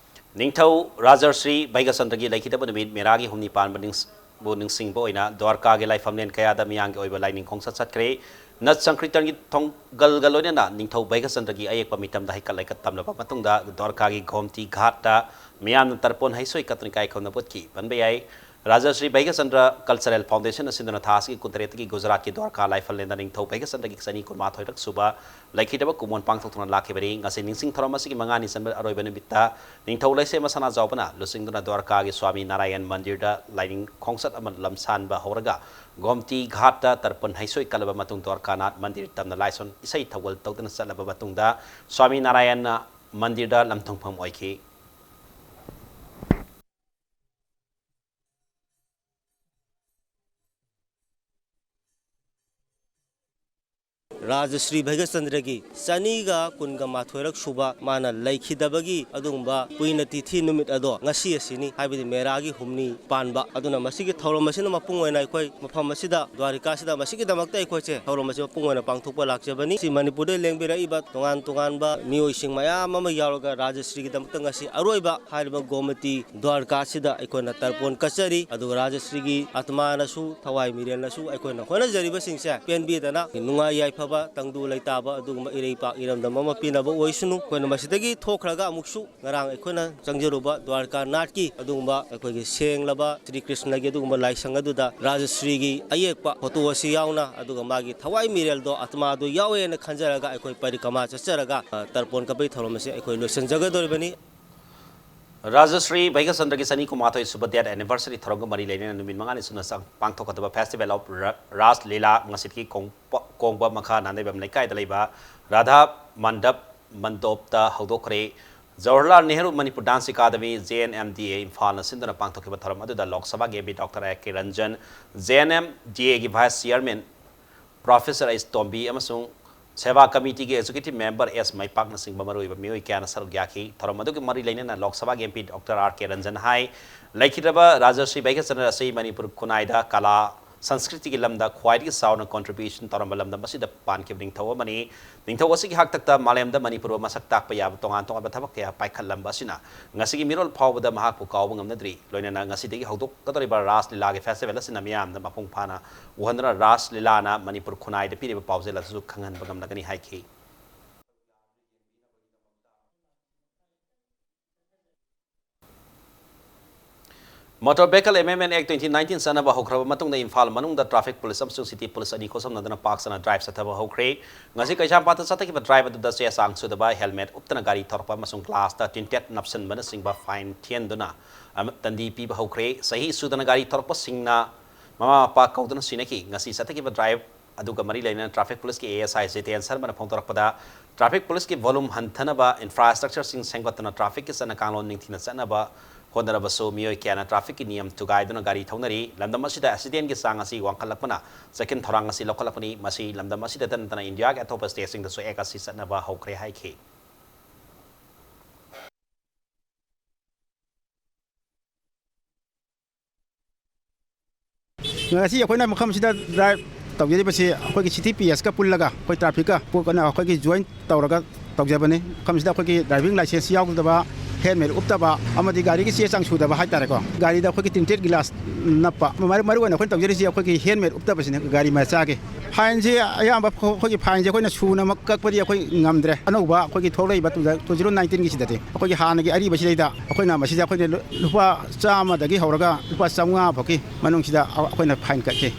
ꯅꯤꯡꯊꯧ ꯔꯥꯖꯔꯁ꯭ꯔꯤ ꯚꯩꯒꯆꯟꯗ꯭ꯔꯒꯤ ꯂꯩꯈꯤꯗꯕ ꯅꯨꯃꯤꯠ ꯃꯦꯔꯥꯒꯤ ꯍꯨꯝꯅꯤ ꯄꯥꯟꯕ ꯅꯤꯡꯁ-, ꯕꯨ ꯅꯤꯡꯁꯤꯡꯕ ꯑꯣꯏꯅ ꯗ꯭ꯋꯥꯔꯀꯥꯒꯤ ꯂꯥꯏꯐꯝꯂꯦꯟ ꯀꯌꯥꯗ ꯃꯤꯌꯥꯝꯒꯤ ꯑꯣꯏꯕ ꯂꯥꯏꯅꯤꯡ ꯈꯣꯡꯆꯠ ꯆꯠꯈ꯭ꯔꯦ꯫ ꯅꯠ ꯁꯪꯀ꯭ꯔꯤꯇꯟꯒꯤ ꯊꯣꯡꯒꯜꯒ ꯂꯣꯏꯅꯅ ꯅꯤꯡꯊꯧ ꯚꯩꯒꯆꯟꯗ꯭ꯔꯒꯤ ꯑꯌꯦꯛꯄ ꯃꯤꯇꯝꯗ ꯍꯩꯀꯠ ꯂꯩꯀꯠ ꯇꯝꯂꯕ ꯃꯇꯨꯡꯗ ꯗ꯭ꯋꯥꯔꯀꯥꯒꯤ ꯒꯣꯝꯇꯤ ꯘꯥꯠꯇ ꯃꯤꯌꯥꯝꯅ ꯇꯔꯄꯣꯟ ꯍꯩꯁꯣꯏ ꯀꯠꯇꯨꯅ ꯏꯀꯥꯏ ꯈꯨꯝꯅꯕ ꯎꯠꯈꯤ꯫ ꯄꯟꯕ ꯌꯥꯏ, ꯔꯥꯖꯔꯁ꯭ꯔꯤ ꯚꯩꯒꯆꯟꯗ꯭ꯔ Cultural Foundation ꯑꯁꯤꯅ ꯊꯥ ꯑꯁꯤꯒꯤ ꯀꯨꯟꯇꯔꯦꯠꯇꯒꯤ ꯒꯨꯖꯔꯥꯠꯀꯤ ꯗ꯭ꯋꯥꯔꯀꯥ ꯂꯥꯏꯐꯝꯂꯦꯟꯗ ꯅꯤꯡꯊꯧ ꯚꯩꯒꯆꯟꯗ꯭ꯔꯒꯤ ꯆꯅꯤ ꯀꯨꯟꯃꯥꯊꯣꯏꯔꯛ ꯁꯨꯕ ꯂꯩꯈꯤꯗꯕ ꯀꯨꯝꯑꯣꯟ ꯄꯥꯡꯊꯣꯛꯇꯨꯅ ꯂꯥꯛꯈꯤꯕꯅꯤ꯫ ꯉꯁꯤ ꯅꯤꯡꯁꯤꯡ ꯊꯧꯔꯝ ꯑꯁꯤꯒꯤ ꯃꯉꯥꯅꯤ ꯆꯟꯕ ꯑꯔꯣꯏꯕ ꯅꯨꯃꯤꯠꯇ ꯅꯤꯡꯊꯧ ꯂꯩꯁꯦꯝꯕ ꯁꯅꯥꯖꯥꯎꯕꯅ ꯂꯨꯆꯤꯡꯗꯨꯅ ꯗ꯭ꯋꯥꯔꯀꯥꯒꯤ ꯁ꯭ꯋꯥꯃꯤ ꯅꯥꯔꯥꯌꯟ ꯃꯟꯗꯤꯔꯗ ꯂꯥꯏꯅꯤꯡ ꯈꯣꯡꯆꯠ ꯑꯃ ꯂꯝꯁꯥꯟꯕ ꯍꯧꯔꯒ ꯒꯣꯝꯇꯤ ꯘꯥꯠꯇ ꯇꯔꯄꯟ ꯍꯩꯁꯣꯏ ꯀꯠꯂꯕ ꯃꯇꯨꯡ ꯗ꯭ꯋꯥꯔꯀꯥꯅꯥꯊ ꯃꯟꯗꯤꯔ ꯇꯝꯅ ꯂꯥꯏꯁꯣꯟ ꯏꯁꯩ ꯊꯧꯒꯜ ꯇꯧꯗꯨꯅ ꯆꯠꯂꯕ ꯃꯇꯨꯡꯗ ꯁ꯭ꯋꯥꯃꯤ ꯅꯥꯔꯥꯌꯟꯅ ꯃꯟꯗꯤꯔꯗ ꯂꯝꯊꯨꯡꯐꯝ ꯑꯣꯏꯈꯤ꯫ ꯔꯥꯖ ꯁ꯭ꯔꯤ ꯚꯩꯒꯆꯟꯗ꯭ꯔꯒꯤ ꯆꯅꯤꯒ ꯀꯨꯟꯒ ꯃꯥꯊꯣꯏꯔꯛ ꯁꯨꯕ ꯃꯥꯅ ꯂꯩꯈꯤꯗꯕꯒꯤ ꯑꯗꯨꯒꯨꯝꯕ ꯄꯨꯏꯅ ꯇꯤꯊꯤ ꯅꯨꯃꯤꯠ ꯑꯗꯣ ꯉꯁꯤ ꯑꯁꯤꯅꯤ, ꯍꯥꯏꯕꯗꯤ ꯃꯦꯔꯥꯒꯤ ꯍꯨꯝꯅꯤ ꯄꯥꯟꯕ꯫ ꯑꯗꯨꯅ ꯃꯁꯤꯒꯤ ꯊꯧꯔꯝ ꯑꯁꯤꯅ ꯃꯄꯨꯡ ꯑꯣꯏꯅ ꯑꯩꯈꯣꯏ ꯃꯐꯝ ꯑꯁꯤꯗ, ꯗ꯭ꯋꯥꯔꯤꯀꯥꯁꯤꯗ ꯃꯁꯤꯒꯤꯗꯃꯛꯇ ꯑꯩꯈꯣꯏꯁꯦ ꯊꯧꯔꯝ ꯑꯁꯤ ꯃꯄꯨꯡ ꯑꯣꯏꯅ ꯄꯥꯡꯊꯣꯛꯄ ꯂꯥꯛꯆꯕꯅꯤ꯫ ꯁꯤ ꯃꯅꯤꯄꯨꯔꯗ ꯂꯦꯡꯕꯤꯔꯛꯏꯕ ꯇꯣꯉꯥꯟ ꯇꯣꯉꯥꯟꯕ ꯃꯤꯑꯣꯏꯁꯤꯡ ꯃꯌꯥꯝ ꯑꯃ ꯌꯥꯎꯔꯒ ꯔꯥꯖ ꯁ꯭ꯔꯤꯒꯤꯗꯃꯛꯇ ꯉꯁꯤ ꯑꯔꯣꯏꯕ ꯍꯥꯏꯔꯤꯕ ꯒꯣꯃꯇꯤ ꯗ꯭ꯋꯥꯔꯀꯥꯁꯤꯗ ꯑꯩꯈꯣꯏꯅ ꯇꯔꯄꯣꯟ ꯀꯠꯆꯔꯤ꯫ ꯑꯗꯨꯒ ꯔꯥꯖ ꯁ꯭ꯔꯤꯒꯤ ꯑꯥꯇꯃꯥꯅꯁꯨ, ꯊꯋꯥꯏ ꯃꯤꯔꯦꯜꯅꯁꯨ ꯑꯩꯈꯣꯏꯅ ꯍꯣꯠꯅꯖꯔꯤꯕꯁꯤꯡꯁꯦ ꯄꯦꯟꯕꯤꯗꯅ ꯅꯨꯡꯉꯥꯏ ꯌꯥꯏꯐꯕ, ꯇꯪꯗꯨ ꯂꯩꯇꯥꯕ ꯑꯗꯨꯒꯨꯝꯕ ꯏꯔꯩꯄꯥꯛ ꯏꯔꯝꯗꯝ ꯑꯃ ꯄꯤꯅꯕ ꯑꯣꯏꯁꯅꯨ꯫ ꯑꯩꯈꯣꯏꯅ ꯃꯁꯤꯗꯒꯤ ꯊꯣꯛꯈ꯭ꯔꯒ ꯑꯃꯨꯛꯁꯨ ꯉꯔꯥꯡ ꯑꯩꯈꯣꯏꯅ ꯆꯪꯖꯔꯨꯕ ꯗ꯭ꯋꯥꯔꯀꯥ ꯅꯥꯠꯀꯤ ꯑꯗꯨꯒꯨꯝꯕ ꯑꯩꯈꯣꯏꯒꯤ ꯁꯦꯡꯂꯕ ꯁ꯭ꯔꯤ ꯀ꯭ꯔꯤꯁꯅꯒꯤ ꯑꯗꯨꯒꯨꯝꯕ ꯂꯥꯏꯁꯪ ꯑꯗꯨꯗ ꯔꯥꯖ ꯁ꯭ꯔꯤꯒꯤ ꯑꯌꯦꯛꯄ ꯐꯣꯇꯣ ꯑꯁꯤ ꯌꯥꯎꯅ, ꯑꯗꯨꯒ ꯃꯥꯒꯤ ꯊꯋꯥꯏ ꯃꯤꯔꯦꯜꯗꯣ, ꯑꯥꯇꯃꯥꯗꯣ ꯌꯥꯎꯋꯦꯅ ꯈꯟꯖꯔꯒ ꯑꯩꯈꯣꯏ ꯄꯔꯤꯀ꯭ꯔꯃꯥ ꯆꯠꯆꯔꯒ, ꯑ, ꯇꯔꯄꯣꯟ ꯀꯠꯄꯒꯤ ꯊꯧꯔꯝ ꯑꯁꯤ ꯑꯩꯈꯣꯏ ꯂꯣꯏꯁꯤꯟꯖꯒꯗꯧꯔꯤꯕꯅꯤ꯫ ꯔꯥꯖꯁ꯭ꯔꯤ ꯚꯩꯒꯆꯟꯗ꯭ꯔꯒꯤ ꯆꯅꯤ ꯀꯨꯟꯃꯥꯊꯣꯏ ꯁꯨꯕ death anniversary ꯊꯧꯔꯝꯒ ꯃꯔꯤ ꯂꯩꯅꯅ ꯅꯨꯃꯤꯠ ꯃꯉꯥꯅꯤ ꯁꯨꯅ ꯆꯪ-, ꯄꯥꯡꯊꯣꯛꯀꯗꯕ Festival of Ra-, Ras Lila ꯉꯁꯤꯗꯒꯤ ꯀꯣꯡ-, ꯄ-, ꯀꯣꯡꯕ ꯃꯈꯥ ꯅꯥꯟꯗꯩꯕꯝ ꯂꯩꯀꯥꯏꯗ ꯂꯩꯕ Radha ꯃꯟꯗꯞ, ꯃꯟꯗꯣꯞꯇ ꯍꯧꯗꯣꯛꯈ꯭ꯔꯦ꯫ Jawaharlal Nehru Manipur Dance Academy, J N M D A, ꯏꯝꯐꯥꯜꯅ ꯁꯤꯟꯗꯨꯅ ꯄꯥꯡꯊꯣꯛꯈꯤꯕ ꯊꯧꯔꯝ ꯑꯗꯨꯗ ꯂꯣꯛ ꯁꯚꯥꯒꯤ M P Doctor R K Ranjan, J N M D A ꯒꯤ Vice Chairman Professor H Tombi ꯑꯃꯁꯨꯡ ꯁꯦꯕꯥ ꯀꯃꯤꯇꯤꯒꯤ Executive Member S ꯃꯩꯄꯥꯛꯅꯆꯤꯡꯕ ꯃꯔꯨꯑꯣꯏꯕ ꯃꯤꯑꯣꯏ ꯀꯌꯥꯅ ꯁꯔꯨꯛ ꯌꯥꯈꯤ꯫ ꯊꯧꯔꯝ ꯑꯗꯨꯒꯤ ꯃꯔꯤ ꯂꯩꯅꯅ ꯂꯣꯛ ꯁꯚꯥꯒꯤ M P Doctor R K Ranjan ꯍꯥꯏ, ꯂꯩꯈꯤꯗ꯭ꯔꯕ ꯔꯥꯖꯔꯁꯤ ꯚꯩꯒꯆꯟꯗ꯭ꯔ ꯑꯁꯤ ꯃꯅꯤꯄꯨꯔ ꯈꯨꯟꯅꯥꯏꯗ ꯀꯂꯥ, ꯁꯪꯁꯀ꯭ꯔꯤꯇꯤꯒꯤ ꯂꯝꯗ ꯈ꯭ꯋꯥꯏꯗꯒꯤ ꯆꯥꯎꯅ contribution ꯇꯧꯔꯝꯕ ꯂꯝꯗꯝ ꯑꯁꯤꯗ ꯄꯥꯟꯈꯤꯕ ꯅꯤꯡꯊꯧ ꯑꯃꯅꯤ꯫ ꯅꯤꯡꯊꯧ ꯑꯁꯤꯒꯤ ꯍꯥꯛꯇꯛꯇ ꯃꯥꯂꯦꯝꯗ ꯃꯅꯤꯄꯨꯔꯕꯨ ꯃꯁꯛ ꯇꯥꯛꯄ ꯌꯥꯕ ꯇꯣꯉꯥꯟ ꯇꯣꯉꯥꯟꯕ ꯊꯕꯛ ꯀꯌꯥ ꯄꯥꯏꯈꯠꯂꯝꯕ ꯑꯁꯤꯅ ꯉꯁꯤꯒꯤ ꯃꯤꯔꯣꯜ ꯐꯥꯎꯕꯗ ꯃꯍꯥꯛꯄꯨ ꯀꯥꯎꯕ ꯉꯝꯅꯗ꯭ꯔꯤ꯫ ꯂꯣꯏꯅꯅ ꯉꯁꯤꯗꯒꯤ ꯍꯧꯗꯣꯛꯀꯗꯧꯔꯤꯕ ꯔꯥꯁ ꯂꯤꯂꯥꯒꯤ festival ꯑꯁꯤꯅ ꯃꯤꯌꯥꯝꯗ ꯃꯄꯨꯡ ꯐꯥꯅ ꯎꯍꯟꯗꯨꯅ ꯔꯥꯁ ꯂꯤꯂꯥꯅ ꯃꯅꯤꯄꯨꯔ ꯈꯨꯟꯅꯥꯏꯗ ꯄꯤꯔꯤꯕ ꯄꯥꯎꯖꯦꯜ ꯑꯗꯨꯁꯨ ꯈꯪꯍꯟꯕ ꯉꯝꯂꯒꯅꯤ ꯍꯥꯏꯈꯤ꯫ Motor Vehicle Amendment Act twenty nineteen ꯆꯠꯅꯕ ꯍꯧꯈ꯭ꯔꯕ ꯃꯇꯨꯡꯗ ꯏꯝꯐꯥꯜ ꯃꯅꯨꯡꯗ traffic police ꯑꯃꯁꯨꯡ city police ꯑꯅꯤ ꯈꯨꯠꯁꯝꯅꯗꯨꯅ ꯄꯥꯛ ꯁꯟꯅ drive ꯆꯠꯊꯕ ꯍꯧꯈ꯭ꯔꯦ꯫ ꯉꯁꯤ ꯀꯩꯁꯥꯝꯄꯥꯠꯇ ꯆꯠꯊꯈꯤꯕ drive ꯑꯗꯨꯗ ꯆꯦ ꯆꯥꯡ ꯁꯨꯗꯕ, helmet ꯎꯞꯇꯅ ꯒꯥꯔꯤ ꯊꯧꯔꯛꯄ ꯑꯃꯁꯨꯡ glassꯇ tinted ꯅꯞꯁꯤꯟꯕꯅꯆꯤꯡꯕ fine ꯊꯤꯍꯟꯗꯨꯅ ꯑꯃ-, ꯗꯟꯗꯤ ꯄꯤꯕ ꯍꯧꯈ꯭ꯔꯦ꯫ ꯆꯍꯤ ꯁꯨꯗꯅ ꯒꯥꯔꯤ ꯊꯧꯔꯛꯄꯁꯤꯡꯅ ꯃꯃꯥ ꯃꯄꯥ ꯀꯧꯗꯨꯅ ꯁꯤꯟꯅꯈꯤ꯫ ꯉꯁꯤ ꯆꯠꯊꯈꯤꯕ drive ꯑꯗꯨꯒ ꯃꯔꯤ ꯂꯩꯅꯅ traffic policeꯀꯤ A S I Jiten ꯁꯔꯃꯅ ꯐꯣꯡꯗꯣꯔꯛꯄꯗ, traffic policeꯀꯤ volume ꯍꯟꯊꯅꯕ, infrastructureꯁꯤꯡ ꯁꯦꯝꯒꯠꯇꯨꯅ trafficꯀꯤ ꯆꯠꯅ ꯀꯥꯡꯂꯣꯟ ꯅꯤꯡꯊꯤꯅ ꯆꯠꯅꯕ ꯍꯣꯠꯅꯔꯕꯁꯨ, ꯃꯤꯑꯣꯏ ꯀꯌꯥꯅ trafficꯀꯤ ꯅꯤꯌꯝ ꯊꯨꯒꯥꯏꯗꯨꯅ ꯒꯥꯔꯤ ꯊꯧꯅꯔꯤ꯫ ꯂꯝꯗꯝ ꯑꯁꯤꯗ accidentꯀꯤ ꯆꯥꯡ ꯑꯁꯤ ꯋꯥꯡꯈꯠꯂꯛꯄꯅ ꯆꯦꯛꯁꯤꯟ ꯊꯧꯔꯥꯡ ꯑꯁꯤ ꯂꯧꯈꯠꯂꯛꯄꯅꯤ꯫ ꯃꯁꯤ ꯂꯝꯗꯝ ꯑꯁꯤꯗꯇ ꯅꯠꯇꯅ ꯏꯟꯗꯤꯌꯥꯒꯤ ꯑꯇꯣꯞꯄ stateꯁꯤꯡꯗꯁꯨ act ꯑꯁꯤ ꯆꯠꯅꯕ ꯍꯧꯈ꯭ꯔꯦ ꯍꯥꯏꯈꯤ꯫ ꯉꯁꯤ ꯑꯩꯈꯣꯏꯅ ꯃꯐꯝꯁꯤꯗ drive ꯇꯧꯖꯔꯤꯕꯁꯤ ꯑꯩꯈꯣꯏꯒꯤ city P S ꯀ ꯄꯨꯜꯂꯒ, ꯑꯩꯈꯣꯏ trafficꯀ ꯄꯨ-, ꯀꯩꯅꯣ, ꯑꯩꯈꯣꯏꯒꯤ join ꯇꯧꯔꯒ ꯇꯧꯖꯕꯅꯤ꯫ ꯃꯐꯝꯁꯤꯗ ꯑꯩꯈꯣꯏꯒꯤ driving licence ꯌꯥꯎꯗꯕ, helmet ꯎꯞꯇꯕ ꯑꯃꯗꯤ ꯒꯥꯔꯤꯒꯤ ꯆꯦ ꯆꯥꯡ ꯁꯨꯗꯕ ꯍꯥꯏꯇꯥꯔꯦꯀꯣ꯫ ꯒꯥꯔꯤꯗ ꯑꯩꯈꯣꯏꯒꯤ tinted glass ꯅꯞꯄ꯫ ꯃꯔꯨ, ꯃꯔꯨ ꯑꯣꯏꯅ ꯑꯩꯈꯣꯏꯅ ꯇꯧꯖꯔꯤꯁꯤ ꯑꯩꯈꯣꯏꯒꯤ helmet ꯎꯞꯇꯕꯁꯤꯅꯤ, ꯒꯥꯔꯤ ꯃꯆꯥꯒꯤ꯫ Fineꯁꯤ ꯑꯌꯥꯝꯕ ꯑꯩꯈꯣꯏꯒꯤ fineꯁꯤ ꯑꯩꯈꯣꯏꯅ ꯁꯨꯅꯃꯛ ꯀꯛꯄꯗꯤ ꯑꯩꯈꯣꯏ ꯉꯝꯗ꯭ꯔꯦ꯫ ꯑꯅꯧꯕ ꯑꯩꯈꯣꯏꯒꯤ ꯊꯣꯛꯂꯛꯏꯕ two thousand nineteenꯒꯤꯁꯤꯗꯗꯤ ꯑꯩꯈꯣꯏꯒꯤ ꯍꯥꯟꯅꯒꯤ ꯑꯔꯤꯕꯁꯤꯗꯩꯗ ꯑꯩꯈꯣꯏꯅ ꯃꯁꯤꯗ ꯑꯩꯈꯣꯏꯅ ꯂꯨ-, ꯂꯨꯄꯥ ꯆꯥꯝꯃꯗꯒꯤ ꯍꯧꯔꯒ ꯂꯨꯄꯥ ꯆꯥꯝꯃꯉꯥ ꯐꯥꯎꯒꯤ ꯃꯅꯨꯡꯁꯤꯗ ꯑꯩꯈꯣꯏꯅ fine ꯀꯛꯈꯤ꯫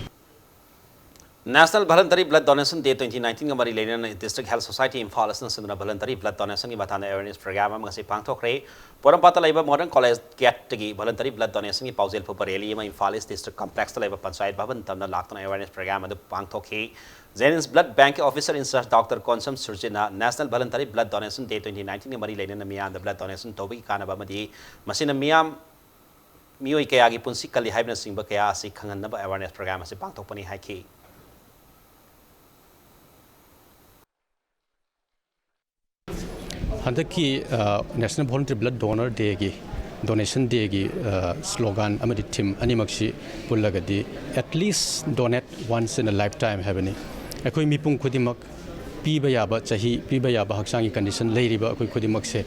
National Voluntary Blood Donation Day twenty nineteen-ꯒ ꯃꯔꯤ ꯂꯩꯅꯅ District Health Society Imphal ꯑꯁꯤꯅ ꯁꯤꯟꯗꯨꯅ voluntary blood donation-ꯒꯤ ꯃꯇꯥꯡꯗ awareness program ꯑꯃ ꯉꯁꯤ ꯄꯥꯡꯊꯣꯛꯈ꯭ꯔꯦ꯫ ꯄꯣꯔꯣꯝꯄꯥꯠꯇ ꯂꯩꯕ Modern College Gate-ꯇꯒꯤ voluntary blood donation-ꯒꯤ ꯄꯥꯎꯖꯦꯜ ꯐꯨꯕ rally ꯑꯃ Imphal East District Complex-ꯇ ꯂꯩꯕ Panchayat Bhavan ꯇꯝꯅ ꯂꯥꯛꯇꯨꯅ awareness program ꯑꯗꯨ ꯄꯥꯡꯊꯣꯛꯈꯤ꯫ Jennings Blood Bank-ꯀꯤ officer in charge Doctor Konsam Surjit-ꯅ National Voluntary Blood Donation Day twenty nineteen-ꯒ ꯃꯔꯤ ꯂꯩꯅꯅ ꯃꯤꯌꯥꯝꯗ blood donation ꯇꯧꯕꯒꯤ ꯀꯥꯟꯅꯕ ꯑꯃꯗꯤ ꯃꯁꯤꯅ ꯃꯤꯌꯥꯝ ꯃꯤꯑꯣꯏ ꯀꯌꯥꯒꯤ ꯄꯨꯟꯁꯤ ꯀꯜꯂꯤ ꯍꯥꯏꯕꯅꯆꯤꯡꯕ ꯀꯌꯥ ꯑꯁꯤ ꯈꯪꯍꯟꯅꯕ awareness program ꯑꯁꯤ ꯄꯥꯡꯊꯣꯛꯄꯅꯤ ꯍꯥꯏꯈꯤ꯫ ꯍꯟꯗꯛꯀꯤ, ꯑ, National Voluntary Blood Donor Day-ꯒꯤ, Donation Day-ꯒꯤ, ꯑ, slogan ꯑꯃꯗꯤ theme ꯑꯅꯤꯃꯛꯁꯤ ꯄꯨꯜꯂꯒꯗꯤ "At least donate once in a lifetime" ꯍꯥꯏꯕꯅꯤ꯫ ꯑꯩꯈꯣꯏ ꯃꯤꯄꯨꯝ ꯈꯨꯗꯤꯡꯃꯛ ꯄꯤꯕ ꯌꯥꯕ ꯆꯍꯤ, ꯄꯤꯕ ꯌꯥꯕ ꯍꯛꯆꯥꯡꯒꯤ condition ꯂꯩꯔꯤꯕ ꯑꯩꯈꯣꯏ ꯈꯨꯗꯤꯡꯃꯛꯁꯦ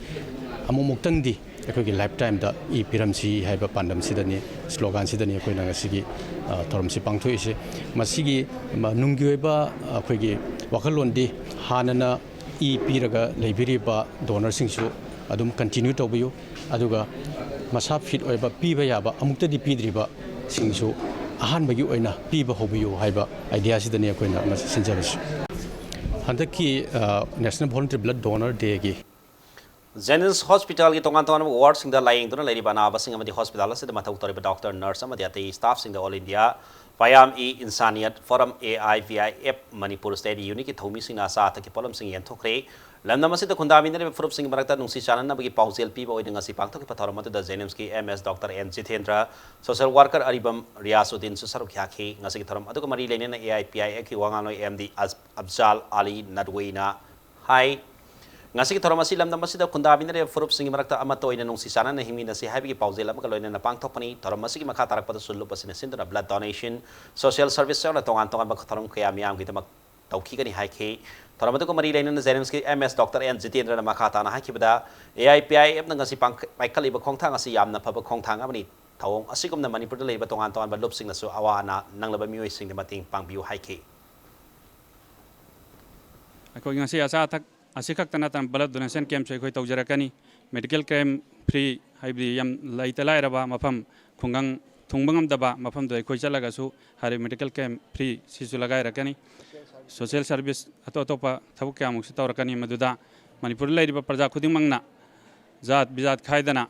ꯑꯃꯨꯛꯃꯨꯛꯇꯪꯗꯤ ꯑꯩꯈꯣꯏꯒꯤ lifetime-ꯗ ꯏ ꯄꯤꯔꯝꯁꯤ ꯍꯥꯏꯕ ꯄꯥꯟꯗꯝꯁꯤꯗꯅꯤ, slogan-ꯁꯤꯗꯅꯤ ꯑꯩꯈꯣꯏꯅ ꯉꯁꯤꯒꯤ, ꯑ, ꯊꯧꯔꯝꯁꯤ ꯄꯥꯡꯊꯣꯛꯏꯁꯦ꯫ ꯃꯁꯤꯒꯤ ꯃ-, ꯅꯨꯡꯒꯤ ꯑꯣꯏꯕ ꯑꯩꯈꯣꯏꯒꯤ ꯋꯥꯈꯜꯂꯣꯟꯗꯤ ꯍꯥꯟꯅꯅ ꯏ ꯄꯤꯔꯒ ꯂꯩꯕꯤꯔꯤꯕ donor-ꯁꯤꯡꯁꯨ ꯑꯗꯨꯝ continue ꯇꯧꯕꯤꯌꯨ, ꯑꯗꯨꯒ ꯃꯁꯥ fit ꯑꯣꯏꯕ, ꯄꯤꯕ ꯌꯥꯕ ꯑꯃꯨꯛꯇꯗꯤ ꯄꯤꯗ꯭ꯔꯤꯕꯁꯤꯡꯁꯨ ꯑꯍꯥꯟꯕꯒꯤ ꯑꯣꯏꯅ ꯄꯤꯕ ꯍꯧꯕꯤꯌꯨ ꯍꯥꯏꯕ idea-ꯁꯤꯗꯅꯤ ꯑꯩꯈꯣꯏꯅ ꯃꯁꯤ ꯁꯤꯟꯖꯕꯁꯤ꯫ ꯍꯟꯗꯛꯀꯤ, ꯑ, National Voluntary Blood Donor Day-ꯒꯤ Jennings Hospital-ꯒꯤ ꯇꯣꯉꯥꯟ ꯇꯣꯉꯥꯟꯕ ward-ꯁꯤꯡꯗ ꯂꯥꯌꯦꯡꯗꯨꯅ ꯂꯩꯔꯤꯕ ꯑꯅꯥꯕꯁꯤꯡ ꯑꯃꯗꯤ hospital ꯑꯁꯤꯗ ꯃꯊꯧ ꯇꯧꯔꯤꯕ doctor, nurse ꯑꯃꯗꯤ ꯑꯇꯩ staff-ꯁꯤꯡꯗ All India Payam-e-Insaniyat Forum, A I P I F, Manipur State Unit-ꯀꯤ ꯊꯧꯃꯤꯁꯤꯡꯅ ꯑꯆꯥ ꯑꯊꯛꯀꯤ ꯄꯣꯠꯂꯝꯁꯤꯡ ꯌꯦꯟꯊꯣꯛꯈ꯭ꯔꯦ꯫ ꯂꯝꯗꯝ ꯑꯁꯤꯗ ꯈꯨꯟꯗꯥꯃꯤꯟꯅꯔꯤꯕ ꯐꯨꯔꯨꯞꯁꯤꯡꯒꯤ ꯃꯔꯛꯇ ꯅꯨꯡꯁꯤ ꯆꯥꯟꯅꯅꯕꯒꯤ ꯄꯥꯎꯖꯦꯜ ꯄꯤꯕ ꯑꯣꯏꯅ ꯉꯁꯤ ꯄꯥꯡꯊꯣꯛꯈꯤꯕ ꯊꯧꯔꯝ ꯑꯗꯨꯗ Jennings-ꯀꯤ M S Doctor N Jitendra, social worker ꯑꯔꯤꯕꯝ ꯔꯤꯌꯥꯁꯨꯗꯤꯟꯁꯨ ꯁꯔꯨꯛ ꯌꯥꯈꯤ꯫ ꯉꯁꯤꯒꯤ ꯊꯧꯔꯝ ꯑꯗꯨꯒ ꯃꯔꯤ ꯂꯩꯅꯅ A I P I F-ꯀꯤ ꯋꯥ ꯉꯥꯡꯂꯣꯏ M D ꯑꯖ-, ꯑꯐꯖꯥꯜ ꯑꯂꯤ ꯅꯗꯋꯤꯅ ꯍꯥꯏ, ꯉꯁꯤꯒꯤ ꯊꯧꯔꯝ ꯑꯁꯤ ꯂꯝꯗꯝ ꯑꯁꯤꯗ ꯈꯨꯟꯗꯥꯃꯤꯟꯅꯔꯤꯕ ꯐꯨꯔꯨꯞꯁꯤꯡꯒꯤ ꯃꯔꯛꯇ ꯑꯃꯠꯇ ꯑꯣꯏꯅ ꯅꯨꯡꯁꯤ ꯆꯥꯟꯅꯅ ꯍꯤꯡꯃꯤꯟꯅꯁꯤ ꯍꯥꯏꯕꯒꯤ ꯄꯥꯎꯖꯦꯜ ꯑꯃꯒ ꯂꯣꯏꯅꯅ ꯄꯥꯡꯊꯣꯛꯄꯅꯤ꯫ ꯊꯧꯔꯝ ꯑꯁꯤꯒꯤ ꯃꯈꯥ ꯇꯥꯔꯛꯄꯗꯁꯨ ꯂꯨꯞ ꯑꯁꯤꯅ ꯁꯤꯟꯗꯨꯅ blood donation, social service ꯌꯥꯎꯅ ꯇꯣꯉꯥꯟ ꯇꯣꯉꯥꯟꯕ ꯊꯧꯔꯝ ꯀꯌꯥ ꯃꯤꯌꯥꯝꯒꯤꯗꯃꯛ ꯇꯧꯈꯤꯒꯅꯤ ꯍꯥꯏꯈꯤ꯫ ꯊꯧꯔꯝ ꯑꯗꯨꯒ ꯃꯔꯤ ꯂꯩꯅꯅ Jennings-ꯀꯤ M S Doctor N Jitendra-ꯅ ꯃꯈꯥ ꯇꯥꯅ ꯍꯥꯏꯈꯤꯕꯗ, A I P I F-ꯅ ꯉꯁꯤ ꯄꯥꯡꯈ-, ꯄꯥꯏꯈꯠꯂꯤꯕ ꯈꯣꯡꯊꯥꯡ ꯑꯁꯤ ꯌꯥꯝꯅ ꯐꯕ ꯈꯣꯡꯊꯥꯡ ꯑꯃꯅꯤ꯫ ꯊꯧꯑꯣꯡ ꯑꯁꯤꯒꯨꯝꯅ ꯃꯅꯤꯄꯨꯔꯗ ꯂꯩꯔꯤꯕ ꯇꯣꯉꯥꯟ ꯇꯣꯉꯥꯟꯕ ꯂꯨꯞꯁꯤꯡꯅꯁꯨ ꯑꯋꯥ ꯑꯅꯥ ꯅꯪꯂꯕ ꯃꯤꯑꯣꯏꯁꯤꯡꯗ ꯃꯇꯦꯡ ꯄꯥꯡꯕꯤꯌꯨ ꯍꯥꯏꯈꯤ꯫ ꯑꯩꯈꯣꯏ ꯉꯁꯤ ꯑꯆꯥ ꯑꯊꯛ ꯑꯁꯤ ꯈꯛꯇ ꯅꯠꯇꯅ blood donation camp-ꯁꯨ ꯑꯩꯈꯣꯏ ꯇꯧꯖꯔꯛꯀꯅꯤ꯫ Medical camp free, ꯍꯥꯏꯕꯗꯤ ꯌꯥꯝ ꯂꯩꯇ ꯂꯥꯏꯔꯕ ꯃꯐꯝ, ꯈꯨꯡꯒꯪ ꯊꯨꯡꯕ ꯉꯝꯗꯕ ꯃꯐꯝꯗꯨ ꯑꯩꯈꯣꯏ ꯆꯠꯂꯒꯁꯨ ꯍꯥꯏꯔꯤꯕ medical camp free ꯁꯤꯁꯨ ꯂꯒꯥꯏꯔꯛꯀꯅꯤ꯫ Social service ꯑꯇꯣꯞ ꯑꯇꯣꯞꯄ ꯊꯕꯛ ꯀꯌꯥꯃꯨꯛꯁꯨ ꯇꯧꯔꯛꯀꯅꯤ, ꯃꯗꯨꯗ ꯃꯅꯤꯄꯨꯔꯗ ꯂꯩꯔꯤꯕ ꯄ꯭ꯔꯖꯥ ꯈꯨꯗꯤꯡꯃꯛꯅ ꯖꯥꯠ ꯕꯤꯖꯥꯠ ꯈꯥꯏꯗꯅ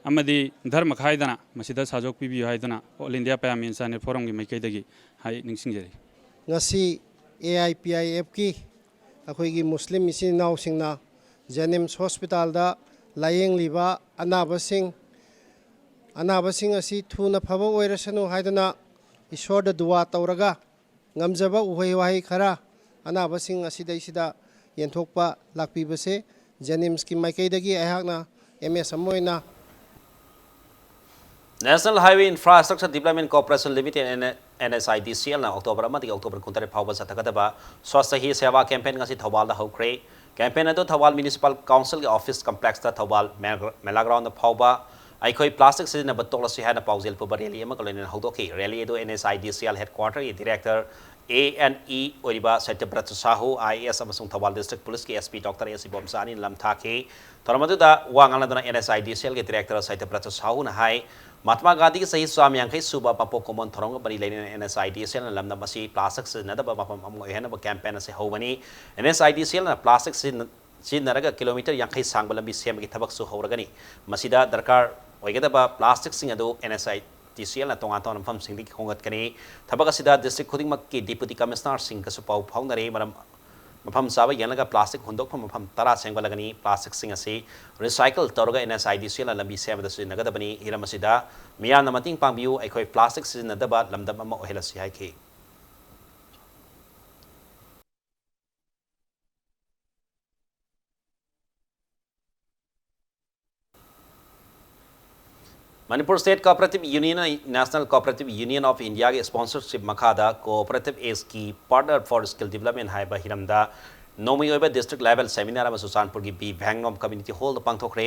ꯑꯃꯗꯤ ꯙꯔꯃ ꯈꯥꯏꯗꯅ ꯃꯁꯤꯗ ꯁꯍꯌꯣꯒ ꯄꯤꯕꯤꯌꯨ ꯍꯥꯏꯗꯨꯅ All India Payam Channel Forumꯒꯤ ꯃꯥꯏꯀꯩꯗꯒꯤ ꯍꯥꯏ ꯅꯤꯡꯁꯤꯡꯖꯔꯤ꯫ ꯉꯁꯤ ꯑꯦ ꯑꯥꯏ ꯄꯤ ꯑꯥꯏ ꯑꯦꯐꯀꯤ ꯑꯩꯈꯣꯏꯒꯤ ꯃꯨꯁꯂꯤꯝ ꯏꯆꯤꯟ ꯏꯅꯥꯎꯁꯤꯡꯅ ꯖꯦꯅꯤꯝꯁ ꯍꯣꯁꯄꯤꯇꯥꯜꯗ ꯂꯥꯌꯦꯡꯂꯤꯕ ꯑꯅꯥꯕꯁꯤꯡ, ꯑꯅꯥꯕꯁꯤꯡ ꯑꯁꯤ ꯊꯨꯅ ꯐꯕ ꯑꯣꯏꯔꯁꯅꯨ ꯍꯥꯏꯗꯨꯅ ꯏꯁꯣꯔꯗ ꯗꯨꯋꯥ ꯇꯧꯔꯒ ꯉꯝꯖꯕ ꯎꯍꯩ ꯋꯥꯍꯩ ꯈꯔ ꯑꯅꯥꯕꯁꯤꯡ ꯑꯁꯤꯗꯩꯁꯤꯗ ꯌꯦꯟꯊꯣꯛꯄ ꯂꯥꯛꯄꯤꯕꯁꯦ ꯖꯦꯅꯤꯝꯁꯀꯤ ꯃꯥꯏꯀꯩꯗꯒꯤ ꯑꯩꯍꯥꯛꯅ ꯑꯦꯝ ꯑꯦꯁ ꯑꯃ ꯑꯣꯏꯅ National Highway Infrastructure Development Corporation Limited, N H I D C L ꯅ ꯑꯣꯛꯇꯣꯕꯔ ꯑꯃꯗꯒꯤ ꯑꯣꯛꯇꯣꯕꯔ ꯀꯨꯟꯇꯔꯦꯠ ꯐꯥꯎꯕ ꯆꯠꯊꯒꯗꯕ Swachh Hi Seva campaign ꯉꯁꯤ ꯊꯧꯕꯥꯜꯗ ꯍꯧꯈ꯭ꯔꯦ꯫ Campaign ꯑꯗꯨ ꯊꯧꯕꯥꯜ Municipal Councilꯒꯤ office complexꯇ ꯊꯧꯕꯥꯜ ꯃꯦꯂꯥ groundꯗ ꯐꯥꯎꯕ ꯑꯩꯈꯣꯏ plastic ꯁꯤꯖꯤꯟꯅꯕ ꯇꯣꯛꯂꯁꯤ ꯍꯥꯏꯅ ꯄꯥꯎꯖꯦꯜ ꯄꯨꯕ rally ꯑꯃꯒ ꯂꯣꯏꯅꯅ ꯍꯧꯗꯣꯛꯈꯤ꯫ Rally ꯑꯗꯨ N H I D C L headquarterꯒꯤ director A and E ꯑꯣꯏꯔꯤꯕ ꯁꯇ꯭ꯌꯕ꯭ꯔꯇ ꯁꯥꯍꯨ, I A S ꯑꯃꯁꯨꯡ Thoubal District Policeꯀꯤ S P Doctor S Ibomcha ꯑꯅꯤꯅ ꯂꯝ ꯊꯥꯈꯤ꯫ ꯊꯧꯔꯝ ꯑꯗꯨꯗ ꯋꯥ ꯉꯥꯡꯅꯗꯨꯅ N H I D C Lꯒꯤ director ꯁꯇ꯭ꯌꯕ꯭ꯔꯇ ꯁꯥꯍꯨꯅ ꯍꯥꯏ, ꯃꯍꯥꯇꯃꯥ ꯒꯥꯟꯙꯤꯒꯤ ꯆꯍꯤ ꯆꯥꯝꯃ ꯌꯥꯡꯈꯩ ꯁꯨꯕ ꯃꯄꯣꯛ ꯀꯨꯝꯑꯣꯟ ꯊꯧꯔꯝꯒ ꯃꯔꯤ ꯂꯩꯅꯅ N H I D C Lꯅ ꯂꯝꯗꯝ ꯑꯁꯤ plastic ꯁꯤꯖꯤꯟꯅꯗꯕ ꯃꯐꯝ ꯑꯃ ꯑꯣꯏꯍꯟꯅꯕ campaign ꯑꯁꯤ ꯍꯧꯕꯅꯤ꯫ N H I D C Lꯅ plastic ꯁꯤꯖꯤꯟꯅ-, ꯁꯤꯖꯤꯟꯅꯔꯒ kilometre ꯌꯥꯡꯈꯩ ꯁꯥꯡꯕ ꯂꯝꯕꯤ ꯁꯦꯝꯕꯒꯤ ꯊꯕꯛꯁꯨ ꯍꯧꯔꯒꯅꯤ꯫ ꯃꯁꯤꯗ ꯗꯔꯀꯥꯔ ꯑꯣꯏꯒꯗꯕ plasticꯁꯤꯡ ꯑꯗꯨ N H I D C Lꯅ ꯇꯣꯉꯥꯟ ꯇꯣꯉꯥꯟꯕ ꯃꯐꯝꯁꯤꯡꯗꯒꯤ ꯈꯣꯝꯒꯠꯀꯅꯤ꯫ ꯊꯕꯛ ꯑꯁꯤꯗ district ꯈꯨꯗꯤꯡꯃꯛꯀꯤ deputy commissionerꯁꯤꯡꯒꯁꯨ ꯄꯥꯎ ꯐꯥꯎꯅꯔꯦ꯫ ꯃꯔꯝ, ꯃꯐꯝ ꯆꯥꯕ ꯌꯦꯡꯂꯒ plastic ꯍꯨꯟꯗꯣꯛꯐꯝ ꯃꯐꯝ ꯇꯔꯥ ꯁꯦꯝꯒꯠꯂꯒꯅꯤ꯫ Plasticꯁꯤꯡ ꯑꯁꯤ recycle ꯇꯧꯔꯒ N H I D C Lꯅ ꯂꯝꯕꯤ ꯁꯦꯝꯕꯗ ꯁꯤꯖꯤꯟꯅꯒꯗꯕꯅꯤ꯫ ꯍꯤꯔꯝ ꯑꯁꯤꯗ ꯃꯤꯌꯥꯝꯅ ꯃꯇꯦꯡ ꯄꯥꯡꯕꯤꯌꯨ, ꯑꯩꯈꯣꯏ plastic ꯁꯤꯖꯤꯟꯅꯗꯕ ꯂꯝꯗꯝ ꯑꯃ ꯑꯣꯏꯍꯜꯂꯁꯤ ꯍꯥꯏꯈꯤ꯫ Manipur State Cooperative Union National Cooperative Union of Indiaꯒꯤ sponsorship ꯃꯈꯥꯗ Cooperative Aidꯀꯤ Partner for Skill Development ꯍꯥꯏꯕ ꯍꯤꯔꯝꯗ ꯅꯣꯡꯃꯒꯤ ꯑꯣꯏꯕ district level seminar ꯑꯃ ꯆꯨꯔꯆꯥꯟꯄꯨꯔꯒꯤ B Bhangom Community Hallꯗ ꯄꯥꯡꯊꯣꯛꯈ꯭ꯔꯦ꯫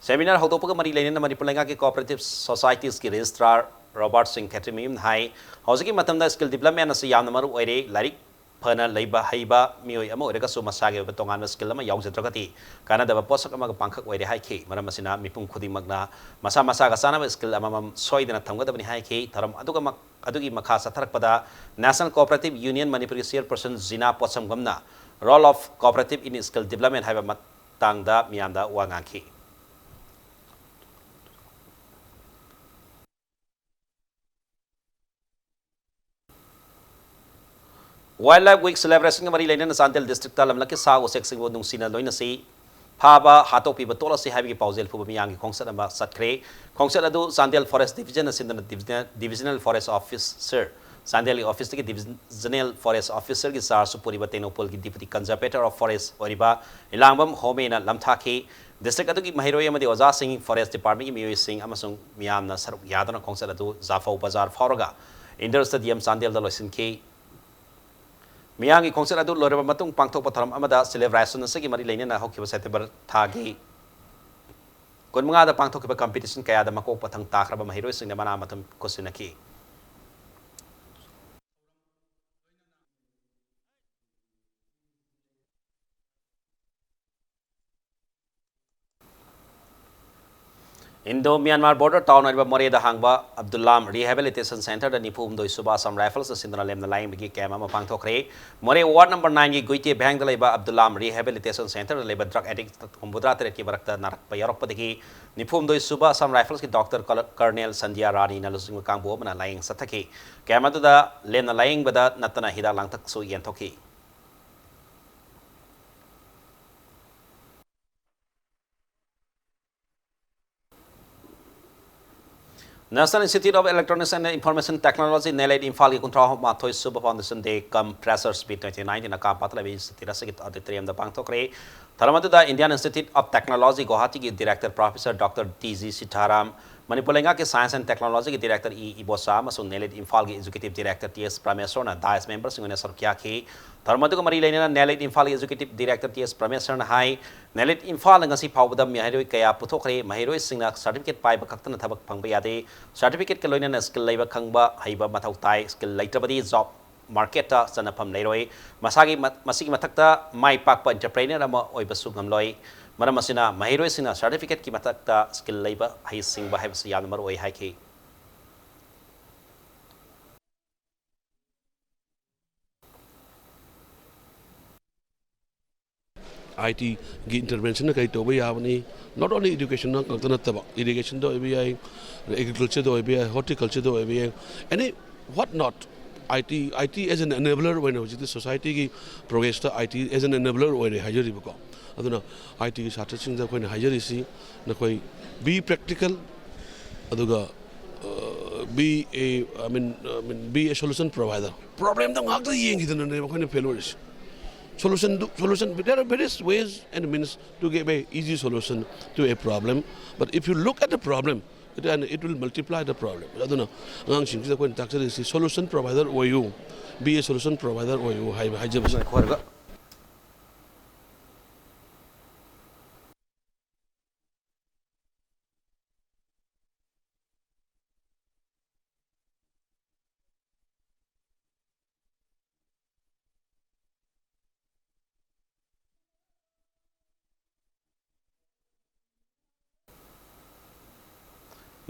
Seminar ꯍꯧꯗꯣꯛꯄꯒ ꯃꯔꯤ ꯂꯩꯅꯅ ꯃꯅꯤꯄꯨꯔ ꯂꯩꯉꯥꯛꯀꯤ cooperatives societiesꯀꯤ registrar ꯔꯣꯕꯥꯔꯠ ꯁꯤꯡ ꯈꯦꯇ꯭ꯔꯤꯃꯌꯨꯝꯅ ꯍꯥꯏ, ꯍꯧꯖꯤꯛꯀꯤ ꯃꯇꯝꯗ skill development ꯑꯁꯤ ꯌꯥꯝꯅ ꯃꯔꯨ ꯑꯣꯏꯔꯦ꯫ ꯂꯥꯏꯔꯤꯛ ꯐꯅ ꯂꯩꯕ ꯍꯩꯕ ꯃꯤꯑꯣꯏ ꯑꯃ ꯑꯣꯏꯔꯒꯁꯨ ꯃꯁꯥꯒꯤ ꯑꯣꯏꯕ ꯇꯣꯉꯥꯟꯕ skill ꯑꯃ ꯌꯥꯎꯖꯗ꯭ꯔꯒꯗꯤ ꯀꯥꯟꯅꯗꯕ ꯄꯣꯠꯁꯛ ꯑꯃꯒ ꯄꯥꯡꯈꯛ ꯑꯣꯏꯔꯦ ꯍꯥꯏꯈꯤ꯫ ꯃꯔꯝ ꯑꯁꯤꯅ ꯃꯤꯄꯨꯝ ꯈꯨꯗꯤꯡꯃꯛꯅ ꯃꯁꯥ ꯃꯁꯥꯒ ꯆꯥꯟꯅꯕ skill ꯑꯃꯃꯝ ꯁꯣꯏꯗꯅ ꯊꯝꯒꯗꯕꯅꯤ ꯍꯥꯏꯈꯤ꯫ ꯊꯧꯔꯝ ꯑꯗꯨꯒ ꯃꯛ-, ꯑꯗꯨꯒꯤ ꯃꯈꯥ ꯆꯠꯊꯔꯛꯄꯗ National Cooperative Union ꯃꯅꯤꯄꯨꯔꯒꯤ chairperson Jina ꯄꯣꯠꯁꯝꯒꯝꯅ Role of Cooperative in Skill Development ꯍꯥꯏꯕ ꯃꯇꯥꯡꯗ ꯃꯤꯌꯥꯝꯗ ꯋꯥ ꯉꯥꯡꯈꯤ꯫ Wildlife Week celebration ꯒ ꯃꯔꯤ ꯂꯩꯅꯅ ꯆꯥꯟꯗꯦꯜ district ꯇ ꯂꯝꯂꯛꯀꯤ ꯁꯥ ꯎꯆꯦꯛꯁꯤꯡꯕꯨ ꯅꯨꯡꯁꯤꯅ ꯂꯣꯏꯅꯁꯤ, ꯐꯥꯕ ꯍꯥꯠꯇꯣꯛꯄꯤꯕ ꯇꯣꯛꯂꯁꯤ ꯍꯥꯏꯕꯒꯤ ꯄꯥꯎꯖꯦꯜ ꯄꯨꯕ ꯃꯤꯌꯥꯝꯒꯤ ꯈꯣꯡꯆꯠ ꯑꯃ ꯆꯠꯈ꯭ꯔꯦ꯫ ꯈꯣꯡꯆꯠ ꯑꯗꯨ ꯆꯥꯟꯗꯦꯜ Forest Division ꯅ ꯁꯤꯟꯗꯨꯅ divisional, divisional forest officer, ꯆꯥꯟꯗꯦꯜꯒꯤ office ꯇꯒꯤ divisional forest officer ꯒꯤ charge ꯁꯨ ꯄꯨꯔꯤꯕ ꯇꯦꯡꯅꯧꯄꯜꯒꯤ deputy conservator of forest ꯑꯣꯏꯔꯤꯕ ꯏꯂꯥꯡꯕꯝ ꯍꯣꯃꯦꯅ ꯂꯝꯊꯥꯈꯤ꯫ District ꯑꯗꯨꯒꯤ ꯃꯍꯩꯔꯣꯏ ꯑꯃꯗꯤ ꯑꯣꯖꯥꯁꯤꯡ, Forest Department ꯀꯤ ꯃꯤꯑꯣꯏꯁꯤꯡ ꯑꯃꯁꯨꯡ ꯃꯤꯌꯥꯝꯅ ꯁꯔꯨꯛ ꯌꯥꯗꯨꯅ ꯈꯣꯡꯆꯠ ꯑꯗꯨ ꯖꯥꯐꯧ ꯕꯖꯥꯔ ꯐꯥꯎꯔꯒ Indoor Stadium ꯆꯥꯟꯗꯦꯜꯗ ꯂꯣꯏꯁꯤꯟꯈꯤ꯫ ꯃꯤꯌꯥꯝꯒꯤ ꯈꯣꯡꯆꯠ ꯑꯗꯨ ꯂꯣꯏꯔꯕ ꯃꯇꯨꯡ ꯄꯥꯡꯊꯣꯛꯄ ꯊꯧꯔꯝ ꯑꯃꯗ celebration ꯑꯁꯤꯒꯤ ꯃꯔꯤ ꯂꯩꯅꯅ ꯍꯧꯈꯤꯕ September ꯊꯥꯒꯤ ꯀꯨꯟꯃꯉꯥꯗ ꯄꯥꯡꯊꯣꯛꯈꯤꯕ competition ꯀꯌꯥꯗ ꯃꯀꯣꯛ ꯃꯊꯪ ꯇꯥꯈ꯭ꯔꯕ ꯃꯍꯩꯔꯣꯏꯁꯤꯡꯅ ꯃꯅꯥ ꯃꯊꯨꯝ ꯈꯨꯠꯁꯤꯟꯅꯈꯤ꯫ Indo Myanmar border town ꯑꯣꯏꯔꯤꯕ ꯃꯣꯔꯦꯗ ꯍꯥꯡꯕ ꯑꯕꯗꯨꯜꯂꯥꯝ Rehabilitation Centre ꯗ ꯅꯤꯐꯨ ꯍꯨꯝꯗꯣꯏ ꯁꯨꯕ Assam Rifles ꯅ ꯁꯤꯟꯗꯨꯅ ꯂꯦꯝꯅ ꯂꯥꯌꯦꯡꯕꯒꯤ camp ꯑꯃ ꯄꯥꯡꯊꯣꯛꯈ꯭ꯔꯦ꯫ ꯃꯣꯔꯦ ward number nine ꯒꯤ ꯒꯨꯏꯇꯦ ꯚꯦꯡꯗ ꯂꯩꯕ ꯑꯕꯗꯨꯜꯂꯥꯝ Rehabilitation Centre ꯗ ꯂꯩꯕ drug addict ꯍꯨꯝꯐꯨꯇꯔꯥ ꯇꯔꯦꯠꯀꯤ ꯃꯔꯛꯇ ꯅꯥꯔꯛꯄ ꯌꯥꯎꯔꯛꯄꯗꯒꯤ ꯅꯤꯐꯨ ꯍꯨꯝꯗꯣꯏ ꯁꯨꯕ Assam Rifles ꯀꯤ doctor Colonel ꯁꯟꯙ꯭ꯌꯥ ꯔꯥꯅꯤꯅ ꯂꯨꯆꯤꯡꯕ ꯀꯥꯡꯕꯨ ꯑꯃꯅ ꯂꯥꯌꯦꯡ ꯆꯠꯊꯈꯤ꯫ Camp ꯑꯗꯨꯗ ꯂꯦꯝꯅ ꯂꯥꯌꯦꯡꯕꯗ ꯅꯠꯇꯅ ꯍꯤꯗꯥꯛ ꯂꯥꯡꯊꯛꯁꯨ ꯌꯦꯟꯊꯣꯛꯈꯤ꯫ National Institute of Electronics and Information Technology, NIELIT ꯏꯝꯐꯥꯜꯒꯤ ꯀꯨꯟꯊ꯭ꯔꯥ ꯃꯥꯊꯣꯏ ꯁꯨꯕ Foundation Day cum Freshers Meet twenty nineteen ꯑꯀꯥꯝꯄꯥꯠꯇ ꯂꯩꯕ institute ꯑꯁꯤꯒꯤ auditorium ꯗ ꯄꯥꯡꯊꯣꯛꯈ꯭ꯔꯦ꯫ ꯊꯧꯔꯝ ꯑꯗꯨꯗ Indian Institute of Technology ꯒꯨꯋꯥꯍꯥꯇꯤꯒꯤ director Professor Doctor D G Sitharam, Manipur ꯂꯩꯉꯥꯛꯀꯤ Science and Technology ꯒꯤ director ꯏ ꯏꯕꯣꯆꯥ ꯑꯃꯁꯨꯡ NIELIT ꯏꯝꯐꯥꯜꯒꯤ executive director ꯇꯤ ꯑꯦꯁ ꯄ꯭ꯔꯃꯦꯁꯣꯔꯅ dais member ꯁꯤꯡ ꯑꯣꯏꯅ ꯁꯔꯨꯛ ꯌꯥꯈꯤ꯫ ꯊꯧꯔꯝ ꯑꯗꯨꯒ ꯃꯔꯤ ꯂꯩꯅꯅ NIELIT ꯏꯝꯐꯥꯜꯒꯤ executive director ꯇꯤ ꯑꯦꯁ ꯄ꯭ꯔꯃꯦꯁꯣꯔꯅ ꯍꯥꯏ, NIELIT ꯏꯝꯐꯥꯜꯅ ꯉꯁꯤ ꯐꯥꯎꯕꯗ ꯃꯍꯩꯔꯣꯏ ꯀꯌꯥ ꯄꯨꯊꯣꯛꯈ꯭ꯔꯦ꯫ ꯃꯍꯩꯔꯣꯏꯁꯤꯡꯅ certificate ꯄꯥꯏꯕ ꯈꯛꯇꯅ ꯊꯕꯛ ꯐꯪꯕ ꯌꯥꯗꯦ꯫ Certificate ꯀ ꯂꯣꯏꯅꯅ skill ꯂꯩꯕ ꯈꯪꯕ ꯍꯩꯕ ꯃꯊꯧ ꯇꯥꯏ꯫ Skill ꯂꯩꯇ꯭ꯔꯕꯗꯤ job ꯃꯥꯔꯀꯦꯠꯇ ꯆꯟꯅꯐꯝ ꯂꯩꯔꯣꯏ꯫ ꯃꯁꯥꯒꯤ ꯃ-, ꯃꯁꯤꯒꯤ ꯃꯊꯛꯇ ꯃꯥꯏ ꯄꯥꯛꯄ ꯑꯦꯟꯇꯔꯄ꯭ꯔꯦꯅꯔ ꯑꯃ ꯑꯣꯏꯕꯁꯨ ꯉꯝꯂꯣꯏ꯫ ꯃꯔꯝ ꯑꯁꯤꯅ ꯃꯍꯩꯔꯣꯏꯁꯤꯡꯅ ꯁꯥꯔꯇꯤꯐꯤꯀꯦꯠꯀꯤ ꯃꯊꯛꯇ ꯁ꯭ꯀꯤꯜ ꯂꯩꯕ, ꯍꯩꯁꯤꯡꯕ ꯍꯥꯏꯕꯁꯤ ꯌꯥꯝꯅ ꯃꯔꯨ ꯑꯣꯏ ꯍꯥꯏꯈꯤ꯫ ꯑꯥꯏ ꯇꯤꯒꯤ ꯏꯟꯇꯔꯚꯦꯟꯁꯟꯅ ꯀꯔꯤ ꯇꯧꯕ ꯌꯥꯕꯅꯤ? Not only education ꯈꯛꯇ ꯅꯠꯇꯕ, ꯏꯔꯤꯒꯦꯁꯟꯗ ꯑꯣꯏꯕ ꯌꯥꯏ, ꯑꯦꯒ꯭ꯔꯤꯀꯜꯆꯔꯗ ꯑꯣꯏꯕ ꯌꯥꯏ, ꯍꯣꯔꯇꯤꯀꯜꯆꯔꯗ ꯑꯣꯏꯕ ꯌꯥꯏ, any what not, I T, I T as an enabler ꯑꯣꯏꯅ ꯍꯧꯖꯤꯛꯇꯤ ꯁꯣꯁꯥꯏꯇꯤꯒꯤ ꯄ꯭ꯔꯣꯒ꯭ꯔꯦꯁꯇ ꯑꯥꯏ ꯇꯤ as an enabler ꯑꯣꯏꯔꯦ ꯍꯥꯏꯖꯔꯤꯕꯀꯣ꯫ ꯑꯗꯨꯅ ꯑꯥꯏ ꯇꯤꯒꯤ ꯁꯥꯇ꯭ꯔꯁꯤꯡꯗ ꯑꯩꯈꯣꯏꯅ ꯍꯥꯏꯖꯔꯤꯁꯤ, ꯅꯈꯣꯏ be practical, ꯑꯗꯨꯒ, uh, be a, I mean, I mean, be a solution provider. ꯄ꯭ꯔꯣꯕ꯭ꯂꯦꯝꯗ ꯉꯥꯛꯇ ꯌꯦꯡꯈꯤꯗꯅꯅꯦꯕ ꯑꯩꯈꯣꯏꯅ ꯐꯦꯜ ꯑꯣꯏꯔꯤꯁꯦ꯫ Solution, solution, there are various ways and means to give a easy solution to a problem. But if you look at the problem, it, and it will multiply the problem. ꯑꯗꯨꯅ ꯑꯉꯥꯡꯁꯤꯡꯁꯤꯗ ꯑꯩꯈꯣꯏꯅ ꯇꯥꯛꯆꯔꯤꯁꯤ, solution provider ꯑꯣꯏꯌꯨ, be a solution provider ꯑꯣꯏꯌꯨ ꯍꯥꯏꯕ ꯍꯥꯏꯖꯕꯁꯦ꯫ ꯉꯥꯏꯈꯣ ꯍꯥꯏꯔꯒ꯫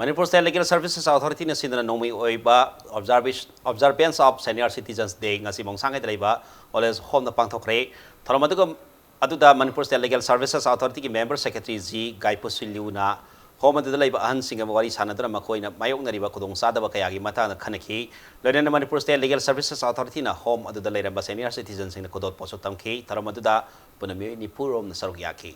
Manipur State Legal Services Authority-ꯅ ꯁꯤꯟꯗꯨꯅ ꯅꯣꯡꯃꯒꯤ ꯑꯣꯏꯕ Observation, Observance of Senior Citizens Day ꯉꯁꯤ ꯃꯣꯡꯁꯥꯡꯒꯩꯗ ꯂꯩꯕ Old Age Home-ꯗ ꯄꯥꯡꯊꯣꯛꯈ꯭ꯔꯦ꯫ ꯊꯧꯔꯝ ꯑꯗꯨꯒ, ꯑꯗꯨꯗ Manipur State Legal Services Authority-ꯒꯤ member secretary ꯖꯤ ꯒꯥꯏꯄꯨꯁꯤꯂꯨꯅ home ꯑꯗꯨꯗ ꯂꯩꯕ ꯑꯍꯟꯁꯤꯡꯒ ꯋꯥꯔꯤ ꯁꯥꯟꯅꯗꯨꯅ ꯃꯈꯣꯏꯅ ꯃꯥꯌꯣꯛꯅꯔꯤꯕ ꯈꯨꯗꯣꯡꯆꯥꯗꯕ ꯀꯌꯥꯒꯤ ꯃꯇꯥꯡꯗ ꯈꯟꯅꯈꯤ꯫ ꯂꯣꯏꯅꯅ Manipur State Legal Services Authority-ꯅ home ꯑꯗꯨꯗ ꯂꯩꯔꯝꯕ senior citizen-ꯁꯤꯡꯅ ꯈꯨꯗꯣꯜꯄꯣꯠꯁꯨ ꯇꯝꯈꯤ꯫ ꯊꯧꯔꯝ ꯑꯗꯨꯗ ꯄꯨꯟꯅ ꯃꯤꯑꯣꯏ ꯅꯤꯐꯨ ꯔꯣꯝꯅ ꯁꯔꯨꯛ ꯌꯥꯈꯤ꯫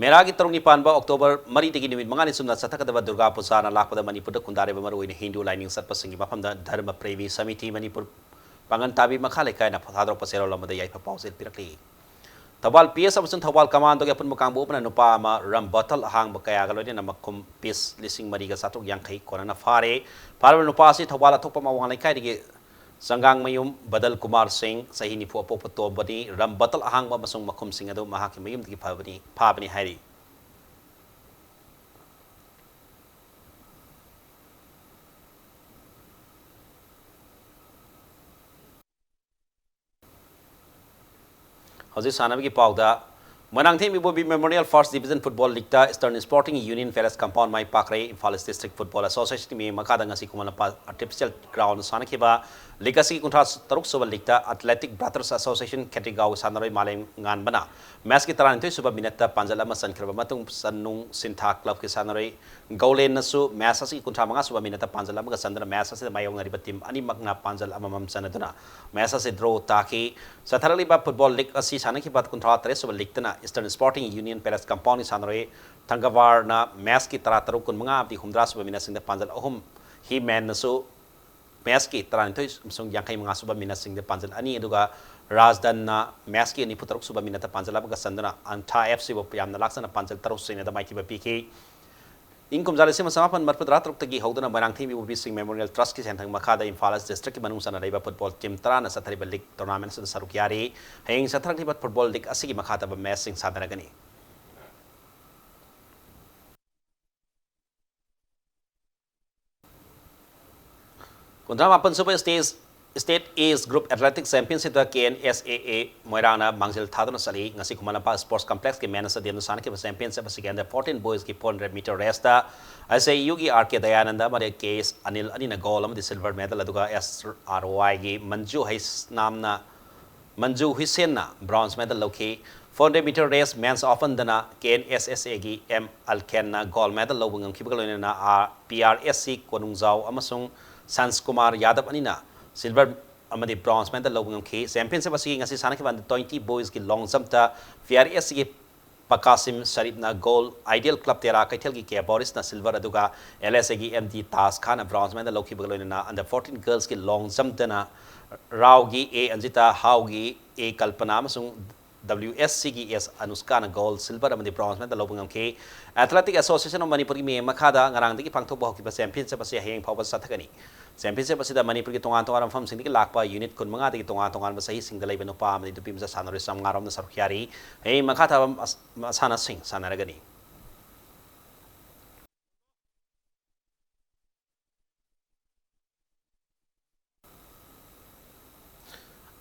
ꯃꯦꯔꯥꯒꯤ ꯇꯔꯨꯛꯅꯤ ꯄꯥꯟꯕ October ꯃꯔꯤꯗꯒꯤ ꯅꯨꯃꯤꯠ ꯃꯉꯥꯅꯤ ꯆꯨꯝꯅ ꯆꯠꯊꯒꯗꯕ ꯗꯨꯔꯒꯥ ꯄꯨꯖꯥꯅ ꯂꯥꯛꯄꯗ ꯃꯅꯤꯄꯨꯔꯗ ꯈꯨꯟꯗꯥꯔꯤꯕ ꯃꯔꯨꯑꯣꯏꯅ ꯍꯤꯟꯗꯨ ꯂꯥꯏꯅꯤꯡ ꯆꯠꯄꯁꯤꯡꯒꯤ ꯃꯐꯝꯗ ꯙꯔꯃ ꯄ꯭ꯔꯦꯃꯤ ꯁꯃꯤꯇꯤ ꯃꯅꯤꯄꯨꯔ ꯄꯥꯡꯒꯟ ꯇꯥꯕꯤ ꯃꯈꯥ ꯂꯩꯀꯥꯏꯅ ꯊꯥꯗꯣꯔꯛꯄ ꯆꯦꯔꯣꯜ ꯑꯃꯗ ꯌꯥꯏꯐ ꯄꯥꯎꯖꯦꯜ ꯄꯤꯔꯛꯂꯤ꯫ ꯊꯧꯕꯥꯜ P S ꯑꯃꯁꯨꯡ ꯊꯧꯕꯥꯜ ꯀꯃꯥꯟꯗꯣꯒꯤ ꯑꯄꯨꯟꯕ ꯀꯥꯡꯕꯨ ꯑꯃꯅ ꯅꯨꯄꯥ ꯑꯃ ꯔꯝ ꯕꯣꯇꯜ ꯑꯍꯥꯡꯕ ꯀꯌꯥꯒ ꯂꯣꯏꯅꯅ ꯃꯈꯨꯝ piece ꯂꯤꯁꯤꯡ ꯃꯔꯤꯒ ꯆꯥꯇ꯭ꯔꯨꯛ ꯌꯥꯡꯈꯩ ꯀꯣꯟꯅꯅ ꯐꯥꯔꯦ꯫ ꯐꯥꯔꯕ ꯅꯨꯄꯥ ꯑꯁꯤ ꯊꯧꯕꯥꯜ ꯑꯊꯣꯛꯄ ꯃꯋꯥꯡ ꯂꯩꯀꯥꯏꯗꯒꯤ ꯆꯪꯒꯥꯡꯃꯌꯨꯝ ꯕꯗꯜ ꯀꯨꯃꯥꯔ ꯁꯤꯡ, ꯆꯍꯤ ꯅꯤꯐꯨ ꯑꯄꯣꯛꯄ ꯇꯣꯝꯕꯅꯤ꯫ ꯔꯝ ꯕꯣꯇꯜ ꯑꯍꯥꯡꯕ ꯑꯃꯁꯨꯡ ꯃꯈꯨꯝꯁꯤꯡ ꯑꯗꯨ ꯃꯍꯥꯛꯀꯤ ꯃꯌꯨꯝꯗꯒꯤ ꯐꯕꯅꯤ, ꯐꯥꯕꯅꯤ ꯍꯥꯏꯔꯤ꯫ ꯍꯧꯖꯤꯛ ꯁꯥꯟꯅꯕꯒꯤ ꯄꯥꯎꯗ, ꯃꯣꯏꯔꯥꯡꯊꯦꯝ ꯏꯕꯣꯕꯤ Memorial First Division Football Leagueꯇ Eastern Sporting Union Palace Compound ꯃꯥꯏ ꯄꯥꯛꯈ꯭ꯔꯦ꯫ ꯏꯝꯐꯥꯜ East District Football Associationꯒꯤ ꯃꯤꯠꯌꯦꯡ ꯃꯈꯥꯗ ꯉꯁꯤ ꯈꯨꯃꯟ ꯂꯝꯄꯥꯛ Artificial Ground ꯁꯥꯟꯅꯈꯤꯕ league ꯑꯁꯤꯒꯤ ꯀꯨꯟꯊ꯭ꯔꯥ ꯇꯔꯨꯛ ꯁꯨꯕ leagueꯇ Athletic Brothers Association ꯈꯦꯇ꯭ꯔꯤꯒꯥꯎꯒꯤ ꯁꯥꯟꯅꯔꯣꯏ ꯃꯥꯂꯦꯝ ꯉꯥꯟꯕꯅ matchꯀꯤ ꯇꯔꯥꯅꯤꯊꯣꯏ ꯁꯨꯕ minuteꯇ ꯄꯥꯟꯖꯜ ꯑꯃ ꯆꯟꯈ꯭ꯔꯕ ꯃꯇꯨꯡ, ꯆꯟꯅꯨꯡ ꯁꯤꯟꯊꯥ clubꯀꯤ ꯁꯥꯟꯅꯔꯣꯏ ꯒꯧꯂꯦꯟꯅꯁꯨ match ꯑꯁꯤꯒꯤ ꯀꯨꯟꯊ꯭ꯔꯥ ꯃꯉꯥ ꯁꯨꯕ minuteꯇ ꯄꯥꯟꯖꯜ ꯑꯃꯒ ꯆꯟꯗꯨꯅ match ꯑꯁꯤꯗ ꯃꯥꯌꯣꯛꯅꯔꯤꯕ team ꯑꯅꯤꯃꯛꯅ ꯄꯥꯟꯖꯜ ꯑꯃꯃꯝ ꯆꯟꯅꯗꯨꯅ match ꯑꯁꯤ draw ꯇꯥꯈꯤ꯫ ꯆꯠꯊꯔꯛꯂꯤꯕ football league ꯑꯁꯤ ꯁꯥꯟꯅꯈꯤꯕ ꯀꯨꯟꯊ꯭ꯔꯥ ꯇꯔꯦꯠ ꯁꯨꯕ leagueꯇꯅ Eastern Sporting Union Palace Compoundꯒꯤ ꯁꯥꯟꯅꯔꯣꯏ ꯊꯪꯒꯕꯥꯔꯅ matchꯀꯤ ꯇꯔꯥ ꯇꯔꯨꯛ, ꯀꯨꯟ ꯃꯉꯥ ꯑꯃꯗꯤ ꯍꯨꯝꯗ꯭ꯔꯥ ꯁꯨꯕ minuteꯁꯤꯡꯗ ꯄꯥꯟꯖꯜ ꯑꯍꯨꯝ, ꯍꯤꯃꯦꯟꯅꯁꯨ matchꯀꯤ ꯇꯔꯥꯅꯤꯊꯣꯏ ꯑꯃꯁꯨꯡ ꯌꯥꯡꯈꯩ ꯃꯉꯥ ꯁꯨꯕ minuteꯁꯤꯡꯗ ꯄꯥꯟꯖꯜ ꯑꯅꯤ, ꯑꯗꯨꯒ ꯔꯥꯖꯗꯟꯅ matchꯀꯤ ꯅꯤꯐꯨ ꯇꯔꯨꯛ ꯁꯨꯕ minuteꯇ ꯄꯥꯟꯖꯜ ꯑꯃꯒ ꯆꯟꯗꯨꯅ ꯑꯟꯊꯥ FCꯕꯨ ꯌꯥꯝꯅ ꯂꯥꯛꯆꯅ ꯄꯥꯟꯖꯜ ꯇꯔꯨꯛ ꯁꯨꯏꯅꯗ ꯃꯥꯏꯊꯤꯕ ꯄꯤꯈꯤ꯫ ꯏꯪ ꯀꯨꯝꯖꯥ ꯂꯤꯁꯤꯡ ꯑꯃ ꯆꯃꯥꯄꯟ ꯃꯔꯤꯐꯨ ꯇꯔꯥ ꯇꯔꯨꯛꯇꯒꯤ ꯍꯧꯗꯨꯅ ꯃꯣꯏꯔꯥꯡꯊꯦꯝ ꯏꯕꯣꯕꯤꯁꯤꯡ Memorial Trustꯀꯤ ꯁꯦꯟꯊꯪ ꯃꯈꯥꯗ ꯏꯝꯐꯥꯜ East Districtꯀꯤ ꯃꯅꯨꯡ ꯆꯟꯅꯔꯤꯕ football team ꯇꯔꯥꯅ ꯆꯠꯊꯔꯤꯕ league tournament ꯑꯁꯤꯗ ꯁꯔꯨꯛ ꯌꯥꯔꯤ꯫ ꯍꯌꯦꯡ ꯆꯠꯊꯔꯛꯂꯤꯕ football league ꯑꯁꯤꯒꯤ ꯃꯈꯥ ꯇꯥꯕ matchꯁꯤꯡ ꯁꯥꯟꯅꯔꯒꯅꯤ꯫ ꯀꯨꯟꯊ꯭ꯔꯥ ꯃꯥꯄꯟ ꯁꯨꯕ State, State Age Group Athletic Championshipꯇ KNSAA ꯃꯣꯏꯔꯥꯡꯅ ꯃꯥꯡꯖꯤꯜ ꯊꯥꯗꯨꯅ ꯆꯠꯂꯤ꯫ ꯉꯁꯤ ꯈꯨꯃꯟ ꯂꯝꯄꯥꯛ Sports Complexꯀꯤ ꯃꯦꯟ ꯁ꯭ꯇꯦꯗꯤꯌꯝꯗ ꯁꯥꯟꯅꯈꯤꯕ championship ꯑꯁꯤꯒꯤ under fourteen boysꯀꯤ four hundred meter raceꯇ SAUꯒꯤ R K Dayananda ꯑꯃꯗꯤ K S ꯑꯅꯤꯜ ꯑꯅꯤꯅ gold ꯑꯃꯗꯤ silver medal, ꯑꯗꯨꯒ SRYꯒꯤ ꯃꯟꯖꯨ ꯍꯩꯁꯅꯥꯝꯅ ꯃꯟꯖꯨ ꯍꯨꯏꯁꯦꯟꯅ bronze medal ꯂꯧꯈꯤ꯫ Four hundred meter race men's openꯗꯅ KNSSAꯒꯤ M ꯑꯜꯈꯦꯟꯅ gold medal ꯂꯧꯕ ꯉꯝꯈꯤꯕꯒ ꯂꯣꯏꯅꯅ, ꯑꯥ, PRSC ꯀꯣꯅꯨꯡꯖꯥꯎ ꯑꯃꯁꯨꯡ ꯁꯟꯁꯀꯨꯃꯥꯔ ꯌꯥꯗꯕ ꯑꯅꯤꯅ silver ꯑꯃꯗꯤ bronze medal ꯂꯧꯕ ꯉꯝꯈꯤ꯫ Championship ꯑꯁꯤꯒꯤ ꯉꯁꯤ ꯁꯥꯟꯅꯈꯤꯕ under twenty boysꯀꯤ long jumpꯇ PRSCꯒꯤ ꯄꯀꯥꯁꯤꯝ ꯁꯔꯤꯞꯅ gold, Ideal Club ꯇꯦꯔꯥ ꯀꯩꯊꯦꯜꯒꯤ K ꯕꯣꯔꯤꯁꯅ silver, ꯑꯗꯨꯒ LSAꯒꯤ M D ꯇꯥꯖ ꯈꯥꯟꯅ bronze medal ꯂꯧꯈꯤꯕꯒ ꯂꯣꯏꯅꯅ under fourteen girlsꯀꯤ long jumpꯇꯅ ꯔꯥꯎꯒꯤ A ꯑꯟꯖꯤꯇꯥ, ꯍꯥꯎꯒꯤ A ꯀꯜꯄꯅꯥ ꯑꯃꯁꯨꯡ WSCꯒꯤ S ꯑꯅꯨꯁꯀꯥꯅ gold, silver ꯑꯃꯗꯤ bronze medal ꯂꯧꯕ ꯉꯝꯈꯤ꯫ Athletic Association of ꯃꯅꯤꯄꯨꯔꯒꯤ ꯃꯤꯠꯌꯦꯡ ꯃꯈꯥꯗ ꯉꯔꯥꯡꯗꯒꯤ ꯄꯥꯡꯊꯣꯛꯄ ꯍꯧꯈꯤꯕ championship ꯑꯁꯤ ꯍꯌꯦꯡ ꯐꯥꯎꯕ ꯆꯠꯊꯒꯅꯤ꯫ Championship ꯑꯁꯤꯗ ꯃꯅꯤꯄꯨꯔꯒꯤ ꯇꯣꯉꯥꯟ ꯇꯣꯉꯥꯟꯕ ꯃꯐꯝꯁꯤꯡꯗꯒꯤ ꯂꯥꯛꯄ unit ꯀꯨꯟꯃꯉꯥꯗꯒꯤ ꯇꯣꯉꯥꯟ ꯇꯣꯉꯥꯟꯕ ꯆꯍꯤꯁꯤꯡꯗ ꯂꯩꯕ ꯅꯨꯄꯥ ꯑꯃꯗꯤ ꯅꯨꯄꯤ ꯃꯆꯥ ꯁꯥꯟꯅꯔꯣꯏ ꯆꯥꯝꯃꯉꯥ ꯔꯣꯝꯅ ꯁꯔꯨꯛ ꯌꯥꯔꯤ꯫ ꯍꯌꯦꯡ ꯃꯈꯥ ꯊꯥꯕ ꯃꯁ-, ꯃꯁꯥꯟꯅꯁꯤꯡ ꯁꯥꯟꯅꯔꯒꯅꯤ꯫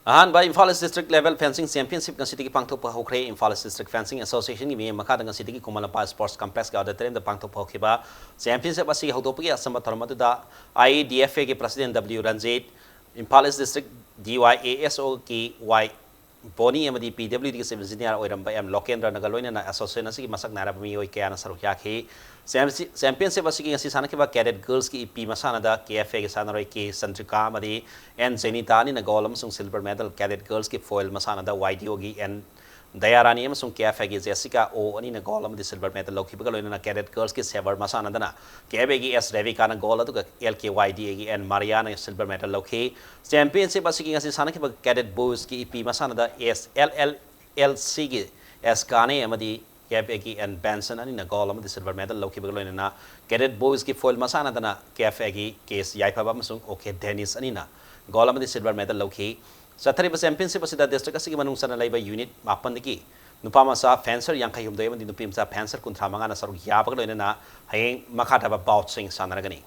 ꯑꯍꯥꯟꯕ Imphal east district level fencing championship ꯉꯁꯤꯗꯒꯤ ꯄꯥꯡꯊꯣꯛꯄ ꯍꯧꯈ꯭ꯔꯦ꯫ ꯏꯝꯐꯥꯜ ꯏꯁ ꯗꯤꯁꯇ꯭ꯔꯤꯛ ꯐꯦꯟꯁꯤꯡ ꯑꯦꯁꯣꯁꯤꯌꯦꯁꯟꯒꯤ ꯃꯤꯠꯌꯦꯡ ꯃꯈꯥꯗ ꯉꯁꯤꯗꯒꯤ ꯈꯨꯃꯟ ꯂꯝꯄꯥꯛ ꯁ꯭ꯄꯣꯔꯠꯁ ꯀꯝꯄ꯭ꯂꯦꯛꯁꯀꯤ ꯑꯣꯗꯤꯇꯣꯔꯤꯌꯝꯗ ꯄꯥꯡꯊꯣꯛꯄ ꯍꯧꯈꯤꯕ ꯆꯦꯝꯄꯤꯌꯟꯁꯤꯞ ꯑꯁꯤꯒꯤ ꯍꯧꯗꯣꯛꯄꯒꯤ ꯑꯆꯝꯕ ꯊꯧꯔꯝ ꯑꯗꯨꯗ ꯑꯥꯏ ꯑꯦ ꯗꯤ ꯑꯦꯐ ꯑꯦꯒꯤ president W Ranjit, Imphal east district D Y A S ꯑꯣꯒꯤ ꯋꯥꯏ ꯕꯣꯅꯤ ꯑꯃꯗꯤ ꯄꯤ ꯗꯕ꯭ꯂꯤꯌꯨ ꯗꯤꯒꯤ ꯆꯤꯐ ꯏꯟꯖꯤꯅꯤꯌꯥꯔ ꯑꯣꯏꯔꯝꯕ ꯑꯦꯝ ꯂꯣꯀꯦꯟꯗ꯭ꯔꯅꯒ ꯂꯣꯏꯅꯅ ꯑꯦꯁꯣꯁꯤꯌꯦꯁꯟ ꯑꯁꯤꯒꯤ ꯃꯁꯛ ꯅꯥꯏꯔꯕ ꯃꯤꯑꯣꯏ ꯀꯌꯥꯅ ꯁꯔꯨꯛ ꯌꯥꯈꯤ꯫ ꯆꯦꯝꯁꯤ-, ꯆꯦꯝꯄꯤꯌꯟꯁꯤꯞ ꯑꯁꯤꯒꯤ ꯉꯁꯤ ꯁꯥꯟꯅꯈꯤꯕ ꯀꯦꯗꯦꯠ ꯒꯔꯜꯁꯀꯤ ꯏꯄꯤ ꯃꯁꯥꯟꯅꯗ ꯀꯦ ꯑꯦꯐ ꯑꯦꯒꯤ ꯁꯥꯟꯅꯔꯣꯏ ꯀꯦ ꯆꯟꯗ꯭ꯔꯤꯀꯥ ꯑꯃꯗꯤ ꯑꯦꯟ ꯖꯦꯅꯤꯇꯥ ꯑꯅꯤꯅ ꯒꯣꯜ ꯑꯃꯁꯨꯡ ꯁꯤꯜꯚꯔ ꯃꯦꯗꯜ, ꯀꯦꯗꯦꯠ ꯒꯔꯜꯁꯀꯤ ꯐꯣꯏꯜ ꯃꯁꯥꯟꯅꯗ ꯋꯥꯏ ꯗꯤ ꯑꯣꯒꯤ ꯑꯦꯟ ꯗꯌꯥꯔꯥꯅꯤ ꯑꯃꯁꯨꯡ ꯀꯦ ꯑꯦꯐ ꯑꯦꯒꯤ ꯖꯦꯁꯤꯀꯥ ꯑꯣ ꯑꯅꯤꯅ ꯒꯣꯜ ꯑꯃꯗꯤ ꯁꯤꯜꯚꯔ ꯃꯦꯗꯜ ꯂꯧꯈꯤꯕꯒ ꯂꯣꯏꯅꯅ ꯀꯦꯗꯦꯠ ꯒꯔꯜꯁꯀꯤ ꯁꯦꯕꯔ ꯃꯁꯥꯟꯅꯗꯅ ꯀꯦ ꯑꯦꯐ ꯑꯦꯒꯤ ꯑꯦꯁ ꯔꯦꯕꯤꯀꯥꯅ ꯒꯣꯜ ꯑꯗꯨꯒ ꯑꯦꯜ ꯀꯦ ꯋꯥꯏ ꯗꯤ ꯑꯦꯒꯤ ꯑꯦꯟ ꯃꯥꯔꯤꯌꯥꯅ ꯁꯤꯜꯚꯔ ꯃꯦꯗꯜ ꯂꯧꯈꯤ꯫ ꯆꯦꯝꯄꯤꯌꯟꯁꯤꯞ ꯑꯁꯤꯒꯤ ꯉꯁꯤ ꯁꯥꯟꯅꯈꯤꯕ ꯀꯦꯗꯦꯠ ꯕꯣꯏꯁꯀꯤ ꯏꯄꯤ ꯃꯁꯥꯟꯅꯗ ꯑꯦꯁ ꯑꯦꯜ ꯑꯦꯜ ꯑꯦꯜ ꯁꯤꯒꯤ ꯑꯦꯁ ꯀꯥꯅꯦ ꯑꯃꯗꯤ ꯀꯦ ꯑꯦꯐ ꯑꯦꯒꯤ ꯑꯦꯟ ꯕꯦꯟꯁꯟ ꯑꯅꯤꯅ ꯒꯣꯜ ꯑꯃꯗꯤ ꯁꯤꯜꯚꯔ ꯃꯦꯗꯜ ꯂꯧꯈꯤꯕꯒ ꯂꯣꯏꯅꯅ ꯀꯦꯗꯦꯠ ꯕꯣꯏꯁꯀꯤ ꯐꯣꯏꯜ ꯃꯁꯥꯟꯅꯗꯅ ꯀꯦ ꯑꯦꯐ ꯑꯦꯒꯤ ꯀꯦ ꯑꯦꯁ ꯌꯥꯏꯐꯕ ꯑꯃꯁꯨꯡ ꯑꯣ ꯀꯦ ꯗꯦꯅꯤꯁ ꯑꯅꯤꯅ ꯒꯣꯜ ꯑꯃꯗꯤ ꯁꯤꯜꯚꯔ ꯃꯦꯗꯜ ꯂꯧꯈꯤ꯫ ꯆꯠꯊꯔꯤꯕ ꯆꯦꯝꯄꯤꯌꯟꯁꯤꯞ ꯑꯁꯤꯗ ꯗꯤꯁꯇ꯭ꯔꯤꯛ ꯑꯁꯤꯒꯤ ꯃꯅꯨꯡ ꯆꯟꯅ ꯂꯩꯕ ꯌꯨꯅꯤꯠ ꯃꯥꯄꯟꯗꯒꯤ ꯅꯨꯄꯥ ꯃꯆꯥ ꯐꯦꯟꯁꯔ ꯌꯥꯡꯈꯩ ꯍꯨꯝꯗꯣꯏ ꯑꯃꯗꯤ ꯅꯨꯄꯤ ꯃꯆꯥ ꯐꯦꯟꯁꯔ ꯀꯨꯟꯊ꯭ꯔꯥ ꯃꯉꯥꯅ ꯁꯔꯨꯛ ꯌꯥꯕꯒ ꯂꯣꯏꯅꯅ ꯍꯌꯦꯡ ꯃꯈꯥ ꯇꯥꯕ ꯕꯥꯎꯠꯁꯤꯡ ꯁꯥꯟꯅꯔꯒꯅꯤ꯫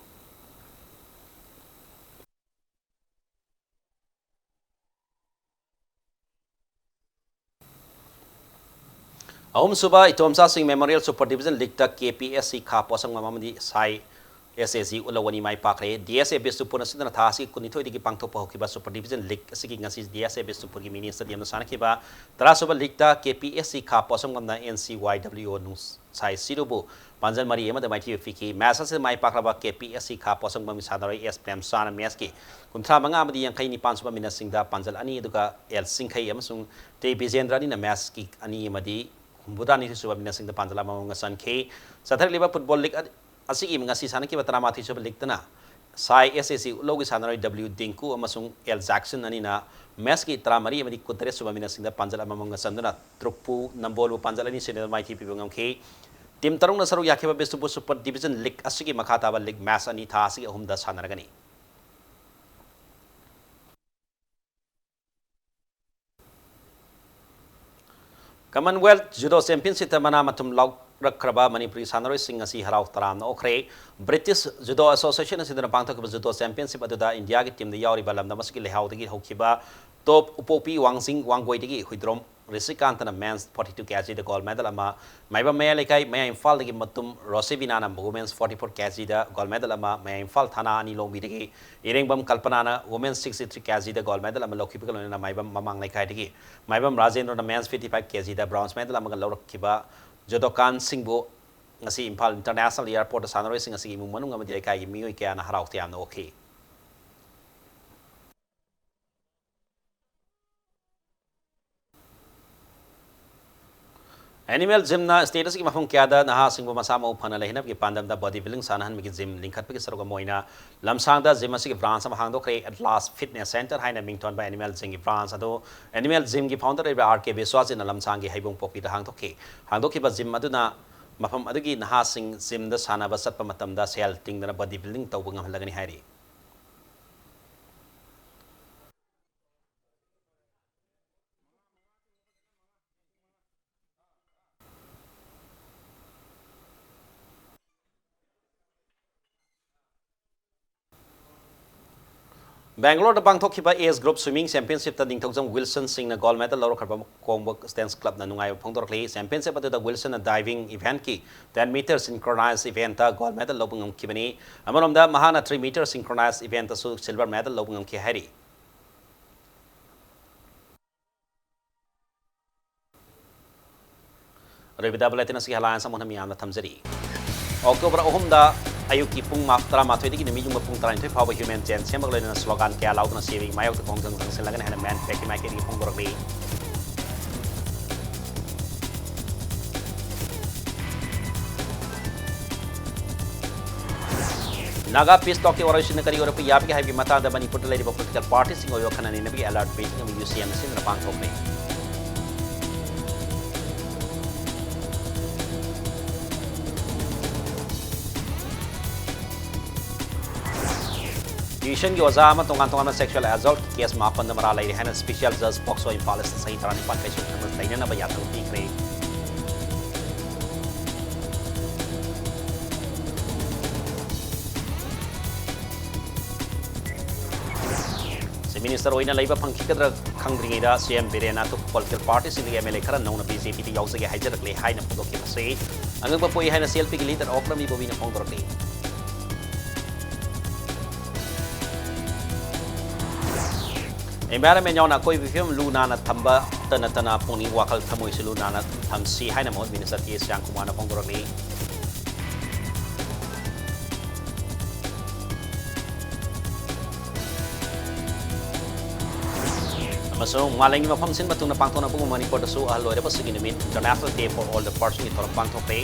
ꯑꯍꯨꯝꯁꯨꯕ ꯏꯇꯣꯝꯆꯥꯁꯤꯡ memorial super division ꯂꯤꯛꯇ K P S C ꯈꯥ ꯄꯣꯠꯁꯪꯕꯝ ꯑꯃꯗꯤ ꯁꯥꯏ ꯑꯦꯁ ꯑꯦ ꯖꯤ ꯎꯠꯂꯧ ꯑꯅꯤ ꯃꯥꯏ ꯄꯥꯛꯈ꯭ꯔꯦ꯫ ꯗꯤ ꯑꯦꯁ ꯑꯦ ꯕꯤꯁꯅꯨꯄꯨꯔꯅ ꯁꯤꯟꯗꯨꯅ ꯊꯥ ꯑꯁꯤꯒꯤ ꯀꯨꯟꯅꯤꯊꯣꯏꯗꯒꯤ ꯄꯥꯡꯊꯣꯛꯄ ꯍꯧꯈꯤꯕ ꯁꯨꯄꯔ ꯗꯤꯕꯤꯖꯟ ꯂꯤꯛ ꯑꯁꯤꯒꯤ ꯉꯁꯤ ꯗꯤ ꯑꯦꯁ ꯑꯦ ꯕꯤꯁꯅꯨꯄꯨꯔꯒꯤ ꯃꯤꯅꯤ ꯁ꯭ꯇꯦꯗꯤꯌꯝꯗ ꯁꯥꯟꯅꯈꯤꯕ ꯇꯔꯥꯁꯨꯕ ꯂꯤꯛꯇ ꯀꯦ ꯄꯤ ꯑꯦꯁ ꯁꯤ ꯈꯥ ꯄꯣꯠꯁꯪꯕꯝꯅ ꯑꯦꯟ ꯁꯤ ꯋꯥꯏ ꯗꯕ꯭ꯂꯤꯌꯨ ꯑꯣ ꯅꯨꯡꯁꯥꯏ ꯁꯤꯔꯨꯕꯨ ꯄꯥꯟꯖꯜ ꯃꯔꯤ ꯑꯃꯗ ꯃꯥꯏꯊꯤꯕ ꯄꯤꯈꯤ꯫ ꯃꯦꯆ ꯑꯁꯤꯗ ꯃꯥꯏ ꯄꯥꯛꯂꯕ ꯀꯦ ꯄꯤ ꯑꯦꯁ ꯁꯤ ꯈꯥ ꯄꯣꯠꯁꯪꯕꯝꯒꯤ ꯁꯥꯟꯅꯔꯣꯏ ꯑꯦꯁ ꯄ꯭ꯔꯦꯝꯆꯥꯅ ꯃꯦꯆꯀꯤ ꯀꯨꯟꯊ꯭ꯔꯥ ꯃꯉꯥ ꯑꯃꯗꯤ ꯌꯥꯡꯈꯩ ꯅꯤꯄꯥꯟ ꯁꯨꯕ ꯃꯤꯅꯠꯁꯤꯡꯗ ꯄꯥꯟꯖꯜ ꯑꯅꯤ, ꯑꯗꯨꯒ ꯑꯦꯜ ꯆꯤꯡꯈꯩ ꯑꯃꯁꯨꯡ ꯇꯦ ꯕꯤꯖꯦꯟꯗ꯭ꯔ ꯑꯅꯤꯅ ꯃꯦꯆꯀꯤ ꯑꯅꯤ ꯑꯃꯗꯤ ꯍꯨꯝꯐꯨꯇꯔꯥ ꯅꯤꯊꯣꯏ ꯁꯨꯕ ꯃꯤꯅꯠꯁꯤꯡꯗ ꯄꯥꯟꯖꯜ ꯑꯃꯃꯝꯒ ꯆꯟꯈꯤ꯫ ꯆꯠꯊꯔꯛꯂꯤꯕ ꯐꯨꯠꯕꯣꯜ ꯂꯤꯛ ꯑ-, ꯑꯁꯤꯒꯤ ꯉꯁꯤ ꯁꯥꯟꯅꯈꯤꯕ ꯇꯔꯥꯃꯥꯊꯣꯏ ꯁꯨꯕ ꯂꯤꯛꯇꯅ ꯁꯥꯏ ꯑꯦꯁ ꯑꯦ ꯁꯤ ꯎꯠꯂꯧꯒꯤ ꯁꯥꯟꯅꯔꯣꯏ ꯗꯕ꯭ꯂꯤꯌꯨ ꯗꯤꯡꯀꯨ ꯑꯃꯁꯨꯡ ꯑꯦꯜ ꯖꯦꯛꯁꯟ ꯑꯅꯤꯅ ꯃꯦꯆꯀꯤ ꯇꯔꯥꯃꯔꯤ ꯑꯃꯗꯤ ꯀꯨꯟꯇꯔꯦꯠ ꯁꯨꯕ ꯃꯤꯅꯠꯁꯤꯡꯗ ꯄꯥꯟꯖꯜ ꯑꯃꯃꯝꯒ ꯆꯟꯗꯨꯅ ꯇ꯭ꯔꯨꯛꯄꯨ ꯅꯝꯕꯣꯜꯕꯨ ꯄꯥꯟꯖꯜ ꯑꯅꯤ ꯁꯤꯅꯣꯗ ꯃꯥꯏꯊꯤ ꯄꯤꯕ ꯉꯝꯈꯤ꯫ ꯇꯤꯝ ꯇꯔꯨꯛꯅ ꯁꯔꯨꯛ ꯌꯥꯈꯤꯕ ꯕꯤꯁꯅꯨꯄꯨꯔ ꯁꯨꯄꯔ ꯗꯤꯕꯤꯖꯟ ꯂꯤꯛ ꯑꯁꯤꯒꯤ ꯃꯈꯥ ꯇꯥꯕ ꯂꯤꯛ ꯃꯦꯆ ꯑꯅꯤ ꯊꯥ ꯑꯁꯤꯒꯤ ꯑꯍꯨꯝꯗ ꯁꯥꯟꯅꯔꯒꯅꯤ꯫ ꯀꯃꯟꯋꯦꯜꯊ ꯖꯨꯗꯣ ꯆꯦꯝꯄꯤꯌꯟꯁꯤꯞꯇ ꯃꯅꯥ ꯃꯊꯨꯝ ꯂꯧꯔꯛꯈ꯭ꯔꯕ ꯃꯅꯤꯄꯨꯔꯤ ꯁꯥꯟꯅꯔꯣꯏꯁꯤꯡ ꯉꯁꯤ ꯍꯔꯥꯎ ꯇꯔꯥꯝꯅ ꯑꯣꯛꯈ꯭ꯔꯦ꯫ ꯕ꯭ꯔꯤꯇꯤꯁ ꯖꯨꯗꯣ ꯑꯦꯁꯣꯁꯤꯌꯦꯁꯟ ꯑꯁꯤꯗꯅ ꯄꯥꯡꯊꯣꯛꯈꯤꯕ ꯖꯨꯗꯣ ꯆꯦꯝꯄꯤꯌꯟꯁꯤꯞ ꯑꯗꯨꯗ ꯏꯟꯗꯤꯌꯥꯒꯤ ꯇꯤꯝꯗ ꯌꯥꯎꯔꯤꯕ ꯂꯝꯗꯝ ꯑꯁꯤꯒꯤ ꯂꯩꯍꯥꯎꯗꯒꯤ ꯍꯧꯈꯤꯕ ꯇꯣꯞ ꯎꯄꯣꯛꯄꯤ ꯋꯥꯡꯖꯤꯡ ꯋꯥꯡꯒꯣꯏꯗꯒꯤ Huidrom ꯔꯤꯁꯤꯀꯥꯟꯇꯅ men's forty two kg gold medal ꯑꯃ, ꯃꯥꯏꯕꯝ ꯃꯌꯥꯏ ꯂꯩꯀꯥꯏ ꯃꯌꯥ ꯏꯝꯐꯥꯜꯗꯒꯤ ꯃꯇꯨꯝ ꯔꯣꯁꯤꯕꯤꯅꯥꯅ women's forty four kg gold medal ꯑꯃ, ꯃꯌꯥ ꯏꯝꯐꯥꯜ ꯊꯥꯅꯥ ꯑꯅꯤ ꯂꯣꯡꯕꯤꯗꯒꯤ ꯏꯔꯦꯡꯕꯝ ꯀꯜꯄꯅꯥꯅ women's sixty three kg gold medal ꯑꯃ ꯂꯧꯈꯤꯕꯒ ꯂꯣꯏꯅꯅ ꯃꯥꯏꯕꯝ ꯃꯃꯥꯡ ꯂꯩꯀꯥꯏꯗꯒꯤ ꯃꯥꯏꯕꯝ ꯔꯥꯖꯦꯟꯗ꯭ꯔꯅ men's fifty five kg bronze medal ꯑꯃꯒ ꯂꯧꯔꯛꯈꯤꯕ ꯖꯣꯗꯣꯀꯥꯟ ꯁꯤꯡꯕꯨ ꯉꯁꯤ ꯏꯝꯐꯥꯜ ꯏꯟꯇꯔꯅꯦꯁꯅꯦꯜ ꯑꯦꯌꯔꯄꯣꯔꯠꯇ ꯁꯥꯟꯅꯔꯣꯏꯁꯤꯡ ꯑꯁꯤꯒꯤ ꯏꯃꯨꯡ ꯃꯅꯨꯡ ꯑꯃꯗꯤ ꯂꯩꯀꯥꯏꯒꯤ ꯃꯤꯑꯣꯏ ꯀꯌꯥꯅ ꯍꯔꯥꯎ ꯇꯌꯥꯝꯅ ꯑꯣꯛꯈꯤ꯫ ꯑꯦꯅꯤꯃꯦꯜ ꯖꯤꯝꯅ ꯁ꯭ꯇꯦꯠ ꯑꯁꯤꯒꯤ ꯃꯐꯝ ꯀꯌꯥꯗ ꯅꯍꯥꯁꯤꯡꯕꯨ ꯃꯁꯥ ꯃꯎ ꯐꯅ ꯂꯩꯍꯟꯅꯕꯒꯤ ꯄꯥꯟꯗꯝꯗ ꯕꯣꯗꯤ ꯕꯤꯜꯗꯤꯡ ꯁꯥꯟꯅꯍꯟꯕꯒꯤ ꯖꯤꯝ ꯂꯤꯡꯈꯠꯄꯒꯤ ꯁꯔꯨꯛ ꯑꯃ ꯑꯣꯏꯅ ꯂꯝꯁꯥꯡꯗ ꯖꯤꯝ ꯑꯁꯤꯒꯤ ꯕ꯭ꯔꯥꯟꯁ ꯑꯃ ꯍꯥꯡꯗꯣꯛꯈ꯭ꯔꯦ꯫ ꯑꯦꯠꯂꯥꯁ ꯐꯤꯠꯅꯦꯁ ꯁꯦꯟꯇꯔ ꯍꯥꯏꯅ ꯃꯤꯡꯊꯣꯟꯕ ꯑꯦꯅꯤꯃꯦꯜ ꯖꯤꯝꯒꯤ ꯕ꯭ꯔꯥꯟꯁ ꯑꯗꯨ ꯑꯦꯅꯤꯃꯦꯜ ꯖꯤꯝꯒꯤ ꯐꯥꯎꯟꯗꯔ ꯑꯣꯏꯔꯤꯕ ꯑꯥꯔ ꯀꯦ ꯕꯤꯁ꯭ꯋꯥꯁꯖꯤꯠꯅ ꯂꯝꯁꯥꯡꯒꯤ ꯍꯩꯕꯣꯡꯄꯣꯛꯄꯤꯗ ꯍꯥꯡꯗꯣꯛꯈꯤ꯫ ꯍꯥꯡꯗꯣꯛꯈꯤꯕ ꯖꯤꯝ ꯑꯗꯨꯅ ꯃꯐꯝ ꯑꯗꯨꯒꯤ ꯅꯍꯥꯁꯤꯡ ꯖꯤꯝꯗ ꯁꯥꯟꯅꯕ ꯆꯠꯄ ꯃꯇꯝꯗ ꯁꯦꯜ ꯇꯤꯡꯗꯅ ꯕꯣꯗꯤ ꯕꯤꯜꯗꯤꯡ ꯇꯧꯕ ꯉꯝꯍꯜꯂꯒꯅꯤ ꯍꯥꯏꯔꯤ꯫ ꯕꯦꯡꯒꯂꯣꯔꯗ ꯄꯥꯡꯊꯣꯛꯈꯤꯕ ꯑꯦꯖ ꯒ꯭ꯔꯨꯞ ꯁ꯭ꯋꯤꯃꯤꯡ ꯆꯦꯝꯄꯤꯌꯟꯁꯤꯞꯇ ꯅꯤꯡꯊꯧꯖꯝ ꯋꯤꯜꯁꯟ ꯁꯤꯡꯅ ꯒꯣꯜ ꯃꯦꯗꯜ ꯂꯧꯔꯛꯈ꯭ꯔꯕ ꯀꯣꯡꯕ ꯁ꯭ꯇꯦꯟꯁ ꯀ꯭ꯂꯕꯅ ꯅꯨꯡꯉꯥꯏꯕ ꯐꯣꯡꯗꯣꯔꯛꯂꯤ꯫ ꯆꯦꯝꯄꯤꯌꯟꯁꯤꯞ ꯑꯗꯨꯗ ꯋꯤꯜꯁꯟꯅ ꯗꯥꯏꯚꯤꯡ ꯏꯚꯦꯟꯠꯀꯤ ten meter synchronized eventꯇ ꯒꯣꯜ ꯃꯦꯗꯜ ꯂꯧꯕ ꯉꯝꯈꯤꯕꯅꯤ꯫ ꯑꯃꯔꯣꯝꯗ ꯃꯍꯥꯛꯅ three meter synchronized eventꯇꯁꯨ ꯁꯤꯜꯚꯔ ꯃꯦꯗꯜ ꯂꯧꯕ ꯉꯝꯈꯤ ꯍꯥꯏꯔꯤ꯫ ꯑꯔꯣꯏꯕꯗ ꯕꯨꯂꯦꯇꯤꯟ ꯑꯁꯤꯒꯤ ꯍꯦꯗꯂꯥꯏꯟꯁ ꯑꯃꯨꯛ ꯍꯟꯅ ꯃꯤꯌꯥꯝꯗ ꯊꯝꯖꯔꯤ꯫ ꯑꯣꯛꯇꯣꯕꯔ ꯑꯍꯨꯝꯗ ꯑꯌꯨꯛꯀꯤ ꯄꯨꯡ ꯃꯥ-, ꯇꯔꯥꯃꯥꯊꯣꯏꯗꯒꯤ ꯅꯨꯃꯤꯠ ꯌꯨꯡꯕ ꯄꯨꯡ ꯇꯔꯥꯅꯤꯊꯣꯏ ꯐꯥꯎꯕ ꯍ꯭ꯌꯨꯃꯦꯟ ꯆꯦꯟ ꯁꯦꯝꯕꯒ ꯂꯣꯏꯅꯅ ꯁ꯭ꯂꯣꯒꯥꯟ ꯀꯌꯥ ꯂꯥꯎꯗꯨꯅ ꯁꯤꯕꯒꯤ ꯃꯥꯌꯣꯛꯇ ꯈꯣꯡꯖꯪ ꯆꯪꯁꯤꯜꯂꯒꯅꯤ ꯍꯥꯏꯅ ꯃꯦꯟ ꯄꯦꯛꯀꯤ ꯃꯥꯏꯀꯩꯗꯒꯤ ꯐꯣꯡꯗꯣꯔꯛꯂꯤ꯫ ꯅꯥꯒꯥ ꯄꯤꯁ ꯇꯣꯛꯀꯤ ꯋꯥꯔꯣꯏꯁꯤꯟꯅ ꯀꯔꯤ ꯑꯣꯏꯔꯛꯄ ꯌꯥꯕꯒꯦ ꯍꯥꯏꯕꯒꯤ ꯃꯇꯥꯡꯗ ꯃꯅꯤꯄꯨꯔꯗ ꯂꯩꯔꯤꯕ ꯄꯣꯂꯤꯇꯤꯀꯦꯜ ꯄꯥꯔꯇꯤꯁꯤꯡ ꯑꯣꯏꯕ ꯈꯟꯅ ꯅꯩꯅꯕꯒꯤ ꯑꯦꯂꯔꯠ ꯃꯤꯇꯤꯡ ꯑꯃ ꯌꯨ ꯁꯤ ꯑꯦꯝꯅ ꯁꯤꯟꯗꯨꯅ ꯄꯥꯡꯊꯣꯛꯂꯤ꯫ ꯇ꯭ꯌꯨꯁꯟꯒꯤ ꯑꯣꯖꯥ ꯑꯃ ꯇꯣꯉꯥꯟ ꯇꯣꯉꯥꯟꯕ ꯁꯦꯛꯁꯨꯑꯦꯜ ꯑꯦꯖꯣꯜꯠꯀꯤ ꯀꯦꯁ ꯃꯥꯄꯟꯗ ꯃꯔꯥꯜ ꯂꯩꯔꯦ ꯍꯥꯏꯅ ꯁ꯭ꯄꯦꯁꯤꯑꯦꯜ ꯖꯖ ꯄꯣꯛꯁꯣ ꯏꯝꯐꯥꯜ ꯏꯁꯇ ꯆꯍꯤ ꯇꯔꯥꯅꯤꯄꯥꯟ ꯀꯩꯁꯨ ꯊꯝꯅ ꯂꯩꯅꯅꯕ ꯌꯥꯊꯪ ꯄꯤꯈ꯭ꯔꯦ꯫ ꯁꯤ ꯃꯤꯅꯤꯁꯇꯔ ꯑꯣꯏꯅ ꯂꯩꯕ ꯐꯪꯈꯤꯒꯗ꯭ꯔꯥ ꯈꯪꯗ꯭ꯔꯤꯉꯩꯗ ꯁꯤ ꯑꯦꯝ ꯕꯤꯔꯦꯟꯅ ꯑꯇꯣꯞꯄ ꯄꯣꯂꯤꯇꯤꯀꯦꯜ ꯄꯥꯔꯇꯤꯁꯤꯡꯗꯒꯤ ꯑꯦꯝ ꯑꯦꯜ ꯑꯦ ꯈꯔ ꯅꯧꯅ ꯕꯤ ꯖꯦ ꯄꯤꯗ ꯌꯥꯎꯖꯒꯦ ꯍꯥꯏꯖꯔꯛꯂꯦ ꯍꯥꯏꯅ ꯐꯣꯡꯗꯣꯛꯈꯤꯕꯁꯤ ꯑꯉꯛꯄ ꯄꯣꯛꯏ ꯍꯥꯏꯅ ꯁꯤ ꯑꯦꯜ ꯄꯤꯒꯤ ꯂꯤꯗꯔ ꯑꯣꯛꯂꯝꯃꯤ ꯕꯣꯕꯤꯅ ꯐꯣꯡꯗꯣꯔꯛꯂꯤ꯫ ꯏꯟꯚꯥꯏꯔꯟꯃꯦꯟ ꯌꯥꯎꯅ ꯑꯀꯣꯏꯕꯒꯤ ꯐꯤꯕꯝ ꯂꯨ ꯅꯥꯟꯅ ꯊꯝꯕꯇ ꯅꯠꯇꯅ ꯄꯨꯛꯅꯤꯡ ꯋꯥꯈꯜ ꯊꯃꯣꯏꯁꯨ ꯂꯨ ꯅꯥꯟꯅ ꯊꯝꯁꯤ ꯍꯥꯏꯅ ꯃꯍꯨꯠ ꯃꯤꯅꯤꯁꯇꯔ ꯇꯤ ꯁ꯭ꯌꯥꯝꯀꯨꯃꯥꯔꯅ ꯐꯣꯡꯗꯣꯔꯛꯂꯤ꯫ ꯑꯃꯁꯨꯡ ꯃꯥꯂꯦꯝꯒꯤ ꯃꯐꯝ ꯁꯤꯟꯕ ꯊꯨꯡꯅ ꯄꯥꯡꯊꯣꯛꯅꯕꯒꯨꯝ ꯃꯅꯤꯄꯨꯔꯗꯁꯨ ꯑꯍꯜ ꯑꯣꯏꯔꯕꯁꯤꯡꯒꯤ ꯅꯨꯃꯤꯠ, International Day for Older Personꯒꯤ ꯊꯧꯔꯝ ꯄꯥꯡꯊꯣꯛꯈ꯭ꯔꯦ꯫